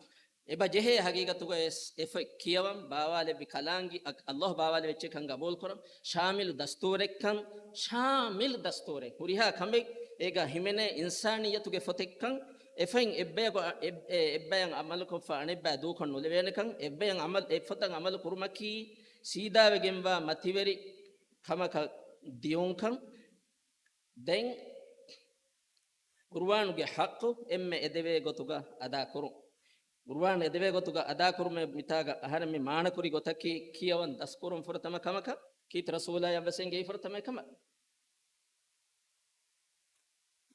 އެބަ ޖެހޭ ހަގީގަތުގައިވެސް އެ ފޮތް ކިޔަވަން، ބާވާލެއްވި ކަލާނގެ، އަ، ﷲ ބާވާލެއްވި އެއްޗެއް ކަން ގަބޫލުކުރަން، ޝާމިލު ދަސްތޫރެއްކަން، ޝާމިލު ދަސްތޫރެއް، ހުރިހާ ކަމެއް އޭގަ ހިމެނޭ އިންސާނިއްޔަތުގެ ފޮތެއްކަން، އެފައިން އެއްބަޔަކު، އެ، އެ، އެއްބަޔަށް ޢަމަލުކޮށްފަ އަނެއްބަޔަށް ދޫކޮށް ނުލެވޭނެކަން، އެއްބަޔަށް ޢަމަލު، އެ ފޮތަށް ޢަމަލު ކުރުމަކީ ސީދާވެގެންވާ މަތިވެރި ކަމަކަށް ދިޔުންކަން. ދެން ޤުރުއާނުގެ ޙައްޤު އެންމެ އެދެވޭ ގޮތުގަ އަދާކުރުން. ޤުރުއާން އެދެވޭ ގޮތުގަ އަދާކުރުމެއް މިތާގަ އަހަރެން މި މާނަކުރި ގޮތަކީ ކިޔަވަން ދަސްކުރުން ފުރަތަމަ ކަމަކަށް، ކީރިތި ރަސޫލާޔަށް ވެސް އެނގޭ ފުރަތަމަ ކަމަށް.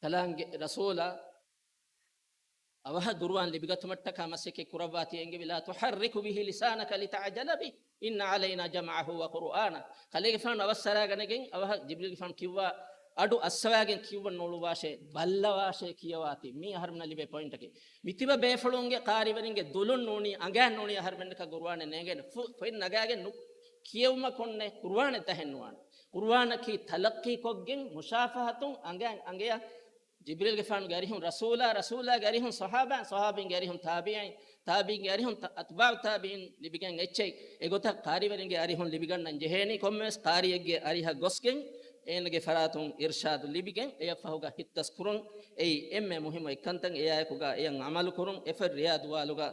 ކަލާނގެ ރަސޫލާ އަވަހަށް ޤުރުއާން ލިބިގަތުމަށްޓަކާ މަސައްކަތް ކުރައްވާތީ އެންގެވި، "لا تحرك به لسانك لتعجل به إن علينا جمعه وقرآنه." ކަލޭގެފާނު އަވަސް އަރާގަނެގެން އަވަހަށް ޖިބްރީލްގެފާނު ކިއްވާ އަޑު އައްސަވާގެން ކިއްވަން ނޫޅުއްވާށޭ، ބައްލަވާށޭ ކިޔަވާތީ. މީ އަހަރުމެންނަށް ލިބޭ ޕޮއިންޓަކީ. މިތިބަ ބޭފުޅުންގެ ޤާރީވެރިންގެ ދުލުން ނޫނީ، އަނގައިން ނޫނީ އަހަރުމެންނަކަށް ޤުރުއާނެއް ނޭނގޭނެ. ފު-، ފޮތް ނަގާގެން ނު-، ކިޔެވުމަކުންނެއް ޤުރުއާނެއް ދަހެއް ނުވާނެ. ޤުރުއާނަކީ ތަލައްޤީކޮށްގެން މުޝާފަހަތުން އަނގައިން އަނގަޔަށް ޖިބްރީލްގެފާނުގެ އަރިހުން ރަސޫލާ، ރަސޫލާގެ އަރިހުން ޞަޙާބާ، ޞަޙާބީންގެ އަރިހުން ތާބިޢީން، ތާބިޢީންގެ އަރިހުން ތަ-، އަތްބާޢު ތާބިޢީން ލިބިގެން އެއްޗެއް. އެގޮތަށް ޤާރީވެރިންގެ އަރިހުން ލިބިގަންނަން ޖެހޭނީ. ކޮންމެވެސް ޤާރީއެއްގެ އަރިހަށް ގޮސްގެން އޭނަގެ ފަރާތުން އިރްޝާދު ލިބިގެން އެޔަށްފަހުގަ ހިތްދަސް ކުރުން. އެއީ އެންމެ މުހިއްމު އެއްކަންތައް. އެއާއެކުގަ އެޔަށް ޢަމަލު ކުރުން. އެފަރިޔާ ދުވާލުގަ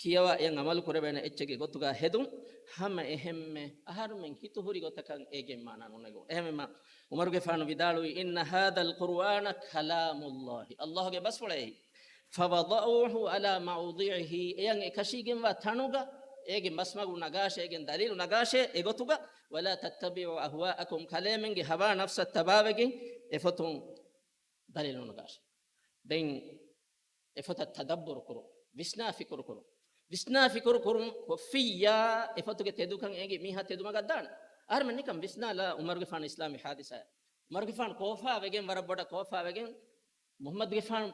ކިޔަވާ އެޔަށް ޢަމަލު ކުރެވޭނެ އެއްޗެއްގެ ގޮތުގަ ހެދުން. ހަމަ އެހެންމެ އަހަރުމެން ހިތުހުރި ގޮތަކަށް އޭގެ މާނަ ނުނެގުން. އެހެންވީމަ، ޢުމަރުގެފާނު ވިދާޅުވީ، "إن هذا القرآن كلام الله." ﷲ ގެ ބަސްފުޅޭ. "فوضعوه على موضعه." އެޔަށް އެކަށީގެންވާ ތަނުގަ އޭގެ ބަސްމަގު ނަގާށޭ، އޭގެން ދަލީލު ނަގާށޭ އެގޮތުގަ. "ولا تتبعوا أهواءكم." ކަލޭމެންގެ ހަވާ ނަފްސަށް ތަބާވެގެން އެފޮތުން ދަލީލު ނުނަގާށޭ. ދެން އެފޮތަށް ތަދައްބުރު ކުރުން، ވިސްނާ ފިކުރު ކުރުން. ވިސްނާ ފިކުރު ކުރުން ކޮށްފިއްޔާ، އެފޮތުގެ ތެދުކަން އޭގެ މީހާ ތެދުމަގަށް ދާނެ. އަހަރުމެން ނިކަން ވިސްނާލާ ޢުމަރުގެފާނު އިސްލާމީ ޙާދިސާއެއް. ޢުމަރުގެފާނު ކޯފާ ވެގެން ވަރަށް ބޮޑަށް ކޯފާ ވެގެން މުޙައްމަދުގެފާނު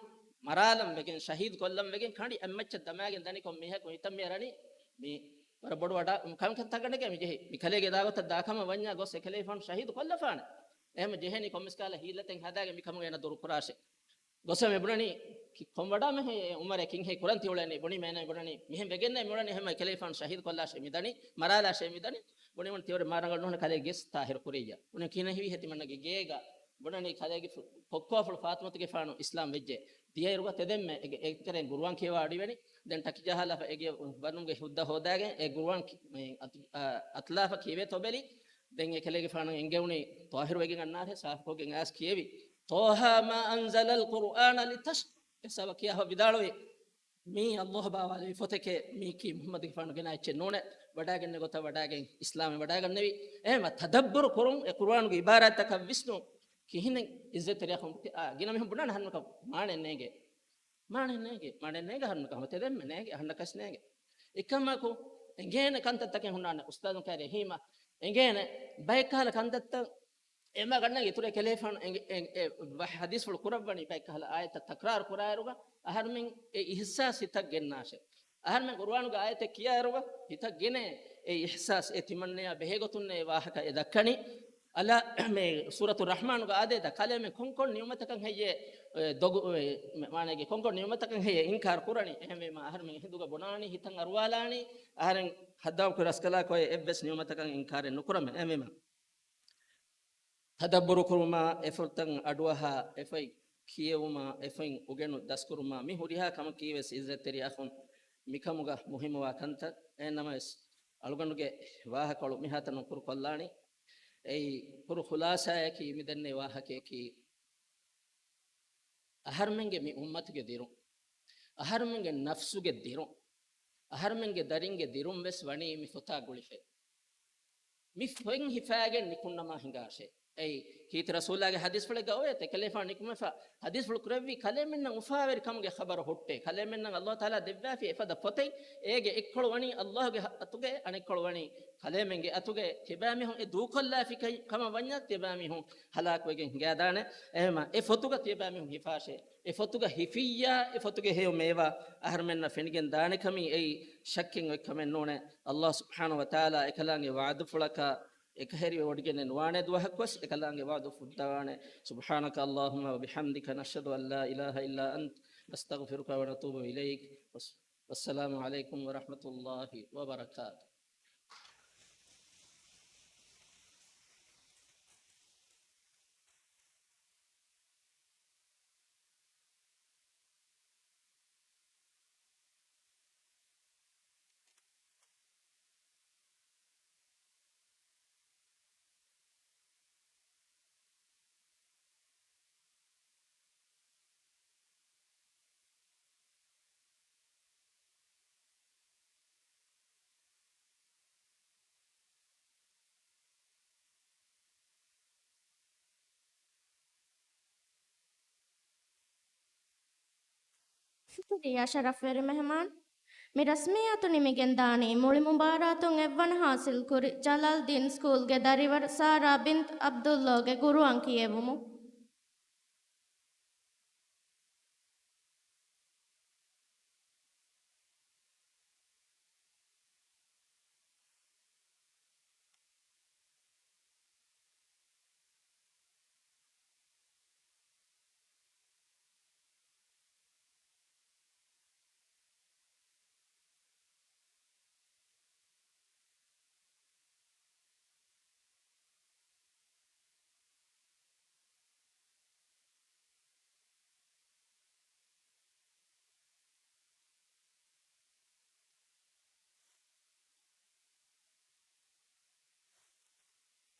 މަރާލަން ވެގެން، ޝަހީދު ކޮށްލަން ވެގެން ކަނޑި އެއްމައްޗަށް ދަމާގެން ދަނިކޮށް މީހަކު ހިތަށް މިއަރަނީ މި ވަރަށް ބޮޑު ވަޑާ-، ކަންކަން ތަކަނޑެގެ މި ޖެހި. މި ކަލޭގެ ދާގޮތަށް ދާކަމަށް ވަންޏާ ގޮސް އެކަލޭގެފާނު ޝަހީދު ކޮށްލަފާނެ. އެހެން ޖެހެނީ ކޮންމެސް ކަހަލަ ހީލަތެއް ހަދާގެން މިކަމުގެ އޭނަ ދުރުކުރާށޭ. ގޮސް މި ބުނަނީ ކި-، ކޮން ވަޑާ މެހެ އުމަރެ ކިންހެ ކުރަން ތިއުޅެނީ ބުނީ މޭނަ ބުނަނީ މިހެން ވެގެންނޭ މިއުޅެނީ ހަމަ ކަލޭގެފާނު ޝަހީދު ކޮށްލާށޭ މިދަނީ، މަރާލާށޭ މިދަނީ. ބުނީ ބުނީ ތިއުޅެ މާ ރަނގަޅު ނޫން ކަލޭ ގެސް ތާހިރު ކުރިއްޔާ. ބުނީ ކިހިނެއް ހީވި ހެތިމަންނަގެ ގޭގަ ބުނަނީ ކަލޭގެ ފު-، ކޮއްކޯފުޅު ފާތުމަތުގެފާނު އިސްލާމް ވެއްޖެ. ދިޔައިރުގަ ތެދެންމެ އެގެ-، އެތެރެން ގުރުއާން ކިޔަވާ އަޑިވެނި. ދެން ޓަކި ޖަހާލާފަ އެގެ ވަނުގެ ހުއްދަ ހޯދާގެން އެ ގުރުއާން ކި-، މި އަތު-، އަ-، އަތުލާފަ ކިޔެވޭތޯ ބެލި. ދެން އެ ކަލޭގެފާނަށް އެންގެވުނީ ޠާހިރު ވެގެން އަންނާށޭ ސާފުކޮށްގެން އައިސް ކިޔެވި. "طه ما أنزل القرآن لتشقى." އެ ސަބަ ކިޔާފަ ވިދާޅުވި، މީ ﷲ ބާވާލެވި ފޮތެކޭ، މީކީ މުޙައްމަދުގެފާނު ގެނާ އެއްޗެއް ނޫނޭ. ވަޑާގެންނެ ގޮތަށް ވަޑާގެން އިސްލާމެއް ވަޑާގަންނެވި. އެހެންމަ ތަދައްބުރު ކުރުން، އެ ޤުރުއާނުގެ ޢިބާރާތްތަކަށް ވިސްނުން. ކިހިނެއް އިއްޒަތްތެރިޔާ ކަމަކު ތި-، އާ، ގިނަ މީހުން ބުނާނެ އަހަންނަކަށް މާނައެއް ނޭނގޭ. މާނައެއް ނޭނގޭ، އަހަންނަކަށް ހަމަ ތެދެއްމެ ނޭނގޭ، އަހަންނަކަސް ނޭނގޭ. އެކަމަކު އެނގޭނެ ކަންތައްތަކެއް ހުންނާނެ އުސްތާޒުން ކައިރި އެހީމަ. އެނގޭނެ ބައެއްކަހަލަ ކަންތައްތައް އެމާ ގަންނަގެ އިތުރެ ކެލޭފާނު އެނގެ-، އެ-، އެ ވަ-، ޙަދީޘްފުޅު ކުރައްވަނީ ބައެއްކަހަލަ އާޔަތްތައް ތަކްރާރު ކުރާއިރުގަ، އަހަރުމެން އެ އިޙްސާސް ހިތަށް ގެންނާށޭ. އަހަރުމެން ޤުރުއާނުގެ އާޔަތެއް ކިޔާއިރުގަ ހިތަށް ގެނޭ އެ އިޙްސާސް އެ ތިމަންނަޔާ ބެހޭގޮތުންނޭ ވާހަކަ އެ ދައްކަނީ. އަލާ މޭ ސޫރަތު ރަޙްމާނުގަ އާދޭތަ ކަލޭމެން ކޮންކޮން ނިޢުމަތަކަށް ހެއްޔޭ، އެ، ދޮގު-، އެ، މާނައިގެ ކޮންކޮން ނިޢުމަތަކަށް ހެއްޔޭ އިންކާރު ކުރަނީ؟ އެހެންވީމަ އަހަރުމެން ހިނދުގަ ބުނާނީ ހިތަށް އަރުވާލާނީ، އަހަރެން ހައްދާވަކު ރަސްކަލާކޮއެ އެއްވެސް ނިޢުމަތަކަށް އިންކާރެއް ނުކުރަމޭ. އެހެންވީމަ ތަދައްބުރު ކުރުމާ، އެފަދަ އަޑުއަހާ، އެފަދަ ކިޔެވުމާ، އެފަދަ އުގެނު ދަސްކުރުމާ، މި ހުރިހާ ކަމަކީވެސް އިއްޒަތްތެރި އަޚުން މިކަމުގަ މުހިއްމުވާ ކަންތައް. އެހެންނަމަވެސް، އަޅުގަނޑުގެ ވާހަކަކޮޅު މިހާތަނުން ކުރުކޮށްލާނީ. އެއީ ކުރު ޚުލާސާއަކީ މި ދެންނެވި ވާހަކައަކީ، އަހަރުމެންގެ މި އުއްމަތުގެ ދިރުން، އަހަރުމެންގެ ނަފްސުގެ ދިރުން، އަހަރުމެންގެ ދަރިންގެ ދިރުން ވެސް ވަނީ މި ފޮތާ ގުޅިފައި. މި ފޮތް ހިފާގެން ނިކުންނަމާ ހިނގާށޭ. އެއީ، ކީރިތި ރަސޫލާގެ ޙަދީޘްފުޅެއްގަ އޮވޭ، އެކަލޭފާނު ނިކުމެފަ ޙަދީޘްފުޅު ކުރެއްވީ، ކަލޭމެންނަށް އުފާވެރި ކަމުގެ ޚަބަރު ހުއްޓޭ. ކަލޭމެންނަށް ﷲ ތަޢާލާ ދެއްވާފި އެފަދަ ފޮތެއް، އޭގެ އެއްކޮޅު ވަނީ ﷲ ގެ އަތުގައި، އަނެއްކޮޅު ވަނީ ކަލޭމެންގެ އަތުގައި. ތިބާމީހުން އެ ދޫކޮށްލާފި ކަމަށް ވަންޏާ، ތިބާމީހުން ހަލާކުވެގެން ހިނގާދާނެ. އެހެންމަ އެ ފޮތުގަ ތިބާމީހުން ހިފާށޭ. އެ ފޮތުގަ ހިފިއްޔާ، އެ ފޮތުގެ ހެޔޮ މޭވާ އަހަރުމެންނަށް ފެނިގެން ދާނެ ކަމީ އެއީ ޝައްކެއް އޮތް ކަމެއް ނޫނޭ. ﷲ ސުބްޙާނަހޫ ވަތަޢާލާ އެކަލާނގެ ވަޢުދުފުޅަކާ އެކަހެރިވެވޮޑިގެންނެއް ނުވާނެ ދުވަހަކުވެސް އެކަލާނގެ ވަޢުދު ފުއްދަވާނެ. سبحانك اللهم وبحمدك، نشهد أن لا إله إلا أنت، نستغفرك ونتوب إليك. والسلام عليكم ورحمة الله وبركاته. ޝުކުރިއްޔާ ޝަރަފްވެރި މެހެމާން. މި ރަސްމިއްޔާތު ނިމިގެން ދާނީ މުޅި މުބާރާތުން އެއްވަނަ ޙާޞިލްކުރި ޖަލާލްދީން ސްކޫލްގެ ދަރިވަރު ސާރާ ބިންތު ޢަބްދުﷲގެ ޤުރުއާން ކިޔެވުމުން.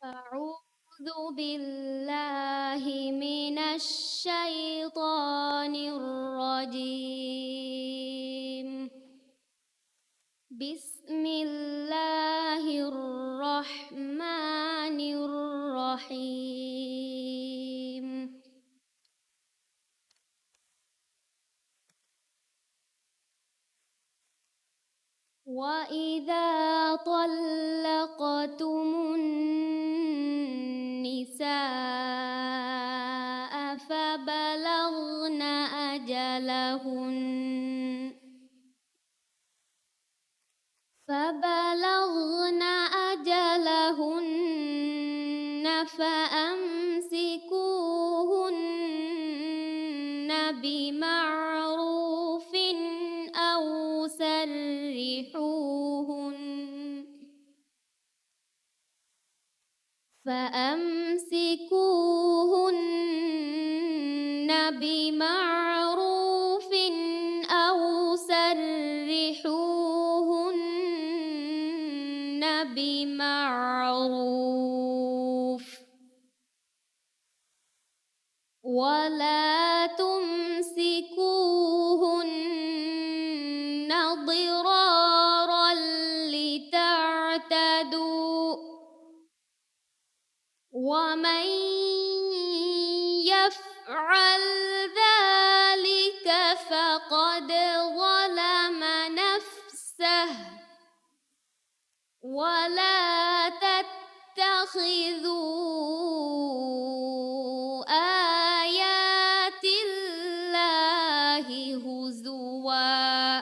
أعوذ بالله من الشيطان الرجيم. بسم الله الرحمن الرحيم. وإذا طلقتم النساء فبلغن أجلهن، فبلغن أجلهن فأمسكوهن بمعروف أو سرحوهن، فأمسكوهن بمعروف أو سرحوهن بمعروف، ولا تمسكوهن ضرارا لتعتدوا، ومن وَلَا تَتَّخِذُوا آيَاتِ اللَّهِ هُزُوًا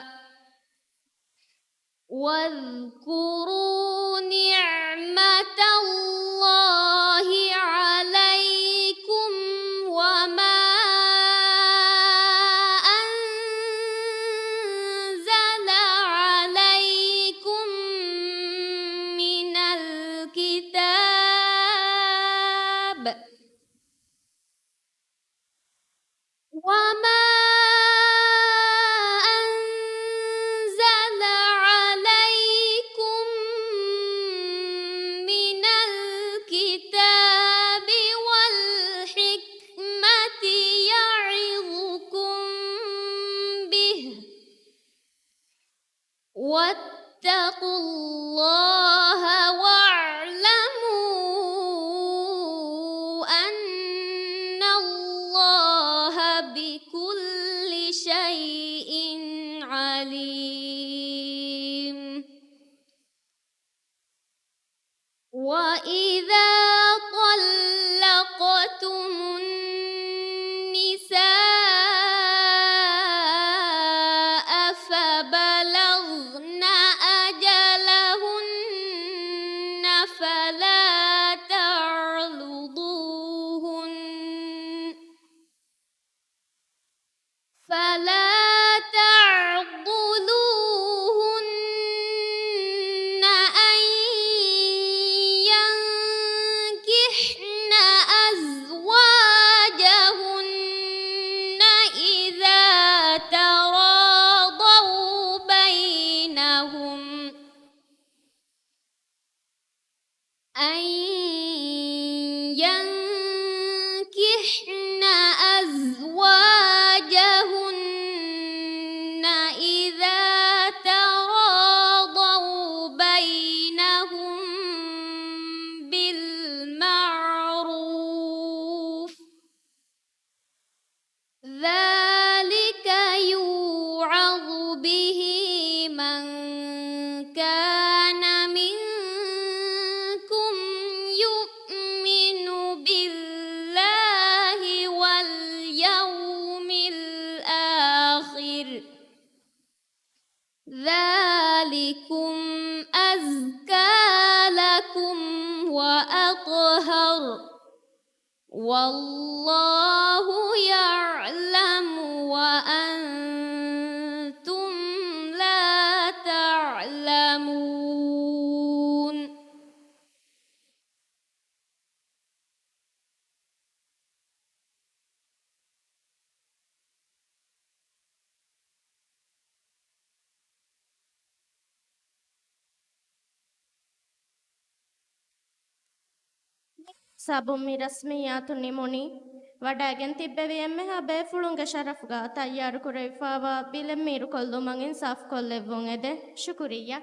وَاذْكُرُوا نِعْمَتَ اللَّهِ عَلَيْكُمْ وَمَا أَنزَلَ عَلَيْكُمْ مِنَ الْكِتَابِ وَمَا أَنزَلَ عَلَيْكُمْ مِنَ الْكِتَابِ وَالْحِكْمَةِ يَعِظُكُم بِهِ وَاتَّقُوا اللَّهَ وَاعْلَمُوا أَنَّ اللَّهَ بِكُلِّ شَيْءٍ عَلِيمٌ. وَإِذَا طَلَّقْتُمُ النِّسَاءَ فَبَلَغْنَ أَجَلَهُنَّ فَلَا تَعْضُلُوهُنَّ فَلَا تَعْضُلُوهُنَّ أَن يَنكِحْنَ أَزْوَاجَهُنَّ إِذَا تَرَاضَوْا بَيْنَهُمْ أَن يَنكِحْنَ أَزْوَاجَهُنَّ إِذَا تَرَاضَوْا بَيْنَهُم بِالْمَعْرُوفِ ذَٰلِكَ يُوعَظُ بِهِ مَن كَانَ مِنكُمْ يُؤْمِنُ بِاللَّهِ وَالْيَوْمِ الْآخِرِ ذَٰلِكُمْ أَزْكَىٰ لَكُمْ وَأَطْهَرُ، وَاللَّهُ يَعْلَمُ وَأَنتُمْ لَا تَعْلَمُونَ. ސަބުން މި ރަސްމިއްޔާތު ނިމުނީ. ވަޑައިގެން ތިއްބެވި އެންމެހާ ބޭފުޅުންގެ ޝަރަފުގަ ތައްޔާރުކުރެވިފައިވާ ބިލެއް މީރުކޮށްލުމަށް އިންސާފުކޮށްލެއްވުން އެދެން. ޝުކުރިއްޔާ.